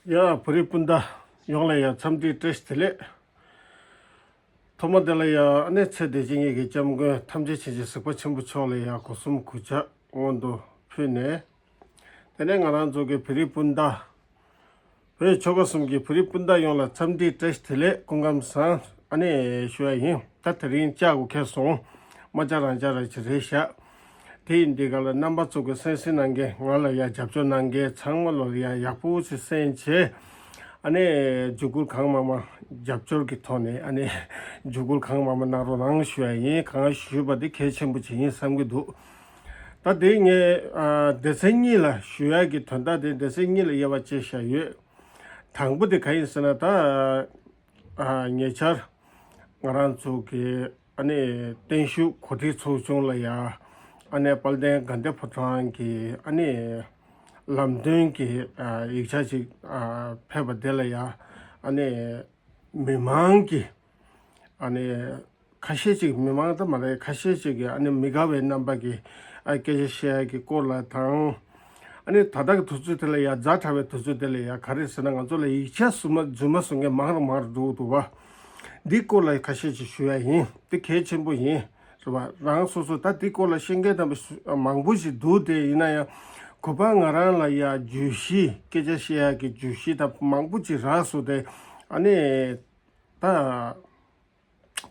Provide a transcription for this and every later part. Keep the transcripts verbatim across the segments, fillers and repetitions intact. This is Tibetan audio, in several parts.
ཡ། བོད་རིགས་སྤུན་ཟླ་ཡོངས་ལ་ཡ་འཚམས་འདྲི་བཀྲ་ཤིས་བདེ་ལེགས། ཐོག་མ་དེ་ལ་ཡ་ཨ་ནེ་ཚེ་འདི་ཕྱི་གཉིས་ཀྱི་སྐྱབས་མགོན་ཐམས་ཅད་མཁྱེན་ཅིང་གཟིགས་པ་ཆེན་པོ་མཆོག་ལ་ཡ་སྒོ་གསུམ་གུས་ཕྱག་སྔོན་དུ་ཕུལ་ནས། དེ་ནས་ང་རང་ཚོ་གི་བོད་རིགས་སྤུན་ཟླ། བོད་ཆོལ་ཁ་གསུམ་གྱི་བོད་རིགས་སྤུན་ཟླ་ཡོངས་ལ་འཚམས་འདྲི་བཀྲ་ཤིས་བདེ་ལེགས། སྐུ་ཁམས་བཟང་། ཨ་ནེ་ཞུ་ཡ་ཡིན། ད་དེ་རིང་ལྕགས་སྒོ་ཁེལ་སོང་། མ་ལྕགས་རང་ལྕགས་ར་ཅིག་རེད་ཤག་དེ་ཡིན་དུས་ག་ལ་རྣམ་པ་ཚོ་གི་གསན་གཟིགས་གནང་མཁན། ང་ལ་ཡ་རྒྱབ་སྐྱོར་གནང་མཁན་ཚང་མ་ལོ་ལ་ཡ་ཡག་པོ་ཅིག་གསན་བྱས། ཨ་ནེ་འཇུག་སྐུལ་གང་མང་མང་རྒྱབ་སྐྱོར་གྱི་ཐོག་ནས་ཨ་ནེ་འཇུག་སྐུལ་གང་མང་མང་གནང་རོགས་གནང་ཞུ་ཡ་ཡིན། གང་ཞུས་པ་དེ་གལ་ཆེན་པོ་ཅིག་ཡིན་བསམ་གྱི་འདུག་ད་དེ་ངས་ཨ་སྡེ་ཚན་གཉིས་ལ་ཞུ་ཡ་གི་དོན་དག་དེ་སྡེ་ཚན་གཉིས་ལ་དབྱེ་བ་ཕྱེ་བཞག་ཡོད། དང་པོ་དེ་ག་ཡིན་ཟེར་ན། ད་ཨ་ཉེ་ཆར་ང་རང་ཚོ་གི་ཨ་ནི་བརྟན་བཞུགས་གོ་སྒྲིག་ཚོགས་ཆུང་ལ་ཡ་ཨ་ནི་དཔལ་ལྡན་དགའ་ལྡན་ཕོ་བྲང་གི་ཨ་ནི་ལམ་སྟོན་གྱི་ཨ་ཡིག་ཆ་ཅིག་ཨ་ཕེབས་པ་དེ་ལ་ཡ་ཨ་ནི་མི་མང་གི་ཨ་ནི་ཁ་ཤས་ཅིག་མི་མང་ད་མ་རེད། ཁ་ཤས་ཅིག་གིས་ཨ་ནི་མི་དགའ་བའི་རྣམ་པ་གིས་ཨ་སྐད་ཆ་བཤད་ཡ་གི་སྐོར་ལ་དང་། ཨ་ནི་ད་ལྟ་གི་དུས་ཚོད་དེ་ལ་ཡ་ཛ་དྲག་པའི་དུས་ཚོད་དེ་ལ་ཡ་ག་རེ་ཟེར་ན། ང་ཚོ་ལ་ཡིག་ཆ་སུ་མ་རྫུན་མ་བཟོ་མཁན་མང་རུ་མང་རུ་འགྲོ་གི་འདུག་བ། འདིའི་སྐོར་ལ་ཁ་ཤས་ཅིག་ཞུ་ཡ་ཡིན། དེ་གལ་ཆེན་པོ་ཡིན། རེད་བ། རང་སོ་སོ་ད་འདིའི་སྐོར་ལ་ཤེས་མཁན་དམ་པ་མང་པོ་ཞིག་འདུག་དེ་ཡིན་ན་ཡང་གུས་པ་ང་རང་ལ་ཡ་བརྗོད་གཞི། སྐད་ཆ་བཤད་ཡ་གི་བརྗོད་གཞི་དང་མང་པོ་ཅིག་རག་སོང་སྟེ། ཨ་ནི་ད་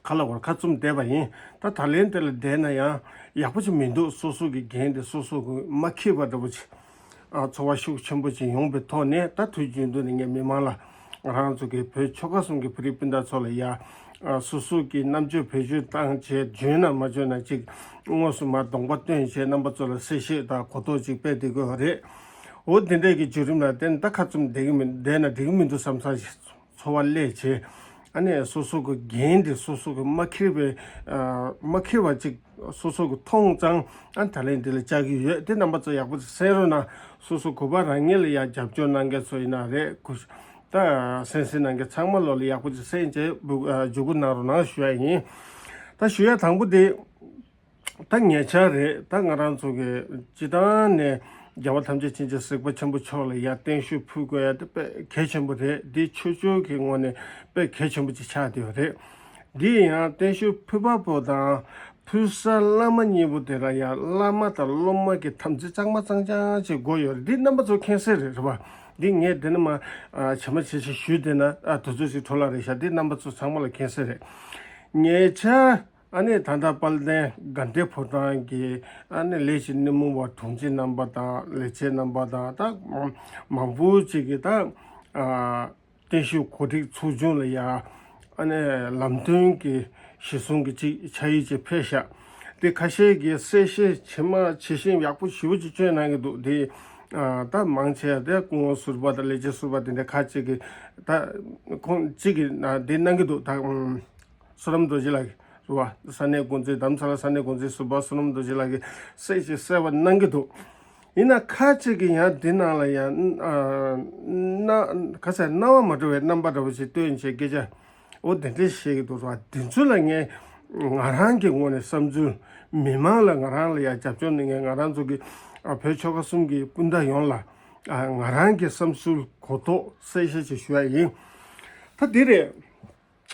ཁ་ལ་བར་ཁ་བཙུམ་བསྡད་པ་ཡིན། ད་ད་ལན་དེ་ལ་བསྡད་ན་ཡང་ཡག་པོ་ཅིག་མི་འདུག་སོ་སོ་གི་འགན་དེ་སོ་སོ་གི་མ་འཁྱེར་བ་འདྲ་པོ་ཅིག་ཨ་ཚོར་བ་ཤུགས་ཆེན་པོ་ཅིག་ཡོང་པའི་ཐོག་ནས། ད་དུས་རྒྱུན་དུ་ནས་ངས་མི་མང་ལ། ང་རང་ཚོ་གི་བོད་ཆོལ་ཁ་གསུམ་གྱི་བོད་རིགས་སྤུན་ཟླ་ཚོ་ལ་ཡ་ཨ་སོ་སོ་གི་རྣམ་དཔྱོད་བེད་སྤྱོད་བཏང་བྱས། འཇོན་ན་མ་འཇོན་ན་ཅིག་དངོས་སུ་མར་གདོང་པ་སྟོན་བྱས་རྣམ་པ་ཚོ་ལ་གསལ་བཤད་དང་གོ་རྟོགས་ཅིག་སྤེལ་བསྡད་དགོས་པ་རེད། འོ་དེ་འདྲས་ཀྱི་བརྒྱུད་རིམ་ལ་བརྟེན་ད་ཁ་བཙུམ་བསྡད་ཀྱི་མི་བསྡད་ན་འགྲིག་གི་མི་འདུག་བསམ་བསམ་ཞིག་ཚོར་བ་སླེབས་བྱས། ཨ་ནི་སོ་སོ་གི་འགན་དེ་སོ་སོ་གི་མ་འཁྱེར་བའི་ཨ་མ་འཁྱེར་བ་ཅིག་སོ་སོ་གི་མཐོང་ཙང་། ཨ་ད་ལན་འདི་ལ་བཅར་གྱི་ཡོད། དེ་རྣམ་པ་ཚོ་ཡག་པོ་ཅིག་གསན་རོགས་གནང་། སོ་སོ་གུས་པ་རང་ཉིད་ལ་ཡ་རྒྱབ་སྐྱོར་གནང་མཁན་ཚོ་ཡིན་ན་རེད། གུས་ད་གསན་གཟིགས་གནང་མཁན་ཚང་མ་ལོ་ལ་ཡག་པོ་ཅིག་གསན་བྱས་འཇུག་སྐུལ་གནང་རོགས་གནང་ཞུ་ཡ་ཡིན། ད་ཞུ་ཡ་དང་པོ་དེ། ད་ཉེ་ཆར་རེད། ད་ང་རང་ཚོ་གི་སྤྱི་བཏང་ནས་རྒྱལ་བ་ཐམས་ཅད་མཁྱེན་ཅིང་གཟིགས་པ་ཆེན་པོ་མཆོག་ལ་ཡ་བརྟན་བཞུགས་ཕུལ་དགོས་ཡ་དེ་དཔེ་གལ་ཆེན་པོ་རེད། འདི་ཆོས་ཕྱོགས་ཀྱི་ངོས་ནས་དཔེ་གལ་ཆེན་པོ་ཅིག་ཆགས་བསྡད་ཡོད་རེད། འདི་ཡང་བརྟན་བཞུགས་ཕུལ་བ་པོ་དང་ཕུལ་ས་བླ་མ་གཉིས་པོ་དེ་ལ་ཡ་བླ་མ་དང་སློབ་མ་གི་དམ་ཚིག་གཙང་མ་གཙང་རྐྱང་ཅིག་དགོས་ཡོད་རེད། འདི་རྣམ་པ་ཚོ་མཁྱེན་གསལ་རེད། རེད་པ། འདི་ངས་འདི་ནས་མར་ཨ་ཇི་མ་ཇི་བཞིན་ཞུས་བསྡད་ན་ཨ་དུས་ཚོད་ཅིག་འཕྲོ་བརླག་རེད་ཤག་འདི་རྣམ་པ་ཚོ་ཚང་མ་ལ་མཁྱེན་གསལ་རེད། ཉེ་ཆར་ཨ་ནི་ད་ལྟ་དཔལ་ལྡན་དགའ་ལྡན་ཕོ་བྲང་གི་ཨ་ནི་ལས་ཀྱི་སྣེ་མོ་བ་དྲུང་ཆེ་རྣམ་པ་དང་ལས་བྱེད་རྣམ་པ་དང་། ད་མང་པོ་ཅིག་གིས་ད་ཨ་བརྟན་བཞུགས་གོ་སྒྲིག་ཚོགས་ཆུང་ལ་ཡ་ཨ་ནི་ལམ་སྟོན་གྱི་གཞི་བཟུང་གི་ཅིག་ཕྱག་ཡིག་ཅིག་ཕེབས་ཤག་དེ་ཁ་ཤས་ཀྱིས་གསལ་བཤད་ཇི་མ་ཇི་བཞིན་ཡག་པོ་ཞེ་པོ་ཅིག་བསྐྱོན་གནང་གི་འདུག་དེ་ཨ་ད་མང་ཆེ་བ་དེ་སྐུ་ངོ་ཟུར་པ་དང་ལས་བྱེད་ཟུར་པ་དེ་འདྲ་ཁག་ཅིག་གིས། ད་ཁོང་གཅིག་གིས་ཨ་དེ་གནང་གི་འདུག་ད་ཨ་བསོད་ནམས་རྡོ་རྗེ་ལགས་ཀྱིས་རེད་པ། ས་གནས་འགོ་འཛིན། རྡ་རམ་ས་ལ་ས་གནས་འགོ་འཛིན་ཟུར་པ་བསོད་ནམས་རྡོ་རྗེ་ལགས་ཀྱིས་གསལ་བཤད་གསལ་བ་གནང་གི་འདུག་ཡིན་ན་ཁ་ཅིག་གིས་ཡང་འདི་ནང་ལ་ཡང་ཨ་ན་ག་ཟེར། སྣང་བ་མ་འགྲོ་བའི་རྣམ་པ་འདྲ་པོ་ཞིག་སྟོན་བྱས་སྐད་ཆ་འོ་དེ་འདྲས་བཤད་ཀྱི་འདུག་རེད་པ། དེ་ཚོ་ལ་ངས་ང་རང་གི་ངོས་ནས་བསམ་ཚུལ། མི་མང་ལ་ང་རང་ལ་ཡང་རྒྱབ་སྐྱོར་གནང་མཁན་ང་རང་ཚོ་གི་ཨ་བོད་ཆོལ་ཁ་གསུམ་གྱི་སྤུན་ཟླ་ཡོངས་ལ་ཨ་ང་རང་གི་བསམ་ཚུལ་གོ་རྟོགས་གསལ་བཤད་ཅིག་ཞུ་ཡ་ཡིན། ད་འདི་རེད།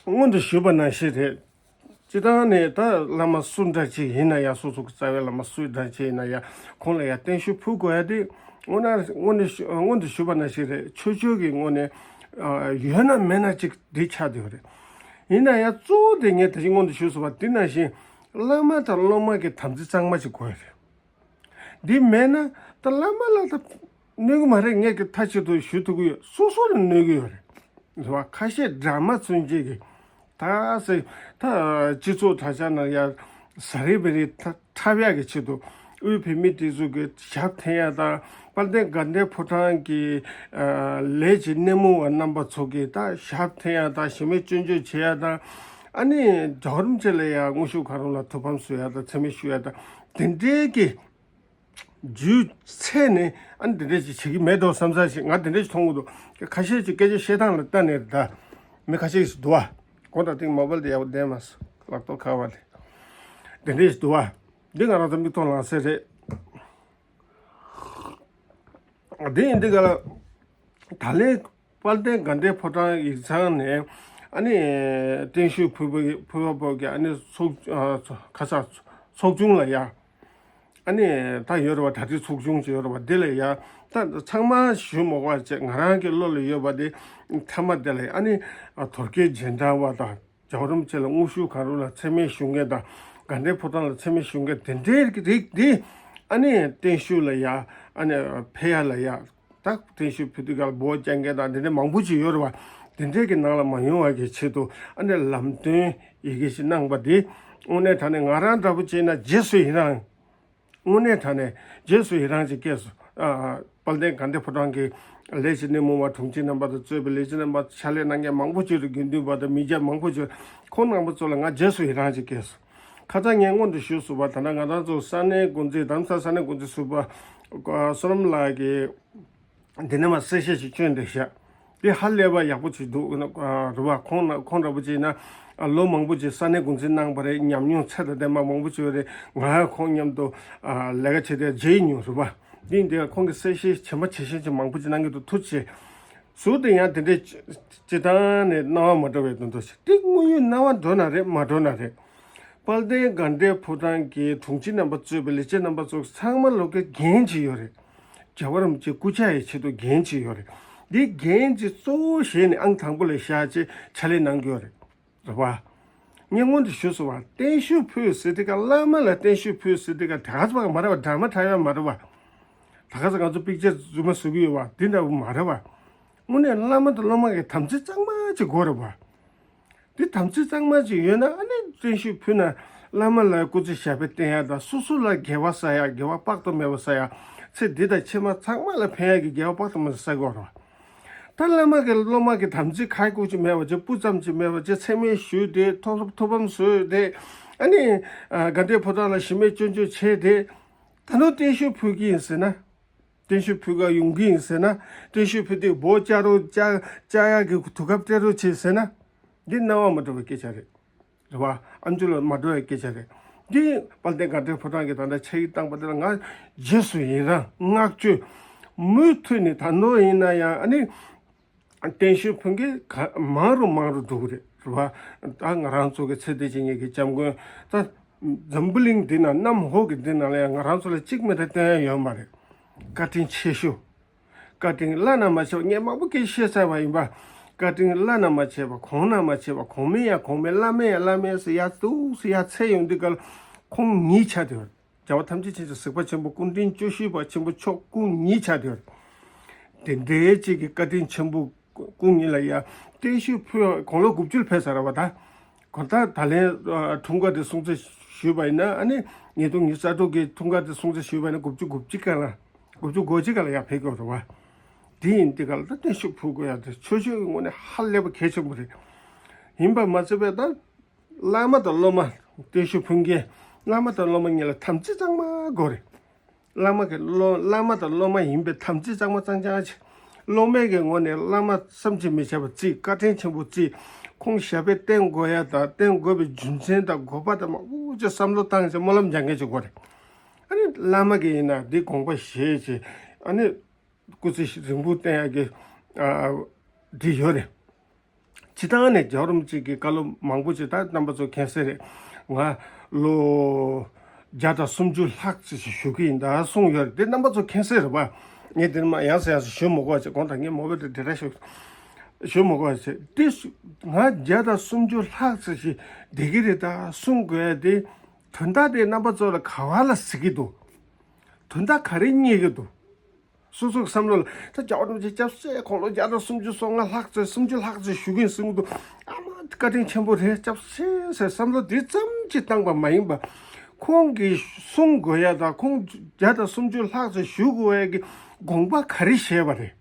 སྔོན་དུ་ཞུས་པ་ནང་བཞིན་རེད། སྤྱིར་བཏང་ནས་ད་བླ་མ་སུ་འདྲ་ཅིག་ཡིན་ན་ཡང་། སོ་སོ་གི་རྩ་བའི་བླ་མ་སུ་འདྲ་ཅིག་ཡིན་ན་ཡང་། ཁོང་ལ་ཡང་བརྟན་བཞུགས་ཕུལ་དགོས་ཡ་དེ་སྔོན་ན་སྔོན་ནས་ཞུ་སྔོན་དུ་ཞུས་པ་ནང་བཞིན་རེད། ཆོས་ཕྱོགས་ཀྱི་ངོས་ནས་ཨ་ཡོད་ན་མེད་ན་ཅིག་དེ་ཆགས་བསྡད་ཡོད་རེད། ཡིན་ན་ཡང་གཙོ་བོ་དེ་ངས་ད་ཅི་སྔོན་དུ་ཞུས་སོང་བ་དེ་ནང་བཞིན་བླ་མ་དང་སློབ་མ་གི་དམ་ཚིག་གཙང་མ་ཅིག་དགོས་ཡ་རེད། འདི་མེད་ན་ད་བླ་མ་ལ་ད་གནོད་གི་མ་རེད། ངས་ཀྱི་མཐའ་གཅིག་ཏུ་ཞུ་ཐུབ་ཀྱི་ཡོད། སོ་སོ་ལ་གནོད་ཀྱི་ཡོད་རེད། རེད་བ། ཁ་ཤས་དྲ་མ་ཚུན་ཆད་ཀྱི་ད་ཟེར་ད་སྤྱི་ཚོགས་དྲ་ལམ་ནང་ཡ་ཟ་རི་བེ་རི་ད་འཁྲབ་ཡག་གི་ཆེད་དུ་དབུས་བོད་མིའི་སྒྲིག་འཛུགས་ཀྱི་ཞབས་འཐེན་ཡ་དང་། དཔལ་ལྡན་དགའ་ལྡན་ཕོ་བྲང་གི་ཨ་ལས་ཀྱི་སྣེ་མོ་བ་རྣམ་པ་ཚོ་གི་ད་ཞབས་འཐེན་ཡ་དང་། གཞི་མེད་སྐྱོན་བརྗོད་བྱེད་ཡ་དང་། ཨ་ནི་རྒྱལ་བ་རིན་པོ་ཆེ་ལ་ཡ་དངོས་ཤུགས་གང་རུང་ལ་ཐུགས་ཕམ་བཟོ་ཡ་དང་། མཚན་སྨད་ཞུ་ཡ་དང་། དེ་འདྲའི་གི་རྒྱུ་མཚན་ནས་ཨ་ནི་དེ་འདྲས་ཅིག་བྱེད་ཀྱི་མེད་དོ་བསམ་ས་ཞིག་ང་དེ་འདྲས་ཅིག་མཐོང་གི་འདུག་ཁ་ཤས་ཅིག་སྐད་ཆ་བཤད་སྟངས་ལ་ལྟ་ནས་རེད། ད་མི་ཁ་ཤས་ཤིག་འདུག་བ། གོང་དང་སྟེང་མོ་བལ་དེ་ཡག་པོ་བསྡད་མ་སོང་། ལག་ཐོག་ཁ་བ་དེ་དེ་འདྲས་ཅིག་འདུག་བ། འདི་ང་རང་ཚོ་མིག་མཐོང་ལག་ཟིན་རེད། འདི་ཡིན་འདི་ག་ལ་ད་ལན་ དཔལ་ལྡན་དགའ་ལྡན་ཕོ་བྲང་ཡིག་ཚང་ནས་ཨ་ནི་བརྟན་བཞུགས་ཕུལ་བ་ཕུལ་བ་པོ་གི་ཨ་ནི་ཚོགས་ཨ་ཚོ་ཁ་ས་ཚོགས་ཆུང་ལ་ཡ། ཨ་ནི་ད་ཡོད་རེད་བ། གྲ་སྒྲིག་ཚོགས་ཆུང་ཅིག་ཡོད་རེད་བ། འདི་ལ་ཡ་ད་ཚང་མ་ཞུ་མ་དགོས་པ་བྱས། ང་རང་གི་བློ་ལ་ཡོད་པ་དེ་མཐའ་མ་དེ་ལ་ཡ་ཨ་ནི་ཨ་དོལ་རྒྱལ་རྗེས་འབྲང་བ་དང་རྒྱལ་བ་རིན་པོ་ཆེ་ལ་དངོས་ཤུགས་གང་རུང་ལ་མཚན་སྨད་ཞུ་མཁན་དང་། དགའ་ལྡན་ཕོ་བྲང་ལ་མཚན་སྨད་ཞུ་མཁན་དེ་འདྲའི་རིགས་དེ་ཨ་ནི་བརྟན་བཞུགས་ལ་ཡ་ཨ་ནི་ཕེབས་ཡ་ལ་ཡ། ད་བརྟན་བཞུགས་ཕུལ་དུས་སྐབས་ལ་འབོད་རྒྱག་མཁན་དང་དེ་འདྲ་མང་པོ་ཅིག་ཡོད་རེད་བ། དེ་འདྲའི་གི་ནང་ལ་མ་ཡོང་བ་གི་ཆེད་དུ་ཨ་ནི་ལམ་སྟོན་ཡི་གེ་ཞིག་གནང་པ་དེ་དངོས་གནས་དྲང་གནས་ང་རང་འདྲ་པོ་བྱས་ན་རྗེས་སུ་ཡི་རང་། དངོས་གནས་དྲང་གནས་རྗེས་སུ་ཡི་རང་ཅིག་སྐྱེས་སོང་། ཨ་ཨ་དཔལ་ལྡན་དགའ་ལྡན་ཕོ་བྲང་གི་ལས་བྱེད་སྣེ་མོ་བ་དྲུང་ཆེ་རྣམ་པ་དང་གཙོས་པའི་ལས་བྱེད་རྣམ་པ། ཕྱག་ལས་གནང་མཁན་མང་པོ་ཅིག་རེད། དགེ་འདུན་པ་དང་མི་སྐྱ་མང་པོ་ཅིག་ཁོང་རྣམ་པ་ཚོ་ལ་ང་རྗེས་སུ་ཡི་རང་ཅིག་སྐྱེས་སོང་། ཁ་སང་ངས་སྔོན་དུ་ཞུས་སོང་བ། ད་ལྟ་ང་རང་ཚོ་ས་གནས་འགོ་འཛིན། དྷ་རམ་ས་ལ་ས་གནས་འགོ་འཛིན་ཟུར་པ་བསོད་ནམས་ལགས་ཀྱིས་འདི་ནས་མར་གསལ་བཤད་ཅིག་བསྐྱོན་བསྡད་ཤག་དེ་ཧ་ལས་པ་ཡག་པོ་ཅིག་འདུག་རེད་བ། ཁོང་ན་ཁོང་འདྲ་པོ་ཅིག་ཡིན་ན་ལོ་མང་པོ་ཅིག་ས་གནས་འགོ་འཛིན་གནང་བ་རེད། ཉམས་མྱོང་ཚད་དང་ལྡན་པ་མང་པོ་ཅིག་ཡོད་རེད། ང་ཁོང་མཉམ་དུ་ལས་ཀ་བྱས་ཏེ་མཇལ་མྱོང་རེད་བ། འདི་འདི་ཁོང་གིས་གསལ་བཤད་ཇི་མ་ཇི་བཞིན་ཅིག་མང་པོ་ཅིག་གནང་གི་འདུག་ཐུགས་རྗེ་ཆེ། ཟུར་དུ་ཡང་དེ་འདྲའི་སྤྱི་བཏང་ནས་སྣང་བ་མ་འགྲོ་བའི་དོན་དུ་ཞིག་དེ་དངོས་ཡོད་སྣང་བ་འགྲོ་ན་རེད་མ་འགྲོ་ན་རེད། དཔལ་ལྡན་དགའ་ལྡན་ཕོ་བྲང་གི་དྲུང་ཆེ་རྣམ་པ་གཙོས་པའི་ལས་བྱེད་རྣམ་པ་ཚོ་ཚང་མ་ལོག་གི་འགན་ཅིག་ཡོད་རེད། རྒྱལ་བ་རིན་པོ་ཆེའི་སྐུ་ཕྱྭ་ཡི་ཆེད་དུ་འགན་ཅིག་ཡོད་རེད། འདི་འགན་ཅིག་གཙོ་བོ་བཞེས་ནས་ཨང་དང་པོ་ལ་བཞག་བྱས་ཕྱག་ལས་གནང་གི་ཡོད་རེད། རེད་བ། ངས་སྔོན་དུ་ཞུས་སོང་བ། བརྟན་བཞུགས་ཕུལ་ཟེར་དུས་ཀ་བླ་མ་ལ་བརྟན་བཞུགས་ཕུལ་ཟེར་དུས་ཀ་དེ་ག་ཙམ་མ་རེད་བ། འདྲ་མ་འདྲ་ཡ་མ་རེད་བ། ད་ག་ཚོད་ང་ཚོ་པིག་ཅར་རྫུན་མ་བཟོ་གི་ཡོད་བ། འདི་འདྲ་བོ་མ་རེད་བ། དངོས་གནས་བླ་མ་དང་སློབ་མ་གི་དམ་ཚིག་གཙང་མ་ཅིག་དགོས་རེད་བ། འདི་དམ་ཚིག་གཙང་མ་ཅིག་ཡོད་ན་ཨ་ནི་བརྟན་བཞུགས་ཕུལ་ན་བླ་མ་ལ་སྐུ་ཚེ་ཞབས་པད་བརྟན་ཡ་དང་། སོ་སོ་ལ་དགེ་བ་བསགས་ཡ། དགེ་བ་དཔག་ཏུ་མེད་པ་བསགས་ཡ། ཚེ་འདི་དང་ཕྱི་མ་ཚང་མ་ལ་ཕན་ཡ་གི་དགེ་བ་དཔག་ཏུ་མེད་པ་བསགས་དགོས་རེད་བ། ད་བླ་མ་གི་སློབ་མ་གི་དམ་ཚིག་ཁ་ཁུག་ཅིག་མེད་པ་བྱས། སྤུ་ཙམ་ཅིག་མེད་པ་བྱས། མཚན་སྨད་ཞུས་ཏེ་ཐོབ་ཐོབ་ཐུགས་ཕམ་བཟོས་ཏེ། ཨ་ནི་ཨ་དགའ་ལྡན་ཕོ་བྲང་ལ་གཞི་མེད་སྐྱོན་བརྗོད་བྱས་ཏེ། ད་ནོ་བརྟན་བཞུགས་ཕུལ་གྱི་ཡིན་ཟེར་ན། བརྟན་བཞུགས་ཕུལ་ག་ཡོང་གི་ཡིན་ཟེར་ན། བརྟན་བཞུགས་ཕུལ་དུས་འབོད་རྒྱག་རོགས་རྒྱག་རྒྱག་ཡག་གི་དུས་སྐབས་སྤྲད་རོགས་བྱེད་ཟེར་ན། འདི་སྣང་བ་མ་འགྲོ་བའི་སྐད་ཆ་རེད། རེད་བ། ཨམ་ཅོག་ལ་མ་འགྲོ་བའི་སྐད་ཆ་རེད། འདི་དཔལ་ལྡན་དགའ་ལྡན་ཕོ་བྲང་གིས་ད་ལྟ་ཆ་ཡིག་བཏང་པ་དེ་ལ་ང་རྗེས་སུ་ཡི་རང་། བསྔགས་བརྗོད། མུ་མཐུད་ནས་ད་ནོ་ཡིན་ན་ཡང་ཨ་ནི་བརྟན་བཞུགས་ཕུལ་མཁན་ག་མང་རུ་མང་རུ་འགྲོ་གི་རེད། རེད་བ། ད་ང་རང་ཚོ་གི་ཚེ་འདས་ཀྱི་ཉིད་ཀྱི་སྐྱབས་མགོན། ད་འཛམ་བུ་གླིང་འདི་ན་གནམ་འོག་གི་འདི་ན་ལ་ཡང་ང་རང་ཚོ་ལ་གཅིག་མ་གཏོགས་བསྟན་ཡ་ཡོད་མ་རེད། བཀའ་དྲིན་ཆེ་ཤོས། བཀའ་དྲིན་བླ་ན་མ་མཆིས་པ། ངས་མང་པོ་སྐད་ཆ་བཤད་ཚར་བ་ཡིན་པ། བཀའ་དྲིན་བླ་ན་མ་མཆིས་པ། གོང་ན་མ་མཆིས་པ། གོང་མའི་ཡང་གོང་མའི་བླ་མའི་ཡང་བླ་མའི་ཟེར་ཡར་འདུག་སེ་ཡར་འཚོལ་ཡོང་དུས་ག་ལ་ཁོང་ཉིད་ཆགས་བསྡད་ཡོད། རྒྱལ་བ་ཐམས་ཅད་མཁྱེན་ཅིང་གཟིགས་པ་ཆེན་པོ་སྐུ་ཕྲེང་བཅུ་བཞི་པ་ཆེན་པོ་མཆོག་སྐུ་ཉིད་ཆགས་བསྡད་ཡོད། དེ་འདྲའི་གཅིག་གི་བཀའ་དྲིན་ཆེན་པོ་སྐུ་ཉིད་ལ་ཡ་བརྟན་བཞུགས་ཕུལ། དགུང་ལོ་དགུ་བཅུར་ཕེབས་ཚར་བ་ད། གང་ལྟར་ད་ལན་འཁྲུངས་སྐར་དེ་སྲུང་བརྩི་ཞུས་པ་ཡིན་ན། ཨ་ནི་ཉིས་སྟོང་ཉི་ཤུ་རྩ་དྲུག་གི་འཁྲུངས་སྐར་དེ་སྲུང་བརྩི་ཞུས་པ་ཡིན་ན་དགུ་བཅུ་གོ་གཅིག་སྐབས་ལ། དགུ་བཅུ་གོ་གཅིག་སྐབས་ལ་ཡར་ཕེབས་དགོས་རེད་བ། དེ་ཡིན་དུས་ག་ལ་ད་བརྟན་བཞུགས་ཕུལ་དགོས་ཡ་དེ་ཆོས་སྤྱོད་ཀྱི་ངོས་ནས་ཧ་ལས་པ་གལ་ཆེན་པོ་རེད། ཡིན་པ་མ་ཚད་པའི་ད་བླ་མ་དང་སློབ་མ། བརྟན་བཞུགས་ཕུལ་མཁན་བླ་མ་དང་སློབ་མ་གཉིས་ལ་དམ་ཚིག་གཙང་མ་དགོས་རེད། བླ་མ་གི་སློབ་བླ་མ་དང་སློབ་མ་ཡིན་པའི་དམ་ཚིག་གཙང་མ་གཙང་རྐྱང་བྱེད། སློབ་མའི་གི་ངོས་ནས་བླ་མ་བསམ་གྱིས་མི་ཁྱབ་པ་བརྩི། བཀའ་དྲིན་ཆེན་པོ་བརྩི། ཁོང་ཞབས་པད་བརྟན་དགོས་ཡ་དང་བརྟན་དགོས་པའི་རྒྱུ་མཚན་དང་དགོས་པ་དང་མང་པོ་ཅིག་བསམ་བློ་བཏང་བྱས་སྨོན་ལམ་རྒྱག་མཁན་ཅིག་དགོས་རེད། ཨ་ནི་བླ་མ་གི་ཡིན་ན་འདི་དགོངས་པ་བཞེས་བྱས། ཨ་ནི་སྐུ་ཚེ་རིང་པོ་བརྟན་ཡག་གི་ཨ་འདི་ཡོད་རེད། སྤྱིར་བཏང་ནས་རྒྱལ་བ་རིན་པོ་ཆེ་གི་བཀའ་སློབ་མང་པོ་ཅིག་ད་རྣམ་པ་ཚོ་མཁྱེན་གསལ་རེད། ང་ལོ་བརྒྱ་དང་སུམ་ཅུ་ལྷག་ཙམ་ཞིག་བཞུགས་ཀྱི་ཡིན་ད་གསུངས་ཡོད་རེད། དེ་རྣམ་པ་ཚོ་མཁྱེན་གསལ་རེད་པ། ངས་དེ་ནས་མར་ཡང་སེ་ཡང་སེ་ཞུ་མི་དགོས་པ་བྱས། དགོངས་དག་ངས་མོ་བེ་དེ་འདྲ་ཞིག་ཞུ་མི་དགོས་པ་བྱས། དེ་ང་བརྒྱ་དང་སུམ་ཅུ་ལྷག་ཙམ་ཞིག་བསྡད་ཀྱི་རེད་ད་གསུང་དགོས་ཡ་དེ། དོན་དག་དེ་རྣམ་པ་ཚོ་ལ་ག་བ་ལ་གཟིགས་ཀྱི་འདུག་དོན་དག་ག་རེ་རྙེད་ཀྱི་འདུག་སོ་སོའི་བསམ་བློ་ལ་ད་རྒྱལ་བ་རིན་པོ་ཆེ་སྐྱབས་སུ་མཆི། དགུང་ལོ་བརྒྱ་དང་སུམ་ཅུ་སོ་ལྔ་ལྷག་ཙམ་སུམ་ཅུ་ལྷག་ཙམ་བཞུགས་ཀྱིན་གསུང་གི་འདུག་ཨ་མ་བཀའ་དྲིན་ཆེན་པོ་རེད། སྐྱབས་སུ་མཆི་ཟེར་བསམ་བློ་འདི་ཙམ་གྱིས་བཏང་པ་མ་ཡིན་པ། ཁོང་གིས་གསུང་དགོས་ཡ་དང་ཁོང་བརྒྱ་དང་སུམ་ཅུ་ལྷག་ཙམ་བཞུགས་དགོས་ཡ་གི་དགོངས་པ་ག་རེ་བཞེས་པ་རེད་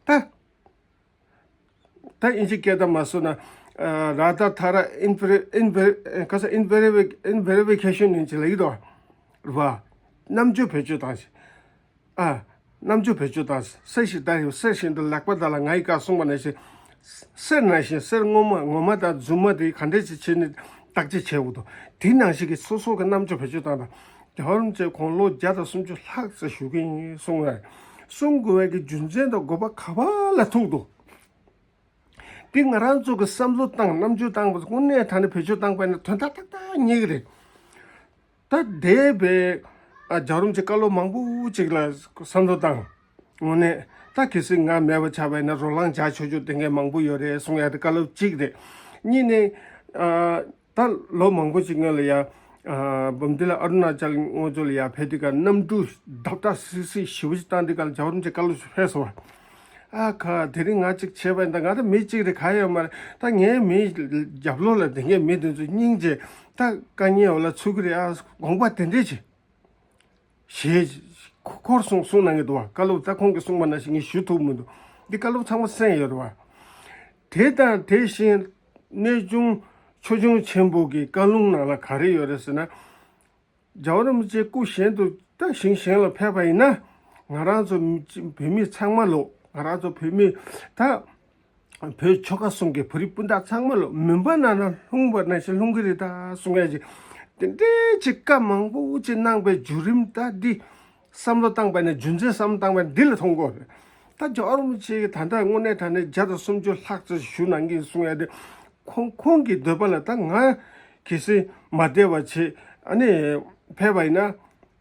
ད། ད་ཨིན་ཇི་སྐད་དང་མ་སོང་ན་ར་ཏ་ཐ་ར་ཨིན་བེ་རི་ཨིན་བེ་རི་ཁ་ས་ཨིན་བེ་རི་ཨིན་བེ་རི་ཕི་ཀེ་ཤན་ཨིན་ཇི་ལ་ཡིན་དོ་ར། རྣམ་འགྱུར་བེད་སྤྱོད་བཏང་ཞིང་། ཨ། རྣམ་འགྱུར་བེད་སྤྱོད་དང་གསེར་ཞིག་ལྟར་ཡོད། གསེར་བཞིན་དུ་ལེགས་པར་བརྟགས་ལ་ང་ཡི་བཀའ་གསུངས་པ་ནང་བཞིན། གསེར་ནང་བཞིན་གསེར་ངོ་མ་ངོ་མ་དང་རྫུན་མ་དེ་ག་འདྲས་ཅིག་བྱས་ནས་བརྟག་དཔྱད་བྱེད་དགོས་འདུག་དེ་ནང་བཞིན་གྱི་སོ་སོ་གི་རྣམ་འགྱུར་བེད་སྤྱོད་བཏང་དང་། རྒྱལ་བ་རིན་པོ་ཆེ་དགུང་ལོ་བརྒྱ་དང་སུམ་ཅུ་ལྷག་ཙམ་བཞུགས་ཀྱི་ཡིན་གསུངས་ཡ། གསུང་དགོས་པའི་གི་རྒྱུ་མཚན་དང་དགོས་པ་ག་པ་ལ་ཐུག་འདུག་དེ་ང་རང་ཚོ་གི་བསམ་བློ་བཏང་རྣམ་དཔྱོད་བཏང་པ་དངོས་གནས་དྲང་གནས་བེད་སྤྱོད་བཏང་པ་ཡིན་ན་དོན་དག་ཏག་ཏག་རྙེད་གི་རེད། ད་འདས་པའི་ཨ་རྒྱལ་བ་རིན་པོ་ཆེ་བཀའ་སློབ་མང་པོ་ཅིག་ལ་བསམ་བློ་བཏང་། དངོས་གནས་ད་གལ་སྲིད་ང་མེད་པ་ཆགས་པ་ཡིན་ན་རོ་ལངས་རྒྱག་ཆོག་ཆོག་དེ་འདྲ་མང་པོ་ཡོད་རེད་གསུང་ཡ་དེ་བཀའ་སློབ་གཅིག་རེད། གཉིས་ནས་ཨ་ད་ལོ་མང་པོ་ཅིག་སྔོན་ལ་ཡ་ཨ་འབུམ་སྡེ་ལ་ཨ་རུ་ན་ཅལ་སྔོན་ཚོ་ལ་ཡ་ཕེབས་དུས་ཀ་གནམ་གྲུ་བརྡབ་ཏག་སིག་སིག་ཞེ་པོ་ཅིག་བཏང་དུས་ཀ་ལ་རྒྱལ་བ་རིན་པོ་ཆེ་བཀའ་སློབ་ཅིག་ཕེབས་སོང་བ། ཨ་ཁ་དེ་རིང་ང་གཅིག་བྱས་པ་ཡིན་ད་ང་ད་མི་གཅིག་རེད་ག་ཡོད་མ་རེད། ད་ངའི་མི་རྒྱབ་ལོགས་ལ་དེ་ངའི་མི་དེ་ཚོ་སྙིང་རྗེ་ད་དཀའ་ངལ་འོག་ལ་ཚུད་ཀྱི་རེད། ཨ་དགོངས་པ་དེ་འདྲས་བྱེད། ཞེས་ཁོ་ཁོར་གསུང་གསུང་གནང་གི་འདུག་བ། བཀའ་སློབ་ད་ཁོང་གིས་གསུངས་པ་ནང་བཞིན་ངས་ཞུ་ཐུབ་མི་འདུག། འདི་བཀའ་སློབ་ཚང་མ་གསན་ཡོད་རེད་བ། དེ་དང་དེ་བཞིན་གནས་ཆུང་ཆོས་སྐྱོང་ཆེན་པོ་གི་བཀའ་ལུང་ནང་ལ་ག་རེ་ཡོད་རེད་ཟེར་ན། རྒྱལ་བ་རིན་པོ་ཆེ་སྐུ་གཞན་དུ་ད་ཞིང་གཞན་ལ་ཕེབས་པ་ཡིན་ན། ང་རང་ཚོ་བོད་མི་ཚང་མ་ལོ། ང་རང་ཚོ་བོད་མི་ད་བོད་ཆོལ་ཁ་གསུམ་གྱི་བོད་རིགས་སྤུན་ཟླ་ཚང་མ་ལོ་མུན་པ་ནང་ན་ལྷུང་བ་ནང་བཞིན་ལྷུང་གི་རེད་ད་གསུང་ཡ་ཅིག། དེ་འདྲའི་ཅིག་བཀའ་མང་པོ་ཅིག་གནང་པའི་བརྒྱུད་རིམ་ད་འདི་བསམ་བློ་བཏང་པ་ཡིན་ན། རྒྱུ་མཚན་བསམ་བློ་བཏང་པ་ཡིན་ན་འདི་ལ་མཐོང་གི་ཡོད་རེད། ད་རྒྱལ་བ་རིན་པོ་ཆེ་གིས་ད་ལྟ་དངོས་གནས་དྲང་གནས་བརྒྱ་དང་སུམ་ཅུ་ལྷག་ཙམ་བཞུགས་གནང་གི་གསུང་ཡ་དེ། ཁོང་ཁོང་གི་འདོད་པ་ལ་ད་ང་གལ་སྲིད་མ་བདེ་བ་བྱེད་ཨ་ནི་ཕེབས་པ་ཡིན་ན།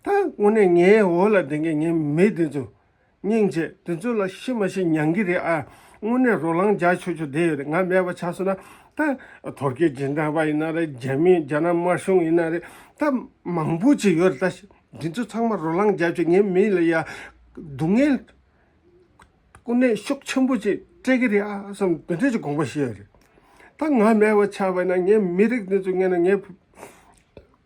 ད་དངོས་གནས་ངའི་འོག་ལ་བསྡད་མཁན་ངའི་མི་དེ་ཚོ་སྙིང་རྗེ་དེ་ཚོ་ལ་ཤི་མ་ཤི་མྱང་གི་རེད་ཨ། དངོས་གནས་རོ་ལངས་རྒྱག་ཆོག་ཆོག་བསྡད་ཡོད་རེད། ང་མེད་པ་ཆགས་སོང་ན་ད་དོལ་རྒྱལ་སྦྱིན་བདག་པ་ཡིན་ན་རེད། རྒྱ་མི་རྒྱ་ནག་དམར་གཞུང་ཡིན་ན་རེད། ད་མང་པོ་ཅིག་ཡོད་རེད། ད་འདི་ཚོ་ཚང་མ་རོ་ལངས་རྒྱག་ཆོག། ངའི་མི་ལ་ཡ་སྡུག་བསྔལ་ཀུན་ནས་ཤུགས་ཆེན་པོ་ཅིག་སྤྲད་ཀྱི་རེད་ཨ་བསམ་དེ་འདྲ་ཅིག་དགོངས་པ་བཞེས་ཡོད་རེད། ད་ང་མེད་པ་ཆགས་པ་ན་ངའི་མི་རིགས་འདི་ཚོ་ངས་ན་ངའི་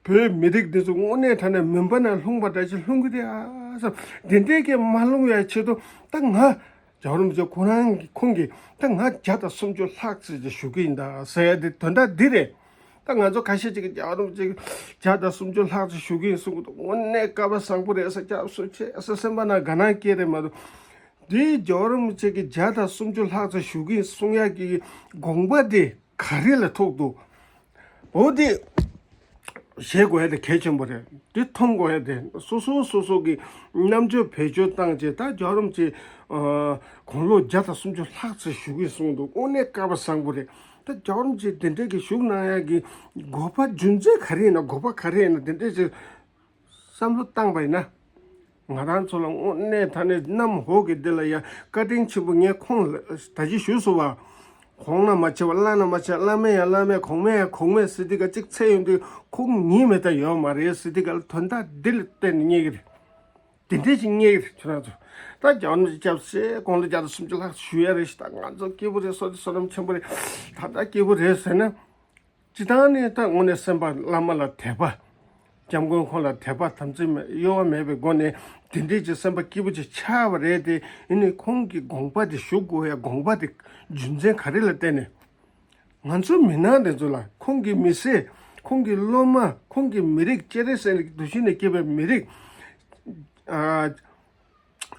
བོད་མི་རིགས་འདི་ཚོ་དངོས་གནས་དྲང་གནས་མུན་པ་ནང་ལྷུང་བ་འདྲ་ཅིག་ལྷུང་གི་རེད་ཨ་བསམ། དེ་འདྲའི་གི་མ་ལྷུང་བའི་ཆེད་དུ་ད་ང་རྒྱལ་བ་རིན་པོ་ཆེ་ཁོ་རང་གི་ཁོང་གིས་ད་ང་བརྒྱ་དང་སུམ་ཅུ་ལྷག་ཙམ་ཅིག་བཞུགས་ཀྱི་ཡིན་ད་ཟེར་ཡ་དེ་དོན་དག་འདི་རེད། ད་ང་ཚོ་ཁ་ཤས་ཅིག་གིས་རྒྱལ་བ་རིན་པོ་ཆེ་བརྒྱ་དང་སུམ་ཅུ་ལྷག་ཙམ་བཞུགས་ཀྱི་ཡིན་གསུང་གི་འདུག། དངོས་གནས་སྐལ་བ་བཟང་པོ་རེད་ཟེར། སྐྱབས་སུ་མཆི་ཟེར་སེམས་པ་ནང་དགའ་སྣང་སྐྱེས་རེད་མ་གཏོགས། འདིའི་རྒྱལ་བ་རིན་པོ་ཆེ་གིས་བརྒྱ་དང་སུམ་ཅུ་ལྷག་ཙམ་བཞུགས་ཀྱི་ཡིན་གསུང་ཡག་གི་དགོངས་པ་དེ་ག་རེ་ལ་ཐུག་འདུག། འོ་དེ་བཞེས་དགོས་ཡ་དེ་གལ་ཆེན་པོ་རེད། དེ་མཐོང་དགོས་ཡ་དེ་སོ་སོ་སོ་སོ་གི་རྣམ་དཔྱོད་བེད་སྤྱོད་བཏང་བྱས། ད་རྒྱལ་བ་རིན་པོ་ཆེ་དགུང་ལོ་བརྒྱ་དང་སུམ་ཅུ་ལྷག་ཙམ་བཞུགས་ཀྱི་ཡིན་གསུང་འདུག། དངོས་གནས་སྐལ་བ་བཟང་པོ་རེད། ད་རྒྱལ་བ་རིན་པོ་ཆེ་དེ་འདྲས་ཀྱི་བཞུགས་གནང་ཡག་གི་དགོས་པ་རྒྱུ་མཚན་ག་རེ་ཡིན་ན། དགོས་པ་ག་རེ་ཡིན་ན། དེ་འདྲས་ཅིག་བསམ་བློ་བཏང་པ་ཡིན་ན། ང་རང་ཚོ་ལ་དངོས་གནས་དྲང་གནས་གནམ་འོག་གི་འདི་ལ་ཡ་བཀའ་དྲིན་ཆེན་པོ། ངས་ཁོང་ལ་ད་ཅི་ཞུས་སོང་བ། གོང་ན་མ་ཆེ་བ་བླ་ན་མ་ཆེ། བླ་མེད་ཡང་བླ་མེད། གོང་མེད་ཡང་གོང་མེད་ཟེར་དུས་ཀ་གཅིག་ཚད་ཡོང་དུས་ཁོང་ཉིད་མེད་ད་ཡོད་མ་རེད་ཟེར་དུས་ཀ་ལ་དོན་དག་འདི་ལ་བརྟེན་ནས་རྙེད་ཀྱི་རེད། དེ་འདྲས་ཅིག་རྙེད་ཀྱི་རེད། ཁྱོད་རང་ཚོ་ད་རྒྱལ་བ་རིན་པོ་ཆེ་སྐྱབས་སུ་མཆི། དགུང་ལོ་བརྒྱ་དང་སུམ་ཅུ་ལྷག་ཞུ་ཡ་རེད་ཤག། ད་ང་ཚོ་སྐྱིད་པོ་རེད། བསོད་བདེ་བསོད་ནམས་ཆེན་པོ་རེད། ད་ལྟ་སྐྱིད་པོ་རེད་ཟེར་ན། སྤྱིར་བཏང་ནས་ད་དངོས་གནས་སེམས་པ་བླ་མ་ལ་དད་པ། སྐྱབས་མགོན་ཁོང་ལ་དད་པ་དམ་ཚིག་མེད་གཡོ་བ་མེད་པའི་སྒོ་ནས་དེ་འདྲས་ཀྱི་སེམས་པ་སྐྱིད་པོ་ཅིག་ཆགས་པ་རེད་དེ། ཡིན་ནའི་ཁོང་གི་དགོངས་པ་དེ་ཞུ་དགོས་ཡ་དགོངས་པ་དེ་རྒྱུ་མཚན་ག་རེ་ལ་བརྟེན་ནས། ང་ཚོའི་མི་ནག་དེ་ཚོ་ལ་ཁོང་གི་མི་སེར། ཁོང་གི་སློབ་མ། ཁོང་གི་མི་རིགས། སྤྱན་རས་གཟིགས་འདུལ་ཞིང་ནས་སྐྱེས་པའི་མི་རིགས། ཨ།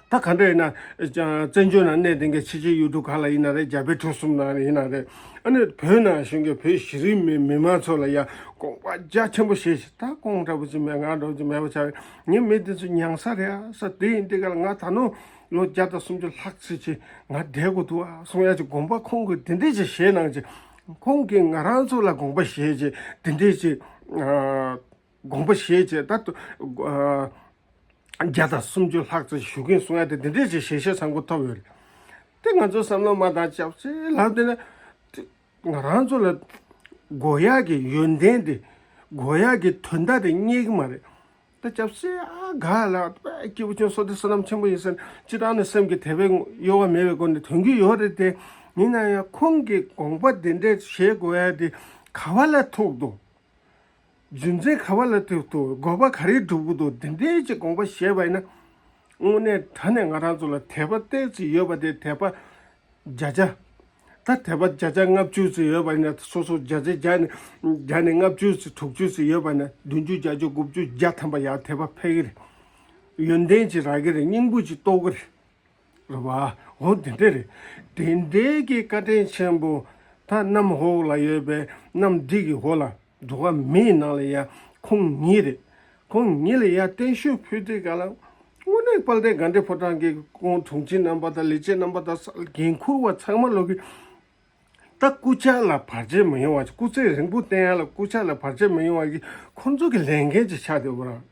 ད་ག་འདྲ་ཡིན་ན། བཙན་བྱོལ་ནང་གནས་དེ་གའི་ཕྱི་རྒྱལ་ཡུལ་གྲུ་ག་ལ་ཡིན་ན་རེད། རྒྱ་བལ་འབྲུག་གསུམ་ནང་ཡིན་ན་རེད། ཨ་ནི་བོད་ནང་བཞུགས་མཁན་བོད་གཞི་རིམ་མི་མི་མང་ཚོ་ལ་ཡ་དགོངས་པ་རྒྱ་ཆེན་པོ་བཞེས་ཤིག། ད་ཁོང་འདྲ་པོ་ཅིག་མེད། ང་འདྲ་པོ་ཅིག་མེད་པ་ཆགས། ངའི་མི་དེ་ཚོ་མྱང་ས་རེད་ཨ་ས། དེ་ཡིན་དེ་ག་ལ་ང་ད་ནོ་ལོ་བརྒྱ་དང་སུམ་ཅུ་ལྷག་ཙམ་ཅིག་ང་བསྡད་དགོས་འདུག་ཨ་གསུང་ཡ་ཅིག་དགོངས་པ་ཁོང་གིས་དེ་འདྲས་ཅིག་བཞེས་གནང་ཅིག། ཁོང་གིས་ང་རང་ཚོ་ལ་དགོངས་པ་བཞེས་ཅིག། དེ་འདྲས་ཅིག་ཨ་དགོངས་པ་བཞེས་ཅིག། ད་ཨ། བརྒྱ་དང་སུམ་ཅུ་ལྷག་ཙམ་བཞུགས་ཀྱིན་གསུང་ཡ་དེ་འདི་འདྲས་ཅིག་ཞལ་བཞེས་ཚང་པོ་ཐོབ་ཡོད་རེད། དེ་ང་ཚོ་བསམ་བློ་མ་བཏང་། སྐྱབས་སུ་ལབ་དེ་ནི་དེ་ང་རང་ཚོ་ལ་དགོས་ཡག་གི་ཡོན་ཏན་དེ། དགོས་ཡག་གི་དོན་དག་དེ་རྙེད་ཀྱི་མ་རེད། ད་སྐྱབས་སུ་ཨ་ག་ལ་དཔེ་སྐྱིད་པོ་ཅན་བསོད་བདེ་བསོད་ནམས་ཆེན་པོ་ཡིན་ཟེར་ན་སྤྱིར་བཏང་ནས་སེམས་ཀྱི་དད་པའི་གཡོ་བ་མེད་པའི་སྒོ་ནས་དོན་གྱི་ཡོད་རེད་དེ། ཡིན་ན་ཡང་ཁོང་གིས་དགོངས་པ་དེ་འདྲས་བཞེས་དགོས་ཡ་དེ་ག་བ་ལ་ཐུག་འདུག། རྒྱུ་མཚན་ག་བ་ལ་ཐུག་འདུག། དགོས་པ་ག་རེ་སྒྲུབ་དགོས་འདུག། དེ་འདྲའི་ཅིག་དགོངས་པ་བཞེས་པ་ཡིན་ན། དངོས་གནས་དྲང་གནས་ང་རང་ཚོ་ལ་དད་པ་ཏོག་ཙམ་ཡོད་པ་དེ་དད་པ་བརྒྱ་ཆ། ད་དད་པ་བརྒྱ་ཆ་ལྔ་བཅུ་ཙམ་ཡོད་པ་ཡིན་ན། སོ་སོ་བརྒྱ་ཆ་བརྒྱ་ནས་བརྒྱ་ནས་ལྔ་བཅུ་ཙམ་དྲུག་ཅུ་ཙམ་ཡོད་པ་ཡིན་ན། བདུན་ཅུ་བརྒྱད་ཅུ་དགུ་བཅུ་བརྒྱ་ཐམ་པ་ཡར་དད་པ་འཕེལ་གི་རེད། ཡོན་ཏན་ཅིག་རག་གི་རེད། སྙིང་པོ་ཅིག་རྟོགས་གི་རེད། རེད་བ། འོ་དེ་འདྲ་རེད། དེ་འདྲའི་གི་བཀའ་དྲིན་ཆེན་པོ། ད་གནམ་འོག་ལ་ཡོད་པའི་གནམ་འདི་གི་འོག་ལ་འགྲོ་བ་མིའི་ནང་ལ་ཡང་ཁོང་ཉིད་རེད། ཁོང་ཉིད་ལ་ཡང་བརྟན་བཞུགས་ཕུལ་དུས་ག་ལ། དངོས་གནས་དཔལ་ལྡན་དགའ་ལྡན་ཕོ་བྲང་གི་ཁོང་དྲུང་ཆེ་རྣམ་པ་དང་ལས་བྱེད་རྣམ་པ་དང་འགན་འཁུར་བ་ཚང་མ་ལོག་གི། ད་སྐུ་ཕྱྭ་ལ་བར་ཆད་མི་ཡོང་བ་ཅིག་སྐུ་ཚེ་རིང་པོ་བརྟན་ཡ་ལ་སྐུ་ཕྱྭ་ལ་བར་ཆད་མི་ཡོང་བ་ཅིག་ཁོང་ཚོ་གི་ལས་འགན་ཅིག་ཆགས་བསྡད་པ་རེད།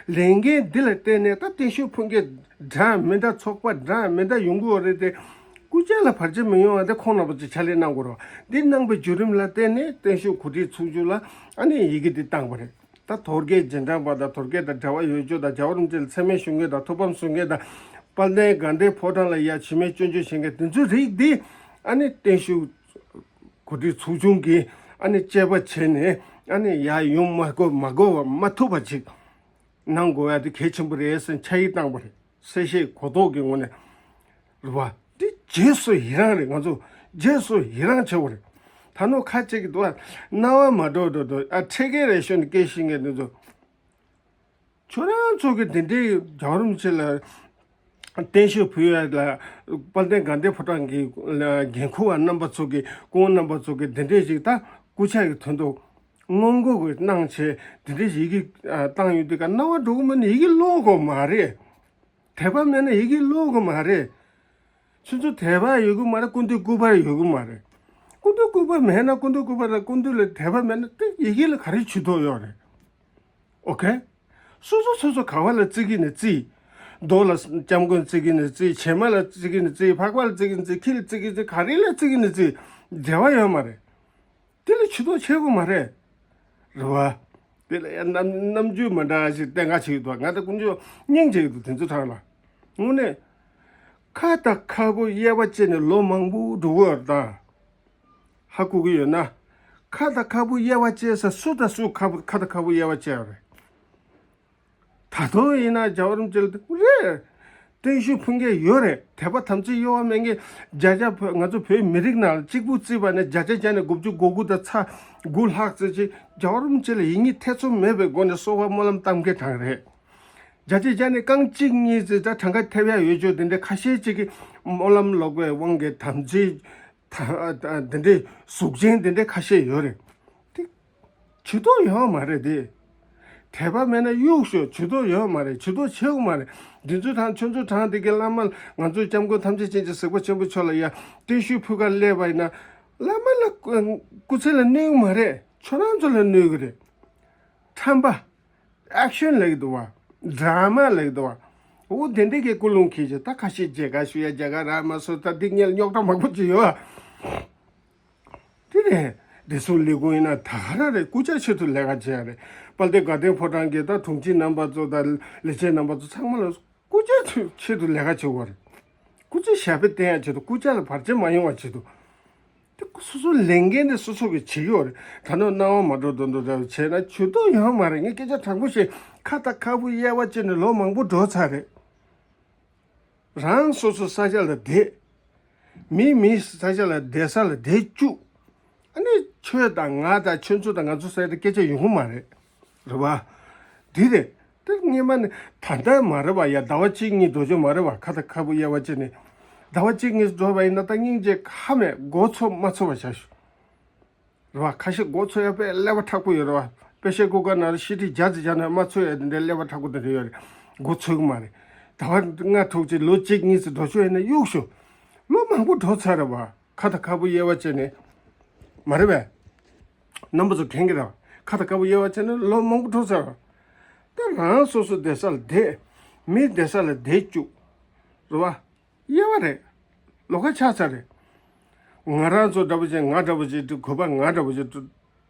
ལས་འགན་འདི་ལ་བརྟེན་ནས་ད་བརྟན་བཞུགས་ཕུན་ཁེ་འདྲ་མི་འདྲ་ཚོགས་པ་འདྲ་མི་འདྲ་ཡོང་གི་ཡོད་རེད་དེ། སྐུ་ཕྱྭ་ལ་བར་ཆད་མི་ཡོང་བ་དེ་ཁོང་རྣམ་པ་ཚོས་ཕྱག་ལས་གནང་དགོས་རེད། འདི་གནང་པའི་བརྒྱུད་རིམ་ལ་བརྟེན་ནས་བརྟན་བཞུགས་གོ་སྒྲིག་ཚོགས་ཆུང་ལ་ཨ་ནི་ཡི་གེ་འདི་བཏང་པ་རེད། ད་དོལ་རྒྱལ་རྗེས་འབྲང་པ་དང་དོལ་རྒྱལ་དང་འབྲེལ་བ་ཡོད་ཅོག་དང་རྒྱལ་བ་རིན་པོ་ཆེ་ལ་མཚན་སྨད་ཞུ་མཁན་དང་ཐུགས་ཕམ་གསུང་མཁན་དང་དཔལ་ལྡན་དགའ་ལྡན་ཕོ་བྲང་ལ་ཡ་མཆི་མས་སྐྱོན་བརྗོད་བྱེད་མཁན་དེ་ཚོའི་རིགས་འདི་ཨ་ནི་བརྟན་བཞུགས་གོ་སྒྲིག་ཚོགས་ཆུང་གིས་ཨ་ནི་དཔྱད་པ་བྱས་ནས་ཨ་ནི་ཡར་ཡོང་མ་དགོས་མ་དགོས་པ་མ་ཐུབ་པ་ཅིག་གནང་དགོས་ཡ་དེ་གལ་ཆེན་པོ་རེད་ཟེར་ཕྱག་ཡིག་བཏང་པ་རེད། གསལ་བཤད་གོ་རྟོགས་ཀྱི་ངོས་ནས་རེད་བ། འདི་རྗེས་སུ་ཡི་རང་རེད། ང་ཚོ་རྗེས་སུ་ཡི་རང་བྱེད་དགོས་རེད། ད་ནོ་ཁ་ཅིག་གི་འདུག་ཨ། རྣ་བ་མ་འགྲོ་འགྲོ་འགྲོ་ཨ་ཁྲེལ་གེ་རེ་ཤོན་སྐད་ཤིང་གི་འདི་ཚོ། ཁྱོད་རང་ཚོ་གི་འདི་འདྲའི་རྒྱལ་བ་རིན་པོ་ཆེ་ལ་བརྟན་བཞུགས་ཕུལ་ཡ་ལ་དཔལ་ལྡན་དགའ་ལྡན་ཕོ་བྲང་གི་འགན་འཁུར་བ་རྣམ་པ་ཚོ་གི་སྐུ་ངོ་རྣམ་པ་ཚོ་གི་འདི་འདྲའི་ཞིག་ད་སྐུ་ཕྱྭ་གི་དོན་དུ་སྔོན་འགོག་གི་གནང་བྱས་འདི་འདྲའི་ཞིག་གི་བཏང་ཡོད་དུས་ཀ་རྣ་བ་འགྲོ་གི་མ་ནི་ཡི་གེ་ཀློག་དགོས་མ་རེད། དད་པ་མེད་ན་ཡི་གེ་ཀློག་དགོས་མ་རེད། ཁྱོད་ཚོ་དད་པ་ཡོད་གི་མ་རེད། སྐུ་མདུན་སྐུ་པར་ཡོད་གི་མ་རེད། སྐུ་མདུན་སྐུ་པར་མེད་ན་སྐུ་མདུན་སྐུ་པར་དང་སྐུ་མདུན་ལ་དད་པ་མེད་ན་དེ་ཡི་གེ་ལ་ག་རེ་ཇུས་གཏོགས་ཡོད་རེད། ཨོ་ཁེ། སོ་སོ་སོ་སོ་ག་བ་ལ་བརྩི་གི་ནས་བརྩི། རྡོ་ལ་སྐྱབས་མགོན་བརྩི་གི་ནས་བརྩི། བྱེ་མ་ལ་བརྩི་གི་ནས་བརྩི། འཕགས་པ་ལ་བརྩི་གི་ནས་བརྩི། ཁྱི་ལ་བརྩི་གི་བརྩི། ག་རེ་ལ་བརྩི་གི་ནས་བརྩི། འབྲེལ་བ་ཡོད་མ་རེད། དེ་ལ་ཇུས་གཏོགས་བྱེད་དགོས་མ་རེད། རེད་བ། དེ་ལ་ཡང་རྣམ་རྣམ་འགྱུར་མ་འདྲ་ཞིག་བསྟན་ག་བྱེད་ཀྱི་འདུག་ང་ད་ཀུན་སྤྱོད་སྙིང་རྗེ་གི་འདུག་དེ་ཚོ་ཐང་ལ། དངོས་གནས། ཁ་དང་ཁ་སྤུ་དབྱེ་བ་བཅད་ནས་ལོ་མང་པོ་འགྲོ་གི་ཡོད་རེད་ད། ཧ་གོ་གི་ཡོད་ན། ཁ་དང་ཁ་སྤུ་དབྱེ་བ་བཅད་ས་སུ་དང་སུ་ཁ་སྤུ་ཁ་དང་ཁ་སྤུ་དབྱེ་བ་བཅད་ཡོད་རེད། ད་དུང་ཡིན་ན་རྒྱལ་བ་རིན་པོ་ཆེ་ལ་རེད། བརྟན་བཞུགས་ཕུལ་མཁན་ཡོད་རེད། དད་པ་དམ་ཚིག་གཡོ་བ་མེད་མཁན་བརྒྱ་ཆ་བོད་ང་ཚོ་བོད་མི་རིགས་ནང་ལ་གཅིག་པུ་བརྩིས་པ་ནས་བརྒྱ་ཆ་བརྒྱ་ནས་དགུ་བཅུ་གོ་དགུ་དང་ཚ་དགུ་ལྷག་ཙམ་ཅིག་རྒྱལ་བ་རིན་པོ་ཆེ་ལ་ཡིད་གཉིས་ཐེ་ཚོམ་མེད་པའི་སྒོ་ནས་གསོལ་བ་སྨོན་ལམ་བཏབ་མཁན་གྲངས་རེད། བརྒྱ་ཆ་བརྒྱ་ནས་རྐང་གཅིག་གཉིས་ཙམ་ད་གྲངས་ཀ་ཐེབས་ཡ་ཡོད་ཆོག་དེ་འདྲ་ཁ་ཤས་ཅིག་གིས་སྨོན་ལམ་ལོག་པའི་དབང་གིས་དམ་ཚིག་ད་ད་འདི་འདྲའི་གཟུགས་ཅན་འདི་འདྲའི་ཁ་ཤས་ཡོད་རེད། དེ་ཇུས་གཏོགས་ཡོད་མ་རེད་དེ། དད་པ་མེད་ན་གཡུག་ཤོག་ཇུས་གཏོགས་ཡོད་མ་རེད། ཇུས་གཏོགས་བྱེད་དགོས་མ་རེད། འདི་ཚོའི་དང་ཁྱོད་ཚོའི་དང་དེ་གའི་བླ་མ་ང་ཚོའི་སྐྱབས་མགོན་ཐམས་ཅད་མཁྱེན་ཅིང་གཟིགས་པ་ཆེན་པོ་མཆོག་ལ་ཡ་བརྟན་བཞུགས་ཕུལ་ག་སླེབས་པ་ཡིན་ན། བླ་མ་ལ་སྐུ་ཚེ་ལ་གནོད་གི་མ་རེད། ཁྱོད་རང་ཚོ་ལ་གནོད་གི་རེད། ཁྲམ་པ། ཨེག་ཤན་ལེགས་འདུག་བ། ཌ་ར་མ་ལེགས་འདུག་བ། འོ་དེ་འདྲའི་གི་ཀུན་སློང་འཁྱེར་བྱས་ད་ཁ་ཤས་མཇལ་ཁ་ཞུ་ཡ་མཇལ་ཁ་རག་མ་སོང་། ད་འདི་ངས་རྙོག་དྲ་མང་པོ་ཅིག་ཡོད་ཨ། དེ་ནས་བདེ་སྲུང་ལས་ཁུངས་ཡིན་ན་ད་ག་རང་རེད། སྐུ་ཕྱྭ་ཆེད་དུ་ལས་ཀ་བྱས་ཡ་རེད། དཔལ་ལྡན་དགའ་ལྡན་ཕོ་བྲང་གི་ད་དྲུང་ཆེ་རྣམ་པ་ཚོ་དང་ལས་བྱེད་རྣམ་པ་ཚོ་ཚང་མ་ལ་སྐུ་ཕྱྭ་ཆེད་དུ་ལས་ཀ་བྱེད་དགོས་རེད། སྐུ་ཚེ་ཞབས་པད་བརྟན་ཡ་ཆེད་དུ། སྐུ་ཕྱྭ་ལ་བར་ཆད་མ་ཡོང་བ་ཆེད་དུ། དེ་སོ་སོ་ལས་འགན་དེ་སོ་སོ་གིས་བྱེད་ཀྱི་ཡོད་རེད། ད་ནོ་སྣང་བ་མ་འགྲོ་འདོན་འགྲོ་འདྲ་བྱས་ན་ཇུས་གཏོགས་ཡོད་མ་རེད། ངས་སྐད་ཆ་དྲང་པོ་བཤད། ཁ་དང་ཁ་སྤུ་དབྱེ་བ་བཅད་ནས་ལོ་མང་པོ་འགྲོ་ཚར་རེད། རང་སོ་སོ་ས་ཆ་ལ་བསྡད། མི་མི་ས་ཆ་ལ་བསྡད་ས་ལ་བསྡད་བཅུག་ཨ་ནི་ཁྱོད་དང་ང་དང་ཁྱོད་ཚོ་དང་ང་ཚོ་ཟེར་ཏེ་སྐད་ཆ་ཡོང་གི་མ་རེད། རེད་བ། དེ་རེད། དེ་སྔོན་མ་ནི་ད་ལྟ་མ་རེད་བ། ཡ་ཟླ་བ་གཅིག་གཉིས་འགྲོ་རྒྱུ་མ་རེད་བ། ཁ་དང་ཁ་སྤུ་དབྱེ་བ་བཅད་ནས་ཟླ་བ་གཅིག་གཉིས་འགྲོ་བ་ཡིན་ན་ད་སྙིང་རྗེ་ཁ་མེད། མགོ་ཚོས་མ་ཚོས་པ་བྱ་ཞུ། རེད་བ། ཁ་ཤས་མགོ་ཚོས་ཡ་དཔེ་ཀླད་པ་མཁྲེགས་པོ་ཡོད་རེད་བ། དཔེ་བཤད་སྐུ་ག་ན་རེ་ཤི་ཁྲི་བརྒྱ་ཙམ་བརྒྱབ་ན་མ་ཚོས་ཡ་དེ་འདྲའི་ཀླད་པ་མཁྲེགས་པོ་དེ་འདྲ་ཡོད་རེད། མགོ་ཚོས་གི་མ་རེད། ཟླ་བ་ལྔ་དྲུག་ཅིག་ལོ་གཅིག་གཉིས་ཙམ་འགྲོ་ཆོག་ཡིན་ན་གཡུག་ཞུ། ལོ་མང་པོ་འགྲོ་ཚར་རེད་བ། ཁ་དང་ཁ་སྤུ་དབྱེ་བ་བཅད་ནས། མ་རེད་པས། རྣམ་པ་ཚོ་མཁྱེན་གྱི་རེད་བ། ཁ་དང་ཁ་སྤུ་དབྱེ་བ་བཅད་ནས་ལོ་མང་པོ་འགྲོ་ཚར་བ། ད་རང་སོ་སོ་བསྡད་ས་ལ་བསྡད། མི་བསྡད་ས་ལ་བསྡད་བཅུག་རེད་བ། དབྱེ་བ་རེད། ལོགས་ཀ་ཆགས་ཚར་རེད། ང་རང་ཚོ་འདྲ་པོ་ཅིག་ང་འདྲ་པོ་ཅིག་གུས་པ་ང་འདྲ་པོ་ཅིག་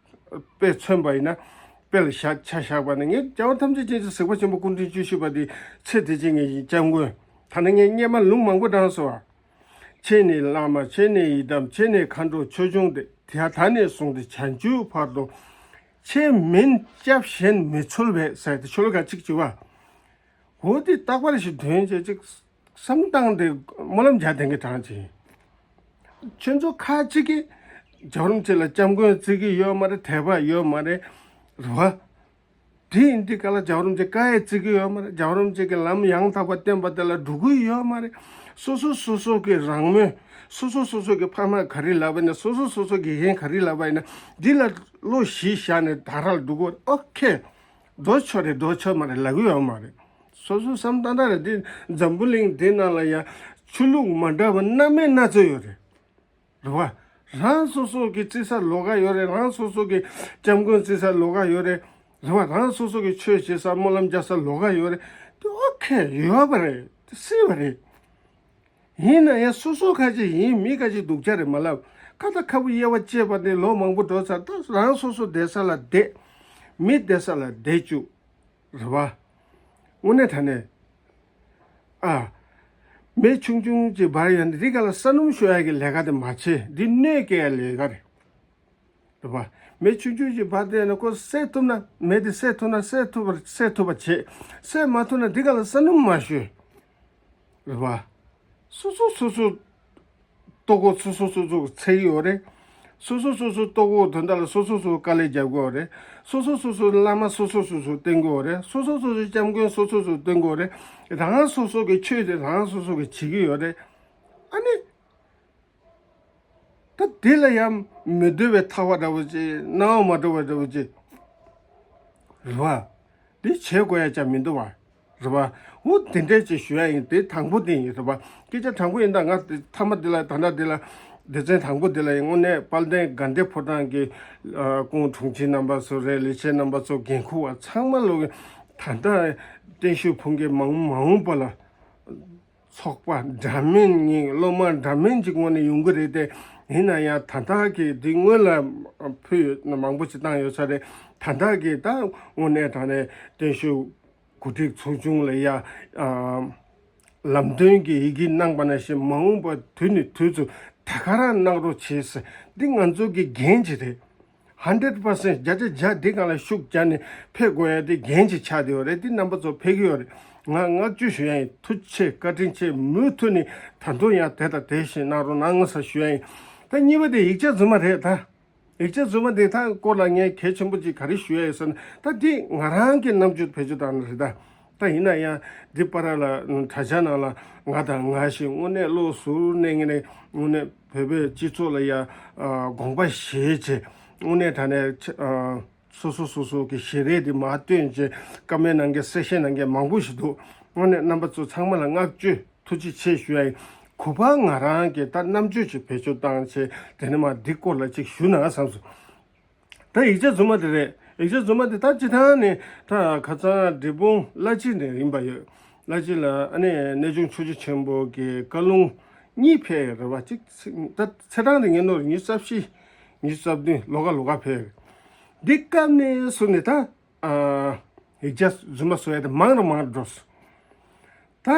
དཔེ་མཚོན་པ་ཡིན་ན། དཔེ་ལ་བཞག་ཆ་བཞག་པ་ནི་ངས་རྒྱལ་བ་ཐམས་ཅད་མཁྱེན་ཅིང་གཟིགས་པ་ཆེན་པོ་སྐུ་ཕྲེང་བཅུ་བཞི་པ་དེ་ཚེ་འདི་ཕྱི་གཉིས་ཀྱི་སྐྱབས་མགོན། ད་ནི་ངས་སྔོན་མ་ལུང་མང་པོ་བགྲངས་སོང་བ། ཁྱེད་ནི་བླ་མ། ཁྱེད་ནི་ཡི་དམ། ཁྱེད་ནི་མཁའ་འགྲོ་ཆོས་སྐྱོང་སྟེ། དེ་ད་ནས་བཟུང་སྟེ་བྱང་ཆུབ་བར་དུ། ཁྱེད་མིན་སྐྱབས་གཞན་མི་འཚོལ་བས་ཟེར་ཏེ་ཤོ་ལོ་ཀ་གཅིག་བྱས་པ། འོ་དེ་རྟག་པར་ཞིག་དོན་བྱེད་ཅིག་བསམ་བཏང་སྟེ་སྨོན་ལམ་རྒྱག་བསྡད་མཁན་གྲངས་ཅིག་ཁྱོད་ཚོ་ཁ་ཅིག་གིས་རྒྱལ་བ་རིན་པོ་ཆེ་ལ་སྐྱབས་མགོན་བརྩི་གི་ཡོད་མ་རེད། དད་པ་ཡོད་མ་རེད། རེད་བ། དེ་ཡིན་དུས་ག་ལ་རྒྱལ་བ་རིན་པོ་ཆེ་བཀའ་ཡང་བརྩི་གི་ཡོད་མ་རེད། རྒྱལ་བ་རིན་པོ་ཆེ་གི་ལམ་ཡང་དག་པ་བསྟན་པ་དེ་ལ་འགྲོ་གི་ཡོད་མ་རེད། སོ་སོ་སོ་སོ་གི་རང་མོས། སོ་སོ་སོ་སོ་གི་ཕ་མ་ག་རེ་ལབ་པ་ཡིན་ན། སོ་སོ་སོ་སོ་དགེ་རྒན་ག་རེ་ལབ་པ་ཡིན་ན། འདི་ལ་བློ་གཞི་བཞག་ནས་ད་རག་འགྲོ་གི་ཡོད། ཨོ་ཁེ། འགྲོ་ཆོག་རེད་འགྲོ་ཆོག་མ་རེད་ལབ་གི་ཡོད་མ་རེད། སོ་སོ་བསམ་ཏན་ཏན་རེད། འདི་འཛམ་བུ་གླིང་འདི་ནང་ལ་ཡང་ཆོས་ལུགས་མ་འདྲ་བ་སྣ་མིན་སྣ་ཚོགས་ཡོད་རེད། རེད་བ། རང་སོ་སོ་གི་རྩི་ས་ལོགས་ཀ་ཡོད་རེད། རང་སོ་སོ་གི་སྐྱབས་མགོན་རྩི་ས་ལོགས་ཀ་ཡོད་རེད། རེད་བ། རང་སོ་སོ་གི་ཆོས་བྱེད་ས་སྨོན་ལམ་རྒྱག་ས་ལོགས་ཀ་ཡོད་རེད། དེ་ཨོ་ཁེ་ཡོད་པ་རེད། དེ་སྲིད་པ་རེད། ཡིན་ན་ཡང་སོ་སོ་ཁ་ཅིག་ཡིན། མི་ཁ་ཅིག་སྡུག་ཅག་རེད་མ་ལབ། ཁ་ད་ཁ་བུ་དབྱེ་བ་བཅད་པ་ནི་ལོ་མང་པོ་འགྲོ་ཚར། ད་རང་སོ་སོ་བསྡད་ས་ལ་བསྡད། མི་བསྡད་ས་ལ་བསྡད་བཅུག། རེད་བ། དངོས་གནས་དྲང་གནས། ཨ། མེ་ཆུང་ཆུང་ཅིག་འབར་ཡོང་དུས་འདི་ག་ལ་ས་སྣུམ་གཞོལ་ཡག་གི་ལས་ཀ་དེ་མ་བྱེད། འདི་གནོད་སྐྱེལ་ཡག་ལས་ཀ་རེད། རེད་བ། མེ་ཆུང་ཆུང་ཅིག་འབར་བསྡད་ན་ཁོ་སེལ་ཐུབ་ན། མེ་དེ་སེལ་ཐུབ་ན་སེལ་ཐུབ་པ་སེལ་ཐུབ་པ་བྱེད། སེལ་མ་ཐུབ་ན་འདི་ག་ལ་ས་སྣུམ་མ་གཞོལ། རེད་བ། སོ་སོ་སོ་སོ་ལྟོ་གོས་སོ་སོ་སོ་སོ་འཚོལ་གྱི་ཡོད་རེད། སོ་སོ་སོ་སོ་ལྟོ་གོས་དོན་དག་ལ་སོ་སོ་སོ་དཀའ་ལས་རྒྱབ་ཀྱི་ཡོད་རེད། སོ་སོ་སོ་སོ་བླ་མ་སོ་སོ་སོ་སོ་བསྟེན་གྱི་ཡོད་རེད། སོ་སོ་སོ་སོ་སྐྱབས་མགོན་སོ་སོ་སོ་བསྟེན་གྱི་ཡོད་རེད། རང་སོ་སོ་གི་ཆོས་དེ་རང་སོ་སོ་གི་བྱེད་ཀྱི་ཡོད་རེད། ཨ་ནི། ད་དེ་ལ་ཡང་མི་འདོད་པའི་ཐལ་བ་འདྲ་བོ་ཅིག། སྣང་བ་མ་འགྲོ་བ་འདྲ་བོ་ཅིག། རེད་བ། འདི་བྱེད་དགོས་ཡ་ཅང་མི་འདུག་བ། རེད་བ། འོ་དེ་འདྲས་ཅིག་ཞུ་ཡ་ཡིན། དེ་དང་པོ་དེ་ཡིན། རེད་བ། སྐད་ཆ་དྲང་པོ་ཡིན། ད་ང་དེ་མཐའ་མ་འདི་ལ། ད་ལྟ་འདི་ལ། སྡེ་ཚན་དང་པོ་འདི་ལ་ཡིན། དངོས་གནས་དཔལ་ལྡན་དགའ་ལྡན་ཕོ་བྲང་གི་ཨ་སྐུ་ངོ་དྲུང་ཆེ་རྣམ་པ་ཚོ་རེད། ལས་བྱེད་རྣམ་པ་ཚོ། འགན་འཁུར་བ་ཚང་མ་ལོག་གི། ད་ལྟ་བརྟན་བཞུགས་ཕུལ་མཁན་མ་འོངས་མ་འོངས་པ་ལ། ཚོགས་པ་འདྲ་མིན་གཉིས། སློབ་མ་འདྲ་མིན་གཅིག་དངོས་གནས་ཡོང་གི་རེད་དེ། ཡིན་ན་ཡང་ད་ལྟ་གི་འདི་སྔོན་ལ་ཕུལ་ཡོད་ན་མང་པོ་ཞིག་བཏང་ཡོད་ས་རེད། ད་ལྟ་གི་ད་དངོས་གནས་དྲང་གནས་བརྟན་བཞུགས་གོ་སྒྲིག་ཚོགས་ཆུང་ལ་ཡ། ཨ། ལམ་སྟོན་གྱི་ཡི་གེ་གནང་པ་ནང་བཞིན་མ་འོངས་པ་དུས་ནས་དུས་སུ་ད་ག་རང་གནང་རོགས་བྱེད་ཟེར། འདི་ང་ཚོ་གི་འགན་ཅིག་རེད། ཧན་ཌེ་རེཌ་པར་སེན་ཊི། བརྒྱ་ཆ་བརྒྱ་འདི་སྒང་ལ་ཤུགས་རྒྱག་ནས་ཕེབས་དགོས་ཡ་དེ་འགན་ཅིག་ཆགས་བསྡད་ཡོད་རེད། འདི་རྣམ་པ་ཚོ་ཕེབས་ཀྱི་ཡོད་རེད། ང་བསྔགས་བརྗོད་ཞུ་ཡ་ཡིན། ཐུགས་རྗེ་ཆེ། བཀའ་དྲིན་ཆེ། མུ་མཐུད་ནས་ད་དུང་ཡང་དེ་དང་དེ་བཞིན་གནང་རོགས་གནང་ཟེར་ཞུ་ཡ་ཡིན། ད་གཉིས་པ་དེ་ཡིག་ཆ་རྫུན་མ་རེད་ད། ཡིག་ཆ་རྫུན་མ་དེ་ད་སྐོར་ལ་ངས་གལ་ཆེན་པོ་ཅིག་ག་རེ་ཞུ་ཡ་ཡོད་ཟེར་ན། ད་འདི་ང་རང་གི་རྣམ་དཔྱོད་བེད་སྤྱོད་བཏང་ནི་རེད་ད། ད་ཡིན་ན་ཡང་འདི་བར་ལ་དྲ་རྒྱ་ནང་ལ་ང་དང་ང་ཞིག་དངོས་གནས་བློ་གཟུར་གནས་ངེས་ནས་དངོས་གནས་བོད་པའི་སྤྱི་ཚོགས་ལ་ཡ་ཨ་དགོངས་པ་བཞེས་བྱས། དངོས་གནས་དྲང་གནས་ཨ་སོ་སོ་སོ་སོ་གི་ཞལ་རས་དེ་མར་བཏོན་བྱས། ཀོ་མེན་ཊི་གནང་མཁན་གསལ་བཤད་གནང་མཁན་མང་པོ་ཞིག་འདུག། དངོས་གནས་རྣམ་པ་ཚོ་ཚང་མ་ལ་བསྔགས་བརྗོད། ཐུགས་རྗེ་ཆེ་ཞུ་ཡ་ཡིན། གུས་པ་ང་རང་གི་ད་རྣམ་དཔྱོད་ཅིག་བེད་སྤྱོད་བཏང་བྱས། དེ་ནས་མར་འདི་སྐོར་ལ་ཅིག་ཞུ་ན་བསམས་སོང་། ད་ཡིག་ཆ་རྫུན་མ་དེ་རེད། ཡིག་ཆ་རྫུན་མ་དེ་ད་སྤྱིར་བཏང་ནས་ད་ཁ་སང་འབྲས་སྤུངས་བླ་སྤྱི་ནས་ཡིན་པ་ཡོད། བླ་སྤྱི་ལ་ཨ་ནི་གནས་ཆུང་ཆོས་རྗེ་ཆེན་པོ་གི་བཀའ་ལུང་གཉིས་ཕེབས་ཡོད་རེད་བ། གཅིག་ཚེ་ད་ཚེས་གྲངས་དེ་ངས་ནོར། ཉི་ཤུ་རྩ་བཞི། ཉི་ཤུ་རྩ་བདུན། ལོ་ག་ལོ་ག་ཕེབས་ཡོད། འདི་སྐབས་ནས་བཟུང་ནས་ད་ཨ་ཡིག་ཆ་རྫུན་མ་བཟོ་ཡ་དེ་མང་རུ་མང་རུ་འགྲོ་སོང་། ད་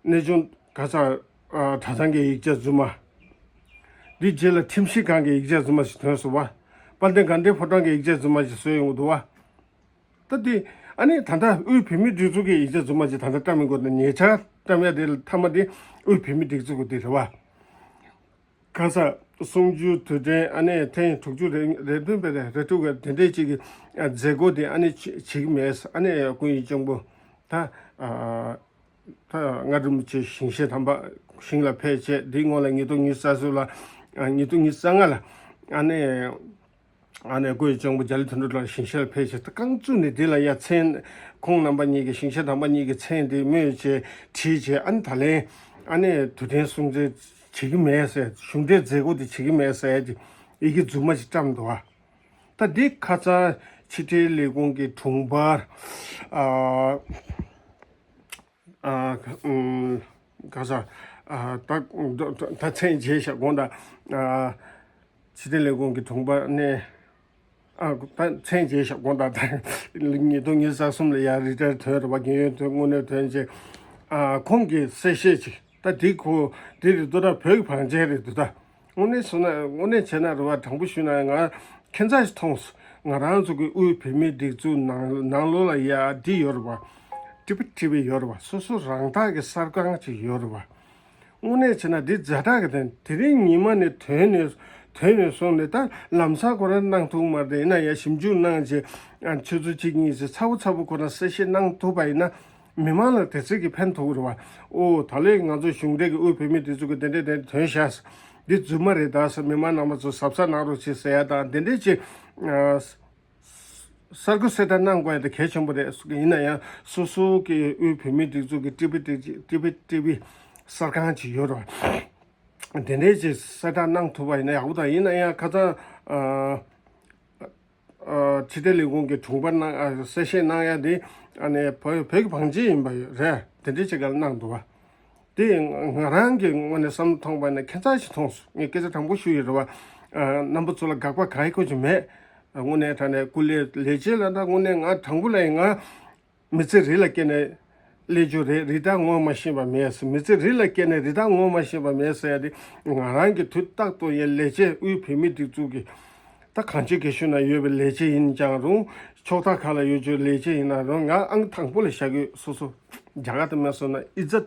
གནས་ཆུང་ག་ས་ཨ་གྲྭ་ཚང་གི་ཡིག་ཆ་རྫུན་མ། འདི་རྗེས་ལ་ཁྲིམས་ཞིབ་ཁང་གི་ཡིག་ཆ་རྫུན་མ་ཞིག་ཐོན་སོང་བ། དཔལ་ལྡན་དགའ་ལྡན་ཕོ་བྲང་གི་ཡིག་ཆ་རྫུན་མ་ཞིག་བཟོས་ཡོང་གི་འདུག་བ། ད་འདི་ཨ་ནི་ད་ལྟ་དབུས་བོད་མིའི་སྒྲིག་འཛུགས་ཀྱི་ཡིག་ཆ་རྫུན་མ་ཞིག་ད་ལྟ་བཀྲམ་ཡོང་གི་འདུག། ཉེ་ཆར་བཀྲམ་ཡ་དེ་མཐའ་མ་དེ་དབུས་བོད་མིའི་སྒྲིག་འཛུགས་ཀྱི་དེ་རེད་བ། ག་ས་གསུམ་བཅུའི་དུས་དྲན་ཨ་ནི་ཐེངས་དྲུག་ཅུ་རེ་རེ་བདུན་པའི་རེ་རེ་དྲུག་གི་དེ་འདྲས་ཅིག་གི་ཨ་མཛད་སྒོ་དེ་ཨ་ནི་བྱེད་བྱེད་ཀྱི་མེད། ཨ་ནི་སྐུ་ཡི་གཅུང་པོ་ད་ཨ་ད་མངའ་རིན་པོ་ཆེ་ཞིང་གཤེགས་དམ་པ་ཞིང་ལ་ཕེབས་བྱས། དེའི་སྔོན་ལ་ཉིས་སྟོང་ཉི་ཤུ་རྩ་གསུམ་ལ་ཨ་ཉིས་སྟོང་ཉི་ཤུ་རྩ་ལྔ་ལ་ཨ་ནི་ཨ་ནི་སྐུ་ཡི་གཅུང་པོ་རྒྱ་ལི་དོན་གྲུབ་ལགས་ཞིང་གཤེགས་ལ་ཕེབས་བྱས། ད་རྐང་བཙུགས་ནས་དེ་ལ་ཡ་མཚན་ཁོང་རྣམ་པ་གཉིས་ཀྱི་ཞིང་གཤེགས་དམ་པ་གཉིས་ཀྱི་མཚན་དེ་སྨོས་བྱས་བྲིས་བྱས། ཨ་ནི་ད་ལན་ཨ་ནི་དུས་དྲན་སྲུང་བརྩི་བྱེད་ཀྱི་མེད་ཟེར། གཞུང་འབྲེལ་མཛད་སྒོ་དེ་བྱེད་ཀྱི་མེད་ཟེར་ཡ་དེ་ཡི་གེ་རྫུན་མ་ཞིག་བཀྲམ་འདུག་ཨ། ད་འདི་ཁ་སང་ཕྱི་དྲིལ་ལས་ཁུངས་ཀྱི་དྲུང་འཕར་ཨ་ཨ་ཨུམ་ག་ས་ཨ་ད་ད་མཚན་བརྗེས་ཤག་དགོངས་དག། ཨ་ཕྱི་དྲིལ་ལས་ཁུངས་ཀྱི་དྲུང་འཕར་ནས་ཨ་ད་མཚན་བརྗེས་ཤག་དགོངས་དག། ད་ཉིས་སྟོང་ཉི་ཤུ་རྩ་གསུམ་ལ་ཡར་རི་ཊ་ཡར་ཐོན་རེད་བ། རྒན་ཡོལ་ཐོན། དངོས་གནས་ཐོན་རྗེས་ཨ་ཁོང་གིས་གསལ་བཤད་ཅིག། ད་འདི་ཁོ་འདི་རེད་འདུག། ད་བོད་ཀྱི་བང་ཆེན་རེད་འདུག། ད་དངོས་གནས་སོང་ན་དངོས་གནས་བྱས་ན་རེད་བ། དྲང་པོ་ཞུས་ན་ང་ཁྱད་མཚར་ཞིག་མཐོང་སོང་། ང་རང་ཚོ་གི་དབུས་བོད་མིའི་སྒྲིག་འཛུགས་ནང་ནང་ལོགས་ལ་ཡ་འདི་ཡོད་རེད་བ། ཊི་བི་ཊི་བི་ཡོད་རེད་བ། སོ་སོ་རང་བདག་གི་གསར་ཁང་ཅིག་ཡོད་རེད་བ། དངོས་གནས་བྱས་ན་འདི་ཛ་དྲག་གི་དོན། དེ་རིང་ཉི་མ་ནས་ཐོན་ནས་ཐོན་ནས་སོང་ནས་ད་ལམ་སང་ཁོ་རང་གནང་ཐུབ་མ་རེད། ཡིན་ན་ཡང་ཞིབ་འཇུག་གནང་བྱས་ཨ་ཆུ་ཚོད་གཅིག་གཉིས་ཙམ་ཚ་པོ་ཚ་པོ་ཁོ་རང་གསལ་བཤད་གནང་ཐུབ་པ་ཡིན་ན། མི་མང་ལ་དེ་ཚོད་ཀྱི་ཕན་ཐོགས་རེད་བ། ཨོ་ད་ལོའི་ང་ཚོ་གཞུང་འབྲེལ་གྱི་དབུས་བོད་མིའི་སྒྲིག་འཛུགས་ཀྱི་དེ་འདྲས་དེ་འདྲས་ཐོན་ཤག། འདི་རྫུན་མ་རེད་ད་ཟེར། མི་མང་རྣམ་པ་ཚོ་གཟབ་གཟབ་གནང་རོགས་བྱེད་ཟེར་ཡ་དང་དེ་འདྲས་ཅིག་ཨ་གསར་འགོད་གསལ་བསྒྲགས་གནང་དགོས་ཡ་དེ་གལ་ཆེན་པོ་རེད། ཡིན་ན་ཡང་སོ་སོ་གི་དབུས་བོད་མིའི་སྒྲིག་འཛུགས་ཀྱི་ཊི་བི་ཊི་བི་ཊི་བི་གསར་ཁང་ཅིག་ཡོད་རེད་བ། དེ་འདྲའི་ཅིག་གསལ་བསྒྲགས་གནང་ཐུབ་པ་ཡིན་ན་ཡག་པོ་དང་། ཡིན་ན་ཡང་ཁ་སང་ཨ་ཨ་ཕྱི་དྲིལ་ལས་ཁུངས་ཀྱི་དྲུང་འཕར་གནང་ཨ་གསལ་བཤད་གནང་ཡ་དེ་ཨ་ནི་བོད་བོད་ཀྱི་བང་ཆེན་ཡིན་པ་ཡོད་རེད། དེ་འདྲའི་ཅིག་ག་ལ་གནང་འདུག་བ། དེ་ང་རང་གི་ངོས་ནས་བསམ་བློ་ཐོངས་པ་ཡིན་ན་ཁྱད་མཚར་ཞིག་མཐོང་སོང་། ངས་སྐད་ཆ་དྲང་པོ་ཞུ་ཡི་རེད་བ། ཨ་རྣམ་པ་ཚོ་ལ་དགག་པ་ག་ཡི་ཁོ་ཅིག་མེད། དངོས་གནས་དྲང་གནས་སྐུ་ལས་ལས་བྱེད་ལ་ད་དངོས་གནས་ང་དྲང་པོ་ལ་ཡིན། ང་མི་ཚེ་རི་ལ་སྐྱེས་ནས་སླེབས་རྒྱུ་རེད། རི་དྭགས་ངོ་མ་ཤེས་པ་མེད་ཟེར། མི་ཚེ་རི་ལ་སྐྱེས་ནས་རི་དྭགས་ངོ་མ་ཤེས་པ་མེད་ཟེར་ཡ་དེ་ང་རང་གི་དུས་རྟག་ཏུ་ཡ་ལས་བྱེད་དབུས་བོད་མིའི་སྒྲིག་འཛུགས་ཀྱི་ད་གངས་ཅན་སྐྱིད་གཤོངས་ན་ཡོད་པའི་ལས་བྱེད་ཡིན་ཀྱང་རུང་། ཕྱོགས་མཐའ་ཁག་ལ་ཡོད་རྒྱུའི་ལས་བྱེད་ཡིན་ན་རུང་། ང་ཨང་དང་པོ་ལ་བཞག་གི་ཡོད། སོ་སོ་རྒྱ་གར་དུ་མེད་སོང་ན་ཨི་ཛད་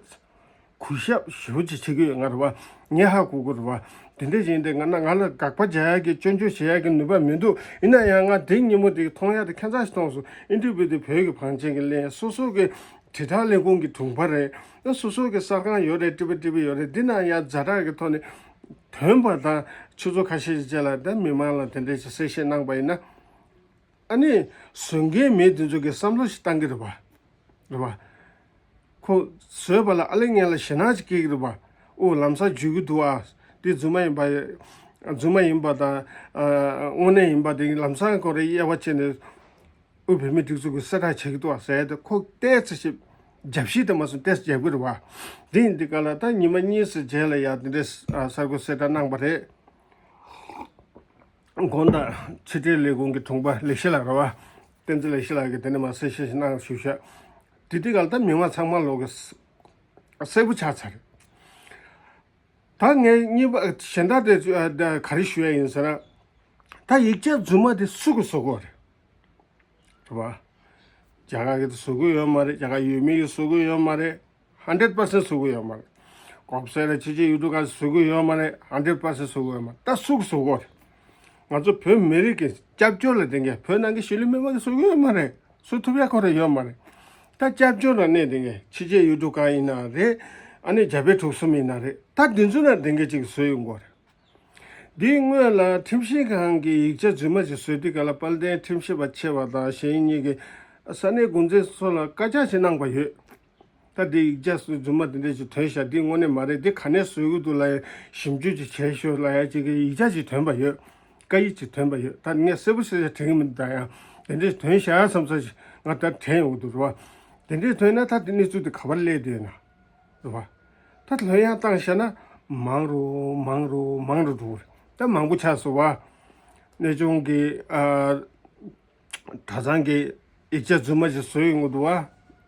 གུས་ཞབས་ཞེ་པོ་ཅིག་བྱེད་ཀྱི་ཡོད། ང་རེད་བ། ངས་ཧ་གོ་གི་རེད་བ། དེ་འདྲ་ཡིན་ཏེ་ང་ན་ང་ལ་དགག་པ་རྒྱག་ཡག་གི་སྐྱོན་བརྗོད་བྱེད་ཡག་གི་ནུས་པ་མི་འདུག་ཡིན་ན་ཡང་ང་དེ་ཉིན་མོ་དེ་མཐོང་ཡག་དེ་ཁྱད་མཚར་ཞིག་མཐོང་སོང་། ཨིན་ཊར་བིའུ་དེ་བོད་ཀྱི་བང་ཆེན་གྱིས་ལེན། སོ་སོ་གི་དྲིལ་བསྒྲགས་ལས་ཁུངས་ཀྱི་དྲུང་འཕར་རེད། སོ་སོ་གི་གསར་ཁང་ཡོད་རེད། ཊི་བི་ཊི་བི་ཡོད་རེད། འདི་ན་ཡང་ཛ་དྲག་གི་ཐོག་ནས་ཐོན་པ་དང་། ཆུ་ཚོད་ཁ་ཤས་ཤིག་རྗེས་ལ་ད་མི་མང་ལ་དེ་འདྲ་ཞིག་གསལ་བཤད་གནང་པ་ཡིན་ན། ཨ་ནི་བཟོ་མཁན་མི་དེ་ཚོ་གི་བསམ་བློ་ཞིག་བཏང་གི་རེད་བ། རེད་བ། ཁོ་བཟོས་པ་ལ་ཨ་ལེ་ངན་ལ་ཞེད་སྣང་ཅིག་སྐྱེ་གི་རེད་བ། ཨོ་ལམ་སང་འཇུ་གི་འདུག་ཨ། དེ་རྫུན་མ་ཡིན་པ། རྫུན་མ་ཡིན་པ་དང་། ཨ་དངོས་གནས་ཡིན་པ་དེ་ལམ་སང་ཁོ་རེ་དབྱེ་བ་ཕྱེ་ནས་དབུས་བོད་མིའི་སྒྲིག་འཛུགས་ཀྱི་གསལ་བསྒྲགས་བྱེད་ཀྱི་འདུག་ཨ་ཟེར་ཏེ། ཁོ་ཏོག་ཙམ་ཞིག་རྒྱབ་བཤིག་དེ་མ་སོང་ཏོག་ཙམ་རྒྱབ་གི་རེད་བ། དེ་ཡིན་དུས་ག་ལ་ད་ཉི་མ་གཉིས་ཙམ་རྗེས་ལ་ཡ་དེ་འདྲའི་གསར་འགོད་གསལ་བསྒྲགས་གནང་པ་རེད། དགོངས་དག་ཕྱི་དྲིལ་ལས་ཁུངས་ཀྱི་དྲུང་འཕར་ལེགས་བཤད་ལགས་རེད་བ། བསྟན་འཛིན་ལེགས་བཤད་ལགས་ཀྱིས་དེ་ནས་མར་གསལ་བཤད་ཞིག་གནང་ཞུ་ཤག་དེ་དུས་ག་ལ་ད་མི་མང་ཚང་མ་ལོག་གི་གསལ་པོ་ཆགས་ཚར། ད་ངས་གཉིས་པ་གཞན་དག་དེ་ག་རེ་ཞུ་ཡ་ཡིན་ཟེར་ན། ད་ཡིག་ཆ་རྫུན་མ་དེ་སུ་གིས་བཟོ་གི་ཡོད་རེད། རེད་བ། རྒྱ་གར་གྱིས་བཟོ་གི་ཡོད་མ་རེད། རྒྱ་གར་ཡུལ་མི་གིས་བཟོ་གི་ཡོད་མ་རེད། ཧན་ཌེཌ་པར་སེན་བཟོ་གི་ཡོད་མ་རེད། གོང་ས་ར་ཕྱི་རྒྱལ་ཡུལ་གྲུ་ཁག་བཟོ་གི་ཡོད་མ་རེད། ཧན་ཌེཌ་པར་སེན་བཟོ་གི་ཡོད་མ་རེད། ད་སུ་གིས་བཟོ་གི་ཡོད་རེད། ང་ཚོ་བོད་མི་རིགས་ཀྱི་སྐྱབས་བཅོལ་ལ་བསྡད་མཁན་བོད་ནང་གི་གཞིས་ལུས་མི་མང་གིས་བཟོ་གི་ཡོད་མ་རེད། བཟོ་ཐུབ་ཡ་ཁོ་རང་ཡོད་མ་རེད། ད་སྐྱབས་བཅོལ་ལ་གནས་བསྡད་མཁན་ཕྱི་རྒྱལ་ཡུལ་གྲུ་ཁག་ཡིན་ན་རེད། ཨ་ནི་རྒྱ་བལ་འབྲུག་གསུམ་ཡིན་ན་རེད། ད་འདི་ཚོ་ནང་བསྡད་མཁན་ཅིག་གིས་བཟོས་ཡོང་གི་ཡོད་རེད། འདིའི་སྔོན་ལ་ཁྲིམས་ཞིབ་ཁང་གིས་ཡིག་ཆ་རྫུན་མ་ཞིག་བཟོས་དུས་ག་ལ་དཔལ་ལྡན་ཁྲིམས་ཞིབ་པ་ཆེ་བ་དང་གཞན་གཉིས་ཀྱིས་ས་གནས་འགོ་འཛིན་ཚོ་ལ་བཀའ་རྒྱ་ཞིག་གནང་པ་ཡོད། ད་འདི་ཡིག་ཆ་རྫུན་མ་འདི་འདྲ་ཞིག་ཐོན་ཤག་འདི་དངོས་གནས་མ་རེད། འདི་ག་ནས་བཟོས་ཀྱི་འདུག་ལབ་ཡ་ཞིབ་འཇུག་ཅིག་བྱས་ཤོག་ལབ་ཡ་ཅིག་གི་ཡིག་ཆ་ཞིག་ཐོན་པ་ཡོད། བཀའ་ཡིག་ཅིག་ཐོན་པ་ཡོད། ད་ངས་གསལ་པོ་གསལ་ཆ་དྲན་གྱི་མི་འདུག་ད་ཡང་དེ་འདྲ་ཞིག་ཐོན་ཤག་བསམ་ས་ཞིག་ང་ད་དྲན་ཡོང་གི་འདུག་རེད་བ། དེ་འདྲ་ཐོན་ན་ད་དེ་གནས་ཚུལ་དེ་ག་པར་སླེབས་བསྡད་ཡོད་ན། རེད་བ། ད་ལྷོད་ཡངས་བཏང་བཞག་ན་མང་རུ་མང་རུ་མང་རུ་འགྲོ་གི་རེད། ད་མང་པོ་ཆགས་སོང་བ། གནས་ཆུང་གི་ཨ་གྲྭ་ཚང་གི་ཡིག་ཆ་རྫུན་མ་ཞིག་བཟོས་ཡོང་གི་འདུག་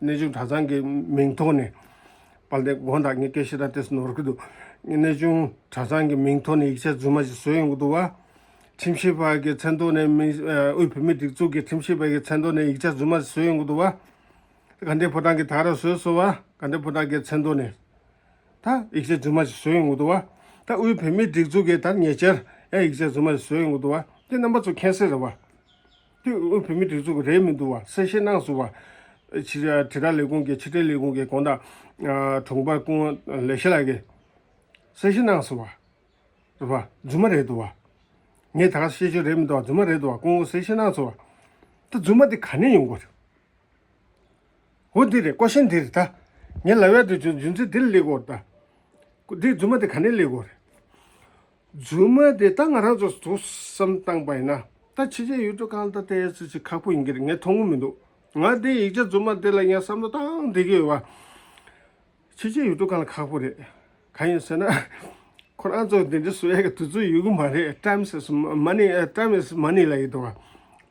བ། གནས་ཆུང་གྲྭ་ཚང་གི་མིང་ཐོག་ནས། དཔལ་ལྡན་དགོངས་དག་ངས་སྐད་ཆ་ད་ཏོག་ཙམ་ནོར་གི་འདུག་གནས་ཆུང་གྲྭ་ཚང་གི་མིང་ཐོག་ནས་ཡིག་ཆ་རྫུན་མ་ཞིག་བཟོས་ཡོང་གི་འདུག་བ། ཁྲིམས་ཞིབ་པ་གི་མཚན་ཐོག་ནས་མིང་ཨ་དབུས་བོད་མིའི་སྒྲིག་འཛུགས་ཀྱི་ཁྲིམས་ཞིབ་པ་གི་མཚན་ཐོག་ནས་ཡིག་ཆ་རྫུན་མ་ཞིག་བཟོས་ཡོང་གི་འདུག་བ། དགའ་ལྡན་ཕོ་བྲང་གིས་ད་ག་རང་བཟོས་སོང་བ། དགའ་ལྡན་ཕོ་བྲང་གི་མཚན་ཐོག་ནས། ད་ཡིག་ཆ་རྫུན་མ་ཞིག་བཟོས་ཡོང་གི་འདུག་བ། ད་དབུས་བོད་མིའི་སྒྲིག་འཛུགས་ཀྱིས་ད་ཉེ་ཆར་ཡང་ཡིག་ཆ་རྫུན་མ་ཞིག་བཟོས་ཡོང་གི་འདུག་བ། དེ་རྣམ་པ་ཚོ་མཁྱེན་གསལ་རེད་བ། དེ་དབུས་བོད་མིའི་སྒྲིག་འཛུགས་ཀྱི་རེད་མི་འདུག་བ། གསལ་བཤད་གནང་སོང་བ། ཕྱི་དྲིལ་བསྒྲགས་ལས་ཁུངས་ཀྱི་ཕྱི་དྲིལ་ལས་ཁུངས་ཀྱི་དགོངས་དག་དྲུང་འཕར་སྐུ་ངོ་ལེགས་བཤད་ལགས་ཀྱིས་གསལ་བཤད་གནང་སོང་བ། རེད་བ། རྫུན་མ་རེད་འདུག་བ། ངས་ད་ག་བཤད་རྒྱུ་རེད་མི་འདུག་བ། རྫུན་མ་རེད་འདུག་བ། སྐུ་ངོ་གསལ་བཤད་གནང་སོང་བ། ད་རྫུན་མ་དེ་ག་ནས་ཡོང་གི་རེད། འོ་འདི་རེད། ཀོ་ཤན་འདི་རེད་ད། ངས་ལབ་ཡ་དེ་རྒྱུ་རྒྱུ་མཚན་འདི་ལ་སླེབས་ཀྱི་ཡོད་རེད་ད། འདི་རྫུན་མ་དེ་ག་ནས་སླེབས་ཀྱི་ཡོད་རེད། རྫུན་མ་དེ་ད་ང་རང་ཚོ་ཐུགས་བསམ་བཏང་པ་ཡིན་ན། ད་ཕྱི་རྒྱལ་ཡུལ་གྲུ་ཁག་ལ་ད་ལྟའི་ཚོད་ཅིག་ཁག་པོ་ཡིན་གྱི་རེད། ངས་མཐོང་གི་མི་འདུག་ང་དེ་ཡིག་ཆ་རྫུན་མ་དེ་ལ་ངས་བསམ་བློ་བཏང་བསྡད་ཀྱི་ཡོད་བ། ཕྱི་རྒྱལ་ཡུལ་གྲུ་ཁག་ལ་ཁག་པོ་རེད། གང་ཡིན་ཟེར་ན། ཁོ་རང་ཚོ་འདི་འདྲ་བཟོ་ཡག་གི་དུས་ཚོད་ཡོད་གི་མ་རེད། Time is money, time is money ལབ་ཡོད་འདུག་བ།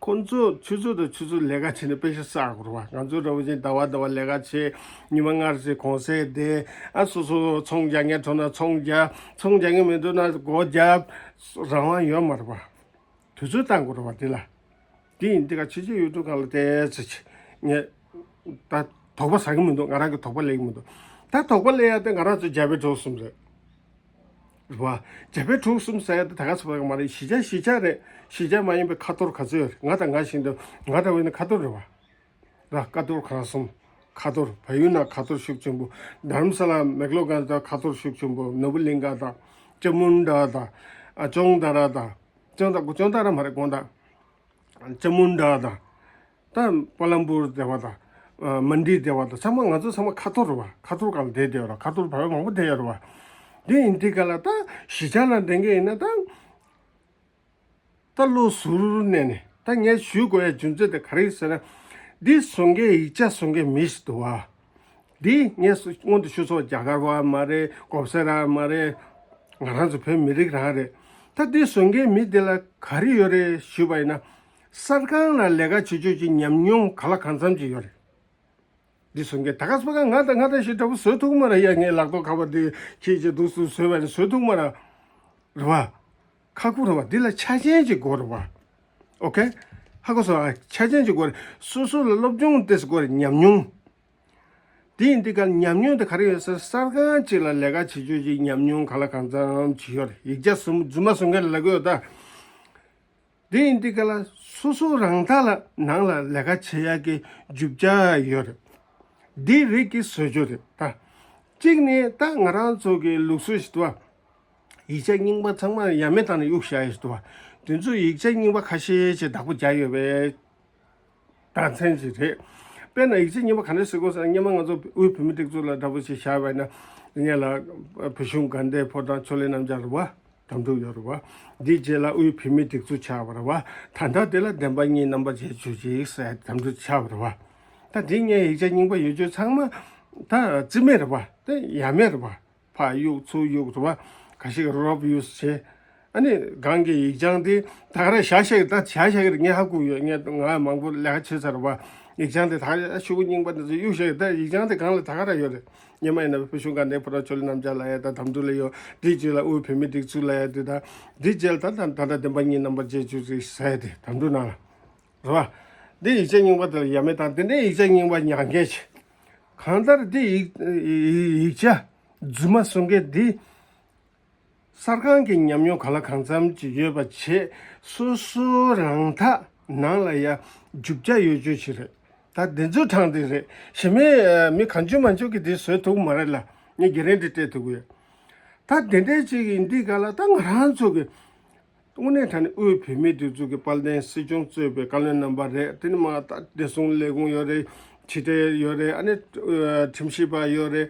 ཁོ་ཚོ་ཆུ་ཚོད་དང་ཆུ་ཚོད་ལས་ཀ་བྱས་ནས་པེ་ཤ་བསགས་དགོས་རེད་བ། ང་ཚོ་འདྲ་བོ་ཅིག་ཟླ་བ་ཟླ་བ་ལས་ཀ་བྱེད། ཉི་མ་ལྔ་རེ་ཅིག་གུང་སེང་བསྡད། ཨ་སོ་སོ་ཚོང་རྒྱག་མཁན་འགྲོ་ན་ཚོང་རྒྱག་ཚོང་རྒྱག་མཁན་མི་འདུག་ན་སྒོ་རྒྱབ། རང་དབང་ཡོད་མ་རེད་བ། དུས་ཚོད་བཏང་དགོས་རེད་བ་དེ་ལ། དེ་ཡིན་དེ་ག་ཕྱི་རྒྱལ་ཡུལ་གྲུ་ཁག་ལ་བལྟས་ཚེ་ཆེ། ངས་ད་དོགས་པ་ཟ་གི་མི་འདུག་ང་རང་གི་དོགས་པ་སླེབས་ཀྱི་མི་འདུག་ད་དོགས་པ་སླེབས་ཡ་དེ་ང་རང་ཚོ་རྒྱ་བལ་འབྲུག་གསུམ་རེད། རེད་བ། རྒྱ་བལ་འབྲུག་གསུམ་ཟེར་ཡ་དེ་ད་ག་ཟེར་བ་མ་རེད། གཞིས་ཆགས་གཞིས་ཆགས་རེད། གཞིས་ཆགས་མ་ཡིན་པའི་ཁ་ཐོར་ག་ཚོད་ཡོད་རེད། ང་དང་ང་བཞིན་དུ་ང་འདྲ་བོ་ཡིན་ན་ཁ་ཐོར་རེད་བ། ར་ཀ་ཐོར་གང་གསུམ། ཁ་ཐོར། བལ་ཡུལ་ན་ཁ་ཐོར་ཤུགས་ཆེན་པོ། དྷ་རམ་ས་ལ་མེག་ལོ་གྷན་དང་ཁ་ཐོར་ཤུགས་ཆེན་པོ། ནོ་བུ་ལིང་ག་དང་། ཅ་མུན་ཌ་དང་། ཨ་ཅོང་དྷ་ར་དང་། ཅོང་དྷ་ཅོང་དྷ་ར་མ་རེད་དགོངས་དག་ཅ་མུན་ཌ་དང་། ད་པ་ལམ་པུར་སྡེ་བ་དང་། ཨ་མན་ཌི་སྡེ་བ་དང་ཚང་མ་ང་ཚོ་ཚང་མ་ཁ་ཐོར་རེད་བ། ཁ་ཐོར་སྒང་ལ་བསྡད་བསྡད་ཡོད་རེད། ཁ་ཐོར་བ་མང་པོ་བསྡད་ཡོད་རེད་བ། འདི་ཡིན་དུས་ག་ལ་ད་གཞིས་ཆགས་ལ་འགྲེང་གི་ཡིན་ན་ད། ད་བློ་གཟུར་གནས་ནས་ད་ངས་ཞུ་དགོས་ཡ་རྒྱུ་མཚན་དེ་ག་རེ་ཟེར་ན། འདི་བཟོ་མཁན་ཡིག་ཆ་བཟོ་མཁན་མི་ཞིག་འདུག་བ། འདི་ངས་སྔོན་དུ་ཞུ་སོང་། རྒྱ་གར་བ་མ་རེད། གོང་ས་ར་མ་རེད། ང་རང་ཚོ་བོད་མི་རིགས་རང་རེད། ད་འདི་བཟོ་མཁན་མི་དེ་ལ་ག་རེ་ཡོད་རེད་ཞུས་པ་ཡིན་ན། གསར་ཁང་ལ་ལས་ཀ་བྱེད་ཆོག་གི་ཉམས་མྱོང་ག་ལ་གང་འཚམ་ཅིག་ཡོད་རེད། འདི་བཟོ་མཁན་ད་ག་སྤ་ག་ང་ད་ང་ད་ཞིག་འདྲ་པོ་བཟོས་ཐུབ་མ་ར་ཡ། ངས་ལག་ཐོག་ཁ་པར་འདི་ཁྱེད་ཀྱི་འདུག་སུ་བཟོས་པ་ནི་བཟོས་ཐུབ་མ་ར། རེད་བ། ཁག་པོ་རེད་བ། འདི་ལ་ཆ་རྐྱེན་ཅིག་དགོས་རེད་བ། ཨོ་ཁེ། ཧ་གོ་སོང་ཨ། ཆ་རྐྱེན་ཅིག་དགོས་རེད། སོ་སོ་ལ་སློབ་སྦྱོང་ཏོག་ཙམ་དགོས་རེད། ཉམས་མྱོང་། དེ་ཡིན་དུས་ག་ཉམས་མྱོང་དེ་ག་རེ་ཡོད་ཟེར། གསར་ཁང་ཅིག་ལ་ལས་ཀ་བྱེད་རྒྱུ་ཅིག་ཉམས་མྱོང་ག་ལ་གང་འཚམ་ཅིག་ཡོད་རེད། ཡིག་ཆ་རྫུན་རྫུན་མ་བཟོ་མཁན་ལ་ལབ་ཀྱི་ཡོད་ད། དེ་ཡིན་དུས་ག་ལ་སོ་སོ་རང་ཐག་ལ་ནང་ལ་ལས་ཀ་བྱེད་ཡག་གི་རྒྱུ་ཆ་ཡོད་རེད། འདི་རིགས་ཀྱི་བཟོ་རྒྱུ་རེད་ད། གཅིག་ནི་ད་ང་རང་ཚོ་གི་ལུགས་སྲོལ་ཞིག་འདུག་བ། ཡིག་ཆ་རྙིང་པ་ཚང་མ་ཡ་མེད་བཏང་ནས་གཡུག་བཞག་ཡ་ཞིག་འདུག་བ། དེ་ཚོ་ཡིག་ཆ་རྙིང་པ་ཁ་ཤས་ཅིག་བདག་པོ་རྒྱག་ཡོད་པའི་རྟགས་མཚན་ཅིག་རེད། དཔེར་ན་ཡིག་ཆ་རྙིང་པ་ག་འདྲ་ཟེར་དགོས་ཟེར་ན། སྔོན་མ་ང་ཚོ་དབུས་བོད་མིའི་སྒྲིག་འཛུགས་ལ་འདྲ་པོ་ཞིག་བཞག་པ་ཡིན་ན། ངེད་ལ་བོད་གཞུང་དགའ་ལྡན་ཕོ་བྲང་ཕྱོགས་ལས་རྣམ་གཞག་རེད་བ། དམ་ཕྲུག་ཡོད་རེད་བ། འདིའི་རྗེས་ལ་དབུས་བོད་མིའི་སྒྲིག་འཛུགས་ཆགས་པ་རེད་བ། ད་ལྟ་དེ་ལ་བདེན་པ་གཉིས་རྣམ་པར་འབྱེད་ཆོག་ཅིག་ཟེར་དམ་ཕྲུག་ཆགས་པ་རེད་བ། ད་འདི་ངའི་ཡིག་ཆ་རྙིང་པ་ཡོད་ཆོག་ཚང་མ་ད་རྩིས་མེད་རེད་བ། ད་ཡ་མེད་རེད་བ། ཕར་གཡུག་ཚུར་གཡུག་རེད་བ། ཁ་ཤས་ཀྱིས་རོབ་ཡུས་བྱས། ཨ་ནི་གང་གི་ཡིག་བྱང་དེ་ད་ག་རེ་བཞག་བཞག་གི་ད་བཞག་བཞག་གི་རེད། ངས་ཧ་གོ་ཡོད། ངས་ང་མང་པོ་ལས་ཀ་བྱས་ཚར་བ། ཡིག་བྱང་དེ་ད་ག་རེ་ཤོག་གུ་རྙིང་པ་དེ་ཚོ་གཡུག་བཞག་གི། ད་ཡིག་བྱང་དེ་གང་ལ་ད་ག་རེ་ཡོད་རེད། སྔོན་མ་ཡིན་ན་བོད་གཞུང་དགའ་ལྡན་ཕོ་བྲང་ཕྱོགས་ལས་རྣམ་གཞག་ལབ་ཡ་ད་དམ་ཕྲུག་ལ་ཡོད། དེའི་རྗེས་ལ་དབུས་བོད་མིའི་སྒྲིག་འཛུགས་ལབ་ཡ་དེ་ད། དེའི་རྗེས་ལ་ད་ད་ད་ལྟ་བདེན་པ་གཉིས་རྣམ་པར་འབྱེད་ཆོག་ཅིག་ཟེར་ཡ་དེ་དམ་ཕྲུག་ནང་ལ་རེད་བ། འདི་ཡིག་ཆ་རྙིང་པ་དེ་ལ་ཡ་མེད་བཏང་། དེ་འདྲའི་ཡིག་ཆ་རྙིང་པ་ཉར་མཁན་ཞིག་གང་ལྟར་འདི་ཡིག་ཡིག་ཆ་རྫུན་མ་བཟོ་མཁན་འདི། གསར་ཁང་གི་ཉམས་མྱོང་གང་ལ་གང་འཚམ་ཅིག་ཡོད་པ་བྱས། སོ་སོ་རང་ཐག་ནང་ལ་ཡ་རྒྱུ་ཆ་ཡོད་རྒྱུ་ཞིག་རེད། ད་འདི་ཚོ་དྲངས་དེ་རེད། གཞན་མའི་མི་གང་བྱུང་མང་བྱུང་གིས་འདི་བཟོས་ཐུབ་མ་རེད་ལ། ངས་གྷེ་རན་ཊི་སྤྲད་ཐུབ་ཀྱི་ཡོད། ད་དེ་འདྲའི་ཅིག་ཡིན་དུས་ག་ལ་ད་ང་རང་ཚོ་གི་དངོས་གནས་དྲང་གནས་དབུས་བོད་མིའི་སྒྲིག་འཛུགས་ཀྱི་དཔལ་ལྡན་སྲིད་སྐྱོང་གཙོས་པའི་བཀའ་བློན་རྣམ་པ་རེད། དེ་ནི་མ་ད་བདེ་སྲུང་ལས་ཁུངས་ཡོད་རེད། ཕྱི་དྲིལ་ཡོད་རེད། ཨ་ནི་ཁྲིམས་ཞིབ་པ་ཡོད་རེད།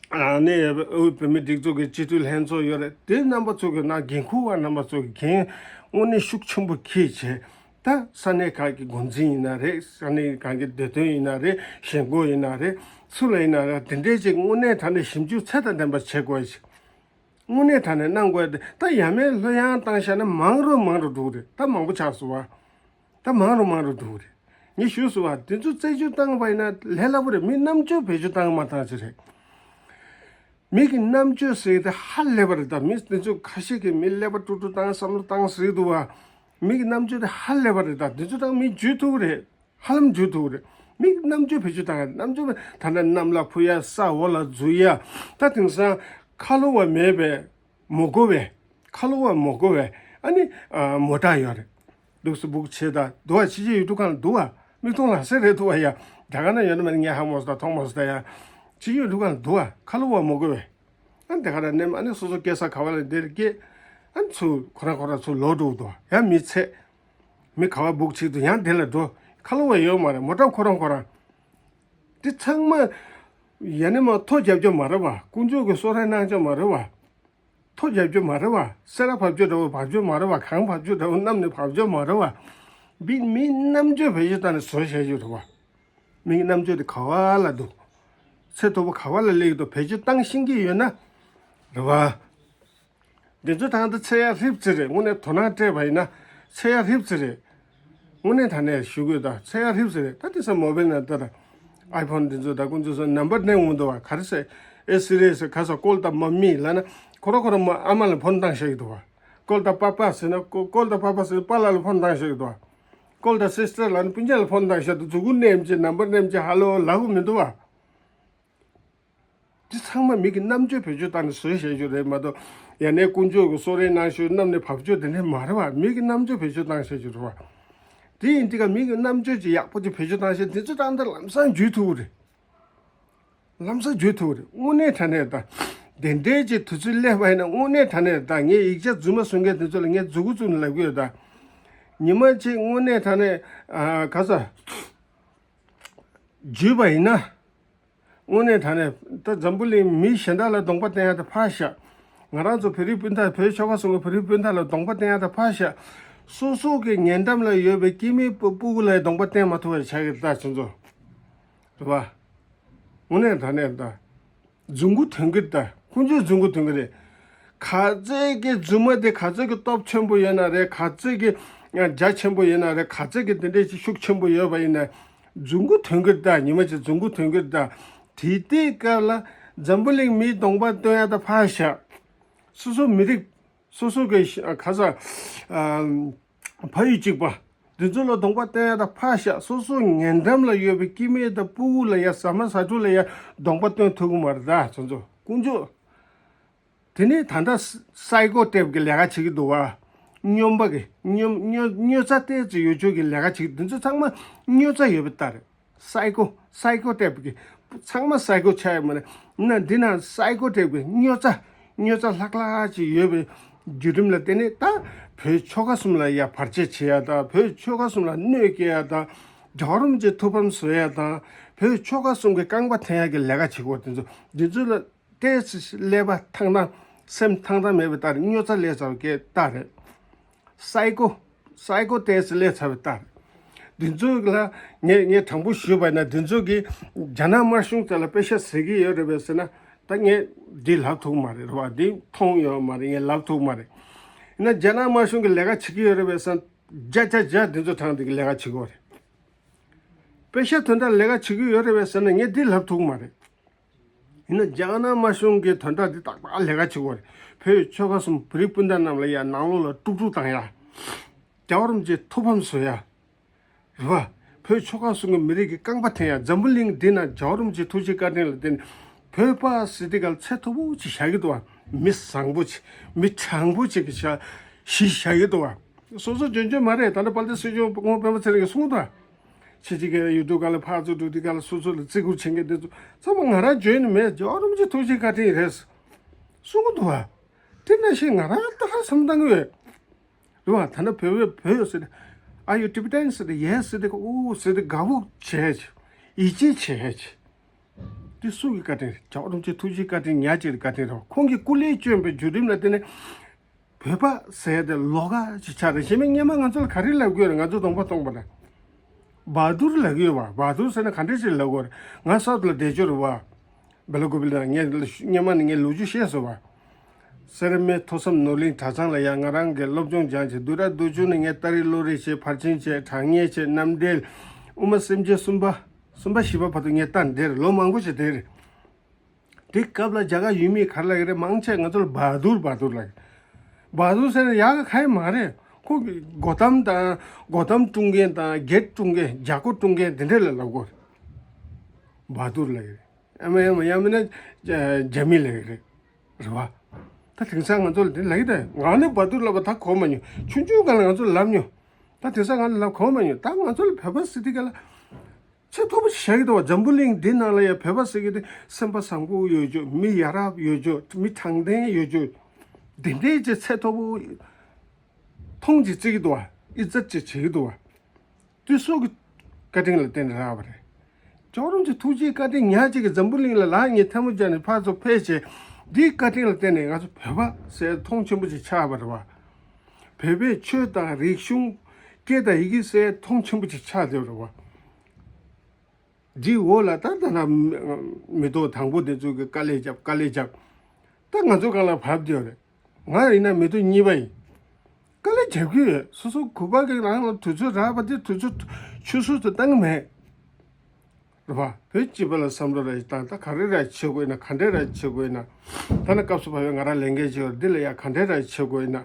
ཨ་ནི་དབུས་བོད་མིའི་སྒྲིག་འཛུགས་ཀྱི་སྤྱི་འཐུས་ལྷན་ཚོགས་ཡོད་རེད། དེ་རྣམ་པ་ཚོ་གི་ནང་འགན་འཁུར་བ་རྣམ་པ་ཚོ་གི་འགན་དངོས་གནས་ཤུགས་ཆེན་པོ་འཁྱེར་བྱས། ད་ས་གནས་ཁག་གི་འགོ་འཛིན་ཡིན་ན་རེད། ས་གནས་ཁག་གི་བདེ་དོན་ཡིན་ན་རེད། ཞེན་ཁོག་ཡིན་ན་རེད། སུ་ལ་ཡིན་ན་རེད། དེ་འདྲའི་ཅིག་དངོས་གནས་དྲང་གནས་ཞིབ་འཇུག་ཚད་དང་ལྡན་པ་བྱེད་དགོས་ཤིག་དངོས་གནས་དྲང་གནས་གནང་དགོས་ཏེ། ད་ཡ་མའི་ལྷོད་ཡངས་བཏང་བཞག་ན་མང་རུ་མང་རུ་འགྲོ་གི་རེད། ད་མང་པོ་ཆགས་སོང་བ། ད་མང་རུ་མང་རུ་འགྲོ་གི་རེད། ངས་ཞུས་སོང་བ། དེ་ཚོ་རྩད་གཅོད་བཏང་བ་ཡིན་ན་ལས་སླ་པོ་རེད། མི་རྣམ་དཔྱོད་བེད་སྤྱོད་བཏང་མ་བཏང་ཅི་རེད། མི་གི་རྣམ་དཔྱོད་ཟེར་དེ་ཧ་ལས་པ་རེད། ད་མི་དེ་ཚོ་ཁ་ཤས་ཀྱིས་མི་ཀླད་པ་དཀྲུག་དཀྲུག་བཏང་བསམ་བློ་བཏང་ཟེར་གི་འདུག་བ། མི་གི་རྣམ་དཔྱོད་དེ་ཧ་ལས་པ་རེད། ད་དེ་ཚོ་དང་མི་འཇུས་ཐུབ་ཀྱི་རེད། ཧ་ལམ་འཇུས་ཐུབ་ཀྱི་རེད། མི་གི་རྣམ་དཔྱོད་བེད་སྤྱོད་བཏང་ཡ། རྣམ་དཔྱོད་ད་ལྟ་གནམ་ལ་འཕུར་ཡ། ས་འོག་ལ་འཛུལ་ཡ། ད་དེང་སང་ཁ་ལོ་བ་མེད་པའི་མི་དགོས་པའི། ཁ་ལོ་བ་མི་དགོས་པའི་ཨ་ནི་ཨ་མོ་ཊ་ཡོད་རེད། འདུག་སེ་སྦུག་བྱེད་ད་འདུག་བ། ཕྱི་རྒྱལ་ཡུལ་གྲུ་ཁག་ལ་འདུག་བ། མིག་མཐོང་ལག་ཟིན་རེད་འདུག་བ་ཡ། རྒྱ་གར་ན་ཡོད་ན་མེད་ན་ངས་ཧ་མ་སོང་ད། མཐོང་མ་སོང་ད་ཡ། ཕྱི་རྒྱལ་ཡུལ་གྲུ་ཁག་ལ་འདུག་བ། ཁ་ལོ་བ་མི་དགོས་པའི། ཨ་དེ་ག་ར་ནེམ་ཨ་ནི་སོ་སོ་སྐྱེས་ས་ག་བ་ལ་དེར་སྐྱེས། ཨ་ཚུར་ཁོ་རང་ཁོ་རང་ཚུར་ལོག་འགྲོ་འདུག་བ། ཡང་མི་ཚད། མི་ག་བ་སྦུག་བྱེད་དུ་ཡང་དེ་ལ་འགྲོ། ཁ་ལོ་བ་ཡོད་མ་རེད། མོ་ཊ་ཁོ་རང་ཁོ་རང་། དེ་ཚང་མ་ཡ་ནི་མ་ཐོ་རྒྱབ་རྒྱུ་མ་རེད་བ། དཀོན་མཆོག་གི་གསོལ་རས་གནང་རྒྱུ་མ་རེད་བ། ཐོ་རྒྱབ་རྒྱུ་མ་རེད་བ། སེ་ར་བབས་རྒྱུ་འདྲ་བོ་བབས་རྒྱུ་མ་རེད་བ། གངས་བབས་རྒྱུ་འདྲ་བོ་གནམ་ནས་བབས་རྒྱུ་མ་རེད་བ། མི་མི་རྣམ་དཔྱོད་བེད་སྤྱོད་བཏང་ནས་བཟོ་བྱས་རྒྱུ་རེད་བ། མིའི་རྣམ་དཔྱོད་དེ་ག་བ་ལ་འདུག་ཚད་མཐོ་པོ་ག་བ་ལ་སླེབས་འདུག་བེད་སྤྱོད་བཏང་ཤེས་ཀྱི་ཡོད་ན་རེད་བ། འདི་ཚོ་ད་ལྟ་ཚད་ཡར་ཧྲིབ་ཙི་རེད། དངོས་གནས་དོ་སྣང་སྤྲད་པ་ཡིན་ན་ཚད་ཡར་ཧྲིབ་ཙི་རེད། དངོས་གནས་ད་ནས་ཞུ་དགོས་ད། ཚད་ཡར་ཧྲིབ་ཙི་རེད། ད་དེང་སང་མོ་བེལ་ནང་ད་ད་ཨའི་ཕོན་འདི་ཚོ་ད་ཀུན་ཚོ་སོ་ནམ་པར་ནས་འོང་འདུག་བ། ག་རེ་ཟེར། ཨེ་སི་རེད་ཟེར། ག་ས་ཀོལ་ད་མ་མི་ལབ་ན་ཁོ་རང་ཁོ་རང་མ་ཨ་མ་ལ་ཕོན་བཏང་བཞག་གི་འདུག་བ། ཀོལ་ད་པ་པ་ཟེར་ན་ཀོ་ཀོལ་ད་པ་པ་ཟེར་ན་པཱ་ལགས་ལ་ཕོན་བཏང་བཞག་གི་འདུག་བ། ཀོལ་ད་སིས་ཊར་ལབ་ན་སྤུན་ཀྱག་ལ་ཕོན་བཏང་བཞག་འདུག་མཛུ་གུ་མནན་བྱས་ནམ་པར་མནན་བྱས་ཧ་ལོ་ལབ་གི་མི་འདུག་བ། འདི་ཚང་མ་མི་གི་རྣམ་དཔྱོད་བེད་སྤྱོད་བཏང་ནས་བཟོས་བཞག་རྒྱུ་རེད་མ་གཏོགས། ཡ་ནས་དཀོན་མཆོག་གི་གསོལ་རས་གནང་ཞུ་གནམ་ནས་བབས་རྒྱུ་དེ་འདྲ་མ་རེད་བ། མི་གི་རྣམ་དཔྱོད་བེད་སྤྱོད་བཏང་བཞག་རྒྱུ་རེད་བ། དེ་ཡིན་དུས་ཀ་མི་གི་རྣམ་དཔྱོད་ཅིག་ཡག་པོ་ཅིག་བེད་སྤྱོད་བཏང་བཞག་དེ་ཚོ་ད་ལྟ་ལམ་སང་འཇུས་ཐུབ་ཀྱི་རེད། ལམ་སང་འཇུས་ཐུབ་ཀྱི་རེད། དངོས་གནས་དྲང་གནས་ད། དེ་འདྲའི་ཅིག་དུས་ཚོད་སླེབས་པ་ཡིན་ན་དངོས་གནས་དྲང་གནས་ད་ངས་ཡིག་ཆ་རྫུན་མ་བཟོ་མཁན་དེ་ཚོ་ལ་ངས་མཛུ་གུ་བཙུགས་ནས་ལབ་ཀྱི་ཡོད་ད། ཉི་མ་གཅིག་དངོས་གནས་དྲང་གནས་ཨ་ག་ས་འཇུས་པ་ཡིན་ན། དངོས་གནས་དྲང་གནས་ད་འཛམ་བུ་གླིང་མི་གཞན་དག་ལ་གདོང་པ་བསྟན་ཡ་ད་ཕར་བཞག་ང་རང་ཚོ་བོད་རིགས་སྤུན་ཟླ་བོད་ཆོལ་ཁ་གསུམ་གྱི་བོད་རིགས་སྤུན་ཟླ་ལ་གདོང་པ་བསྟན་ཡ་ད་ཕར་བཞག་སོ་སོ་གི་ཉེ་འགྲམ་ལ་ཡོད་པའི་སྐྱེ་དམན་སྤུ་གུ་ལ་གདོང་པ་བསྟན་མ་ཐུབ་པ་ཆགས་ཀྱི་ད་ཁྱོད་ཚོ། རེད་པ། དངོས་གནས་དྲང་གནས་ད། རྫུན་རྐུ་ཐོན་གྱི་རེད་ད། ཀུན་སྤྱོད་རྫུན་རྐུ་ཐོན་གྱི་རེད། ག་ཚད་ཀྱི་རྫུན་མ་དེ་ག་ཚད་ཀྱི་སྟོབས་ཆེན་པོ་ཡོད་ན་རེད། ག་ཚད་ཀྱི་རྒྱ་ཆེན་པོ་ཡོད་ན་རེད། ག་ཚད་ཀྱི་དེ་འདྲས་ཀྱི་ཤུགས་ཆེན་པོ་ཡོད་པ་ཡིན་ན། རྫུན་རྐུ་ཐོན་གྱི་རེད་ད། ཉི་མ་གཅིག་རྫུན་རྐུ་ཐོན་གྱི་རེད་ད། དེ་དུས་སྐབས་ལ་འཛམ་བུ་གླིང་མིའི་གདོང་པ་སྟོན་ཡ་ད་ཕར་བཞག་སོ་སོ་མི་རིགས། སོ་སོ་གི་ཤ- ཁ་ས། ཨ། ཕ་ཡུལ་གཅིག་པ། འདི་ཚོ་ལ་གདོང་པ་སྟོན་ཡ་ད་ཕར་བཞག་སོ་སོ་ཉེ་འགྲམ་ལ་ཡོད་པའི་སྐྱེ་དམན་དང་སྤུ་གུ་ལ་ཡ་ཟ་མ་ཟ་འཕྲུག་ལ་ཡ་གདོང་པ་སྟོན་ཐུབ་ཀྱི་མ་རེད་ད་ཁྱོད་ཚོ་ཀུན་སྤྱོད། དེ་ནས་ད་ལྟ་སའི་ཀོ་ཊེབ་ཀྱི་ལས་ཀ་བྱེད་ཀྱི་འདུག་བ། སྨྱོན་པ་གི་སྨྱོ་སྨྱོ་སྨྱོ་རྩ་ཏོག་ཙམ་ཡོད་ཆོག་གི་ལས་ཀ་བྱེད་ཀྱི་འདི་ཚོ་ཚང་མ་སྨྱོ་རྩ་ཡོད་པའི་རྟགས་རེད། སའི་ཀོ་སའི་ཀོ་ཊེབ་ཀྱི་ཚང་མ་སའི་ཀོ་ཆགས་ཡོད་མ་རེད། ཡིན་ན་འདི་ན་སའི་ཀོ་ཊེབ་ཀྱི་སྨྱོ་རྩ་སྨྱོ་རྩ་ལྷག་ལྷག་ཅིག་ཡོད་པའི་བརྒྱུད་རིམ་ལ་བརྟེན་ནས་ད་བོད་ཆོལ་ཁ་གསུམ་ལ་ཡ་བར་ཆད་བྱེད་ཡ་ད་བོད་ཆོལ་ཁ་གསུམ་ལ་གནོད་སྐྱེལ་ཡ་ད་རྒྱལ་བ་རིན་པོ་ཆེ་ཐུགས་ཕམ་བཟོ་ཡ་ད་བོད་ཆོལ་ཁ་གསུམ་གྱི་རྐང་པ་འཐེན་ཡ་གི་ལས་ཀ་བྱེད་དགོས། དེ་ཚོ་འདི་ཚོ་ལ་ཏོག་ཙམ་ཀླད་པ་ཐང་ཐང་སེམས་ཐང་ཐང་མེད་པའི་རྟགས་རེད། སྨྱོ་རྩ་སླེབས་ཚར་བའི་རྟགས་རེད། སའི་ཀོ། སའི་ཀོ་ཏོག་ཙམ་སླེབས་ཚར་བའི་རྟགས་རེད། འདི་ཚོ་ལ་ངས་ངས་དྲང་པོ་ཞུས་པ་ཡིན་ན་འདི་ཚོ་གིས་རྒྱ་ནག་དམར་གཞུང་རྩ་ལ་པེ་ཤ་ཟ་གི་ཡོད་རེད་པས་ཟེར་ན་ད་ངས་འདི་ལབ་ཐུབ་མ་རེད། རེད་བ། འདི་མཐོང་ཡོད་མ་རེད། ངས་ལབ་ཐུབ་མ་རེད། ཡིན་ན་རྒྱ་ནག་དམར་གཞུང་གི་ལས་ཀ་བྱེད་ཀྱི་ཡོད་རེད་པས་ཟེར་ན་བརྒྱ་ཆ་བརྒྱ་འདི་ཚོ་དྲང་འདི་གི་ལས་ཀ་བྱེད་ཀྱི་ཡོད་རེད། པེ་ཤ་དོན་དག་ལས་ཀ་བྱེད་ཀྱི་ཡོད་རེད་པས་ཟེར་ན་ངས་འདི་ལབ་ཐུབ་མ་རེད། ཡིན་ན་རྒྱ་ནག་དམར་གཞུང་གི་དོན་དག་འདི་ཏག་ཏག་ལས་ཀ་བྱེད་དགོས་རེད། བོད་ཆོལ་ཁ་གསུམ་བོད་རིགས་སྤུན་ཟླ་རྣམས་ལ་ཡ་ནང་ལོགས་ལ་དཀྲུག་དཀྲུག་བཏང་ཡ། རྒྱལ་བ་རིན་པོ་ཆེ་ཐུགས་ཕམ་བཟོ་ཡ། རེད་བ། བོད་ཆོལ་ཁ་གསུམ་གྱི་མི་རིགས་ཀྱི་རྐང་པ་འཐེན་ཡ། འཛམ་བུ་གླིང་འདི་ན་རྒྱལ་བ་རིན་པོ་ཆེ་ཐུགས་རྗེ་བཀའ་དྲིན་ལ་བརྟེན་བོད་པ་ཟེར་དེ་ག་ལ་ཚད་མཐོ་པོ་ཅིག་བཞག་གི་འདུག་བ། མི་བཟང་པོ་ཅིག་མི་དྲང་པོ་ཅིག་གི་བཞག་གཞི་བཞག་གི་འདུག་བ། སོ་སོ་འཇོན་འཇོན་མ་རེད། ད་ལྟ་དཔལ་ལྡན་སྲིད་སྐྱོང་སྐུ་ངོ་སྤེན་པ་ཚེ་རིང་གིས་གསུངས་འདུག་བ། ཕྱི་རྒྱལ་ཁབ་ཡུལ་གྲུ་ཁག་ལ་ཕར་ཚུར་འགྲོ་དུས་སྒང་ལ་སོ་སོ་ལ་བརྩི་བཀུར་བྱེད་མཁན་དེ་ཚོ་ཚང་མ་ང་རང་འཇོན་ནི་མེད། རྒྱལ་བ་རིན་པོ་ཆེ་ཐུགས་རྗེ་བཀའ་དྲིན་རེད་གསུང་གི་འདུག་བ། དེ་ནང་བཞིན་ང་རང་ལྟ་ག་བསམ་བཏང་གི་ཡོད། རེད་བ། ད་ནི་བོད་བོད་བོད་ཟེར་ཏེ། Are you Tibetan? ཟེར་ཏེ། Yes ཟེར་ཏེ། ཨོ་ཟེར་ཏེ་དགའ་པོ་བྱས་ཡིད་ཆེས་བྱས། དེ་སུ་གི་བཀའ་དྲིན་རེད། རྒྱལ་བ་རིན་པོ་ཆེ་ཐུགས་རྗེ་བཀའ་དྲིན་ཉག་གཅིག་གི་བཀའ་དྲིན་རེད་བ། ཁོང་གིས་སྐུ་ལས་བསྐྱོན་པའི་བརྒྱུད་རིམ་ལ་བརྟེན་ནས། བོད་པ་ཟེར་དེ་ལོགས་ཀ་ཅིག་ཆགས་རེད། གཞན་མི་སྔོན་མ་ང་ཚོ་ལ་ག་རེ་ལབ་ཀྱི་ཡོད་རེད། ང་ཚོ་གདོང་པ་སྟོན་པ་ལ། བ་དུར་ལབ་ཀྱི་ཡོད་བ། བ་དུར་ཟེར་ན་ག་འདྲ་ཞིག་ལབ་དགོས་རེད། ང་སའུ་ཐི་ལ་བསྡད་ཀྱི་ཡོད་རེད་བ། སྦེལ་ཀོབ་ལ་ངས་སྔོན་མ་ནས་ངས་ལོ་རྒྱུས་བཤད་སོང་བ། སེར་སྨད་ཐོས་བསམ་ནོར་གླིང་གྲྭ་ཚང་ལ་ཡང་ང་རང་གིས་སློབ་སྦྱོང་སྦྱངས་བྱས། བསྡུས་གྲྭ་བསྡུས་ཚོ་ནས་ངས་ཏ་རིག་ཀློག་རིག་བྱས། ཕར་ཕྱིན་བྱས། དྲང་ངེས་བྱས། རྣམ་འགྲེལ། དབུ་མ་སེམས་བསྐྱེད་གསུམ་པ། གསུམ་པ་བཞི་པ་བར་དུ་ངས་བལྟས་འདིར་ལོ་མང་པོ་ཞིག་བསྡད་རེད། དེ་སྐབས་ལ་རྒྱ་གར་ཡུལ་མི་ག་རེ་ལབ་ཀྱི་རེད། མང་ཆེ་ང་ཚོ་ལ་བ་དུར་བ་དུར་ལབ་ཀྱི། བ་དུར་ཟེར་ན་ཡག་ག་ག་ཡེ་མ་རེད། ཁོ་གི་སྒོ་གཏམ་དང་སྒོ་གཏམ་སྲུང་མཁན་དང་སྒེར་སྲུང་མཁན་རྒྱ་སྒོ་སྲུང་མཁན་དེ་འདྲ་ལ་ལབ་དགོས་རེད། བ་དུར་ལབ་ཀྱི་རེད། ཨ་མ་ཡང་མ་ཡང་མིན་ན་རྒྱ་མི་ལབ་ཀྱི་རེད། རེད་བ། ད་དེང་སང་ང་ཚོ་ལ་དེ་ལབ་ཀྱི་རེད། ང་ནི་བ་དུར་ལབ་པ་ད་གོ་མ་མྱོང་། ཆུང་ཆུང་སྒང་ལ་ང་ཚོ་ལབ་མྱོང་། ད་དེང་སང་ང་ལ་ལབ་གོ་མ་མྱོང་། ད་ང་ཚོ་ལ་བོད་པ་ཟེར་དུས་སྒང་ལ། ཚད་མཐོ་པོ་ཞིག་བཞག་གི་འདུག་བ། འཛམ་བུ་གླིང་འདི་ནང་ལ་ཡང་བོད་པ་ཟེར་གྱི་དེ་སེམས་པ་བཟང་པོ་ཡོད་ཅོག་མི་ཡ་རབས་ཡོད་ཅོག་མི་དྲང་བདེན་ཡོད་ཅོག་འདི་འདྲའི་ཅིག་ཚད་མཐོ་པོ་མཐོང་ཅིག་བརྩི་གི་འདུག་བ། ཨི་ཙད་ཅིག་བྱེད་ཀྱི་འདུག་བ། དེ་སོགས་ཀྱི་བཀའ་དྲིན་ལ་བརྟེན་ནས་རག་པ་རེད། རྒྱལ་བ་རིན་པོ་ཆེ་ཐུགས་རྗེའི་བཀའ་དྲིན་ཉག་གཅིག་གིས་འཛམ་བུ་གླིང་ལ་ལག་གཉིས་ཐལ་མོ་སྦྱར་ནས་ཕར་ཚུར་ཕེབས་བྱས། འདིའི་བཀའ་དྲིན་ལ་བརྟེན་ནས་ང་ཚོ་བོད་པ་ཟེར་མཐོང་ཆེན་པོ་ཅིག་ཆགས་པ་རེད་བ། བོད་པའི་ཆོས་དང་རིག་གཞུང་། སྐད་དང་ཡི་གེ་ཟེར་མཐོང་ཆེན་པོ་ཅིག་ཆགས་བསྡད་པ་རེད་བ། འདིའི་འོག་ལ་ད་ལྟ་ན་མི་ཐོག་དང་པོ་དེ་ཚོ་གིས་དཀའ་ལས་བརྒྱབ། དཀའ་ལས་བརྒྱབ། ད་ང་ཚོ་སྒང་ལ་བབས་བསྡད་ཡོད་རེད། ང་ཡིན་ན་མི་ཐོག་གཉིས་པ་ཡིན། དཀའ་ལས་རྒྱབ་ཀྱི་ཡོད། སོ་སོ་གུས་པ་གི་རང་ལ་དུས་ཚོད་རག་པ་དེ་དུས་ཚོད་ཆུད་ཟོས་དུ་བཏང་གི་མེད། རེད་པ། བོད་སྤྱི་པ་ལ་བསམ་བློ་ར་ཞིག་བཏང་། ད་ག་རེ་ར་བྱེད་དགོས་ན། ག་འདྲས་ར་བྱེད་དགོས་ན། ད་ནི་སྐབས་སུ་བབས་པའི་ང་རང་ལས་འགན་ཅིག་ཡོད་རེད། འདི་ལ་ཡ་ག་འདྲས་ར་བྱེད་དགོས་ན།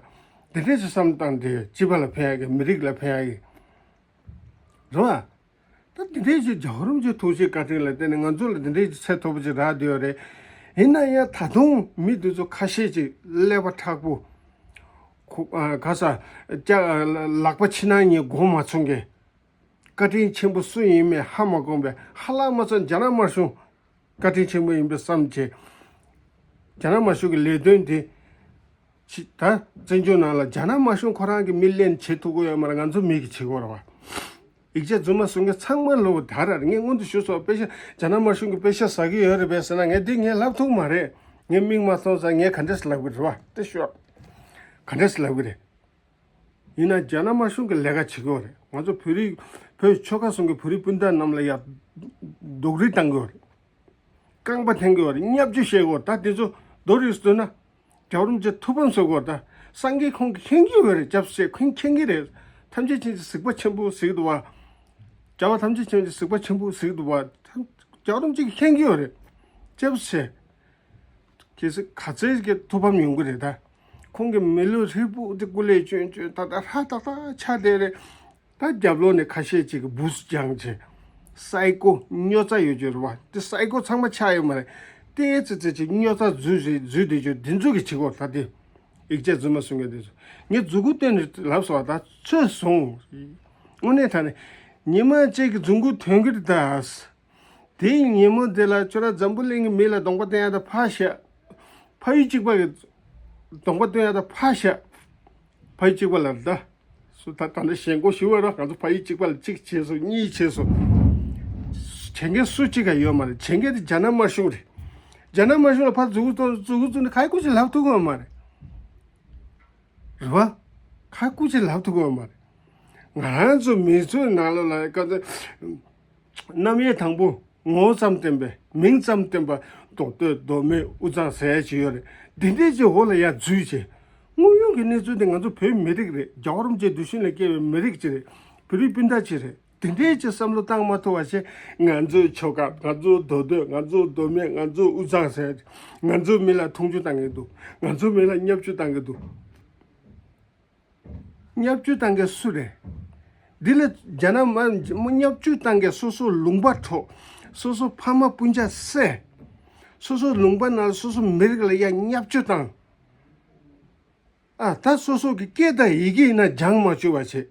འདི་འདྲས་ཅིག་བསམ་བཏང་དེ་སྤྱི་པ་ལ་ཕན་ཡ་གི། མི་རིགས་ལ་ཕན་ཡ་གི། རེད་པ། ད་འདི་འདྲའི་ཅིག་རྒྱལ་བ་རིན་པོ་ཆེའི་ཐུགས་རྗེ་བཀའ་དྲིན་ལ་བརྟེན་ནས་ང་ཚོ་ལ་འདི་འདྲའི་ཅིག་ཚད་མཐོ་པོ་ཅིག་རག་བསྡད་ཡོད་རེད། ཡིན་ན་ཡང་ད་དུང་མི་འདི་ཚོ་ཁ་ཤས་ཅིག་ཀླད་པ་མཁྲེགས་པོ། ཁོ་ཨ་ག་ས་ལྕགས་ལག་པ་ཕྱི་ནང་གཉིས་སྒོ་མ་ཚུགས་མཁན། བཀའ་དྲིན་ཆེན་པོ་སུ་ཡིན་མིན་ཧ་མ་གོ་བའི། ཧ་ལམ་མ་ཚད་རྒྱ་ནག་དམར་གཞུང་བཀའ་དྲིན་ཆེན་པོ་ཡིན་པས་བསམ་བྱས། རྒྱ་ནག་དམར་གཞུང་གི་ལས་དོན་དེ་ཕྱི་ད་བཙན་བྱོལ་ནང་ལ་རྒྱ་ནག་དམར་གཞུང་ཁོ་རང་གི་མི་ལེན་བྱེད་ཐུབ་ཀྱི་ཡོད་མ་རེད། ང་ཚོ་མི་གིས་བྱེད་དགོས་རེད་པ། ཡིག་ཆ་རྫུན་མ་གསུང་མཁན་ཚང་མ་ལོ་ད་ར་ངས་སྔོན་དུ་ཞུ་སོང་། པེ་ཤ་རྒྱ་ནག་དམར་གཞུང་གི་པེ་ཤ་ཟ་གི་ཡོད་རེད་པས་ཟེར་ན། ངས་འདི་ངས་ལབ་ཐུབ་མ་རེད། ངས་མིག་མ་མཐོང་ཙང་ངས་ག་འདྲས་ལབ་གི་རེད་བ། དེ་ཤོད། ག་འདྲས་ལབ་གི་རེད། ཡིན་ན་རྒྱ་ནག་དམར་གཞུང་གི་ལས་ཀ་བྱེད་ཀྱི་ཡོད་རེད། ང་ཚོ་བོད་རིགས་བོད་ཆོལ་ཁ་གསུམ་གྱི་བོད་རིགས་སྤུན་ཟླ་རྣམས་ལ་ཡ་རྡོག་རིལ་བཏང་གི་ཡོད་རེད། རྐང་པ་འཐེན་གྱི་ཡོད་རེད། བརྙས་བཅོས་བྱེད་ཀྱི་ཡོད་རེད། ད་དེ་ཚོ་རྡོག་རིལ་ཟེར་ན། རྒྱལ་བ་རིན་པོ་ཆེ་ཐུགས་ཕམ་བཟོ་དགོས། ད་སངས་རྒྱས་ཁོང་གིས་མཁྱེན་གྱི་ཡོད་རེད། སྐྱབས་སུ་མཆི། ཁོང་མཁྱེན་གྱི་རེད། ཐམས་ཅད་མཁྱེན་ཅིང་གཟིགས་པ་ཆེན་པོ་ཟེར་གྱི་འདུག་བ། རྒྱལ་བ་ཐམས་ཅད་མཁྱེན་ཅིང་གཟིགས་པ་ཆེན་པོ་ཟེར་གྱི་འདུག་བ། ཐམས་རྒྱལ་བ་རིན་པོ་ཆེ་གིས་མཁྱེན་གྱི་ཡོད་རེད། སྐྱབས་སུ་མཆི། གལ་སྲིད་ག་ཚད་ཀྱི་ཐུགས་ཕམ་ཡོང་གི་རེད། ད་ཁོང་གི་མི་ལུས་ཧྲིལ་པོ་དེ་སྐུ་ལས་བསྐྱོན་བསྐྱོན་ད་ལྟ་ཧྲ་ཏག་ཏག་ཆགས་བསྡད་རེད། ད་རྒྱབ་ལོགས་ནས་ཁ་ཤས་ཅིག་གིས་བུ་སྦྱངས་བྱས། སའི་ཀོ་སྨྱོ་རྩ་ཡོད་ཀྱི་རེད་བ། དེ་སའི་ཀོ་ཚང་མ་ཆགས་ཡོད་མ་རེད། ཏོག་ཙམ་ཙམ་ཅིག་སྨྱོ་རྩ་འཛུལ་རེད་འཛུལ་བསྡད་ཀྱི་འདི་ཚོ་གིས་བྱེད་ཀྱི་ཡོད། ད་དེ་ཡིག་ཆ་རྫུན་མ་གསུང་མཁན་དེ་ཚོ། ངས་མཛུབ་གུ་བསྟན་ནས་ལབ་སོང་བ། ད་ཚོད་སོང་། དངོས་གནས་དྲང་གནས་ཉི་མ་གཅིག་གི་མཛུབ་གུ་ཐོན་གྱི་རེད་ད། དེའི་ཉིན་མོ་དེ་ལ་ཁྱོད་རང་འཛམ་བུ་གླིང་གི་མི་ལ་གདོང་པ་སྟོན་ཡག་དང་ཕར་བཞག་ཕ་ཡུལ་གཅིག་པ་གི་གདོང་པ་སྟོན་ཡག་དང་ཕར་བཞག་ཕ་ཡུལ་གཅིག་པ་ལ་ད། སུ་ད་ད་ནི་ཞེན་ཁོག་ཞུ་བ་ར། ང་ཚོ་ཕ་ཡུལ་གཅིག་པ་ལ་གཅིག་བྱས་སོང་གཉིས་བྱས་སོང་། བྱེད་མཁན་སུ་གཅིག་ག་ཡོད་མ་རེད། བྱེད་མཁན་དེ་རྒྱ་ནག་དམར་གཞུང་རེད། རྒྱ་ནག་དམར་གཞུང་ལ་ཕར་མཛུབ་གུ་སྟོན་མཛུབ་གུ་བཙུགས་ནས་ཁ་སྐུ་ཅིག་ལབ་ཐུབ་ཀྱི་ཡོད་མ་རེད། རེད་བ། ཁ་སྐུ་ཅིག་ལབ་ཐུབ་ཀྱི་ཡོད་མ་རེད། ང་རང་ཚོ་མི་ཚོའི་ནང་ལོགས་ལ་ག་ཚོད། རྣམ་དབྱེ་དང་པོ་ངོ་བོ་ཙམ་བསྟན་པའི་མིང་ཙམ་བསྟན་པ་མདོ་སྟོད་མདོ་སྨད་དབུས་གཙང་ཟེར་ཡ་ཅིག་ཡོད་རེད། འདི་འདྲས་ཅིག་འོག་ལ་ཡར་འཛུལ་བྱས། དངོས་ཡོད་ཀྱི་གནས་ཚུལ་དེ་ང་ཚོ་བོད་མི་རིགས་རེད། རྒྱལ་བ་རིན་པོ་ཆེའི་གདུལ་ཞིང་ལ་སྐྱེས་པའི་མི་རིགས་ཅིག་རེད། བོད་རིགས་སྤུན་ཟླ་ཅིག་རེད། དེ་འདྲས་ཅིག་བསམ་བློ་བཏང་མ་ཐུབ་པ་བྱས། ང་ཚོའི་ཆོལ་ཁ། ང་ཚོའི་མདོ་སྟོད། ང་ཚོའི་མདོ་སྨད། ང་ཚོའི་དབུས་གཙང་ཟེར། ང་ཚོའི་མི་ལ་མཐོང་ཆུང་བཏང་གི་འདུག་ང་ཚོའི་མི་ལ་བརྙས་བཅོས་བཏང་གི་འདུག་བརྙས་བཅོས་བཏང་མཁན་སུ་རེད། འདི་ལ་རྒྱ་ནག་མ་བརྙས་བཅོས་བཏང་མཁན་སོ་སོ་ལུང་པ་འཕྲོག་སོ་སོ་ཕ་མ་སྤུན་ཆ་བསད། སོ་སོ་ལུང་པ་ནང་སོ་སོ་མི་རིགས་ལ་ཡ་བརྙས་བཅོས་བཏང་། ཨ་ད་སོ་སོ་གི་སྐད་དང་ཡི་གེ་ཡིན་ན་སྦྱང་མ་བཅུག་པ་བྱེད།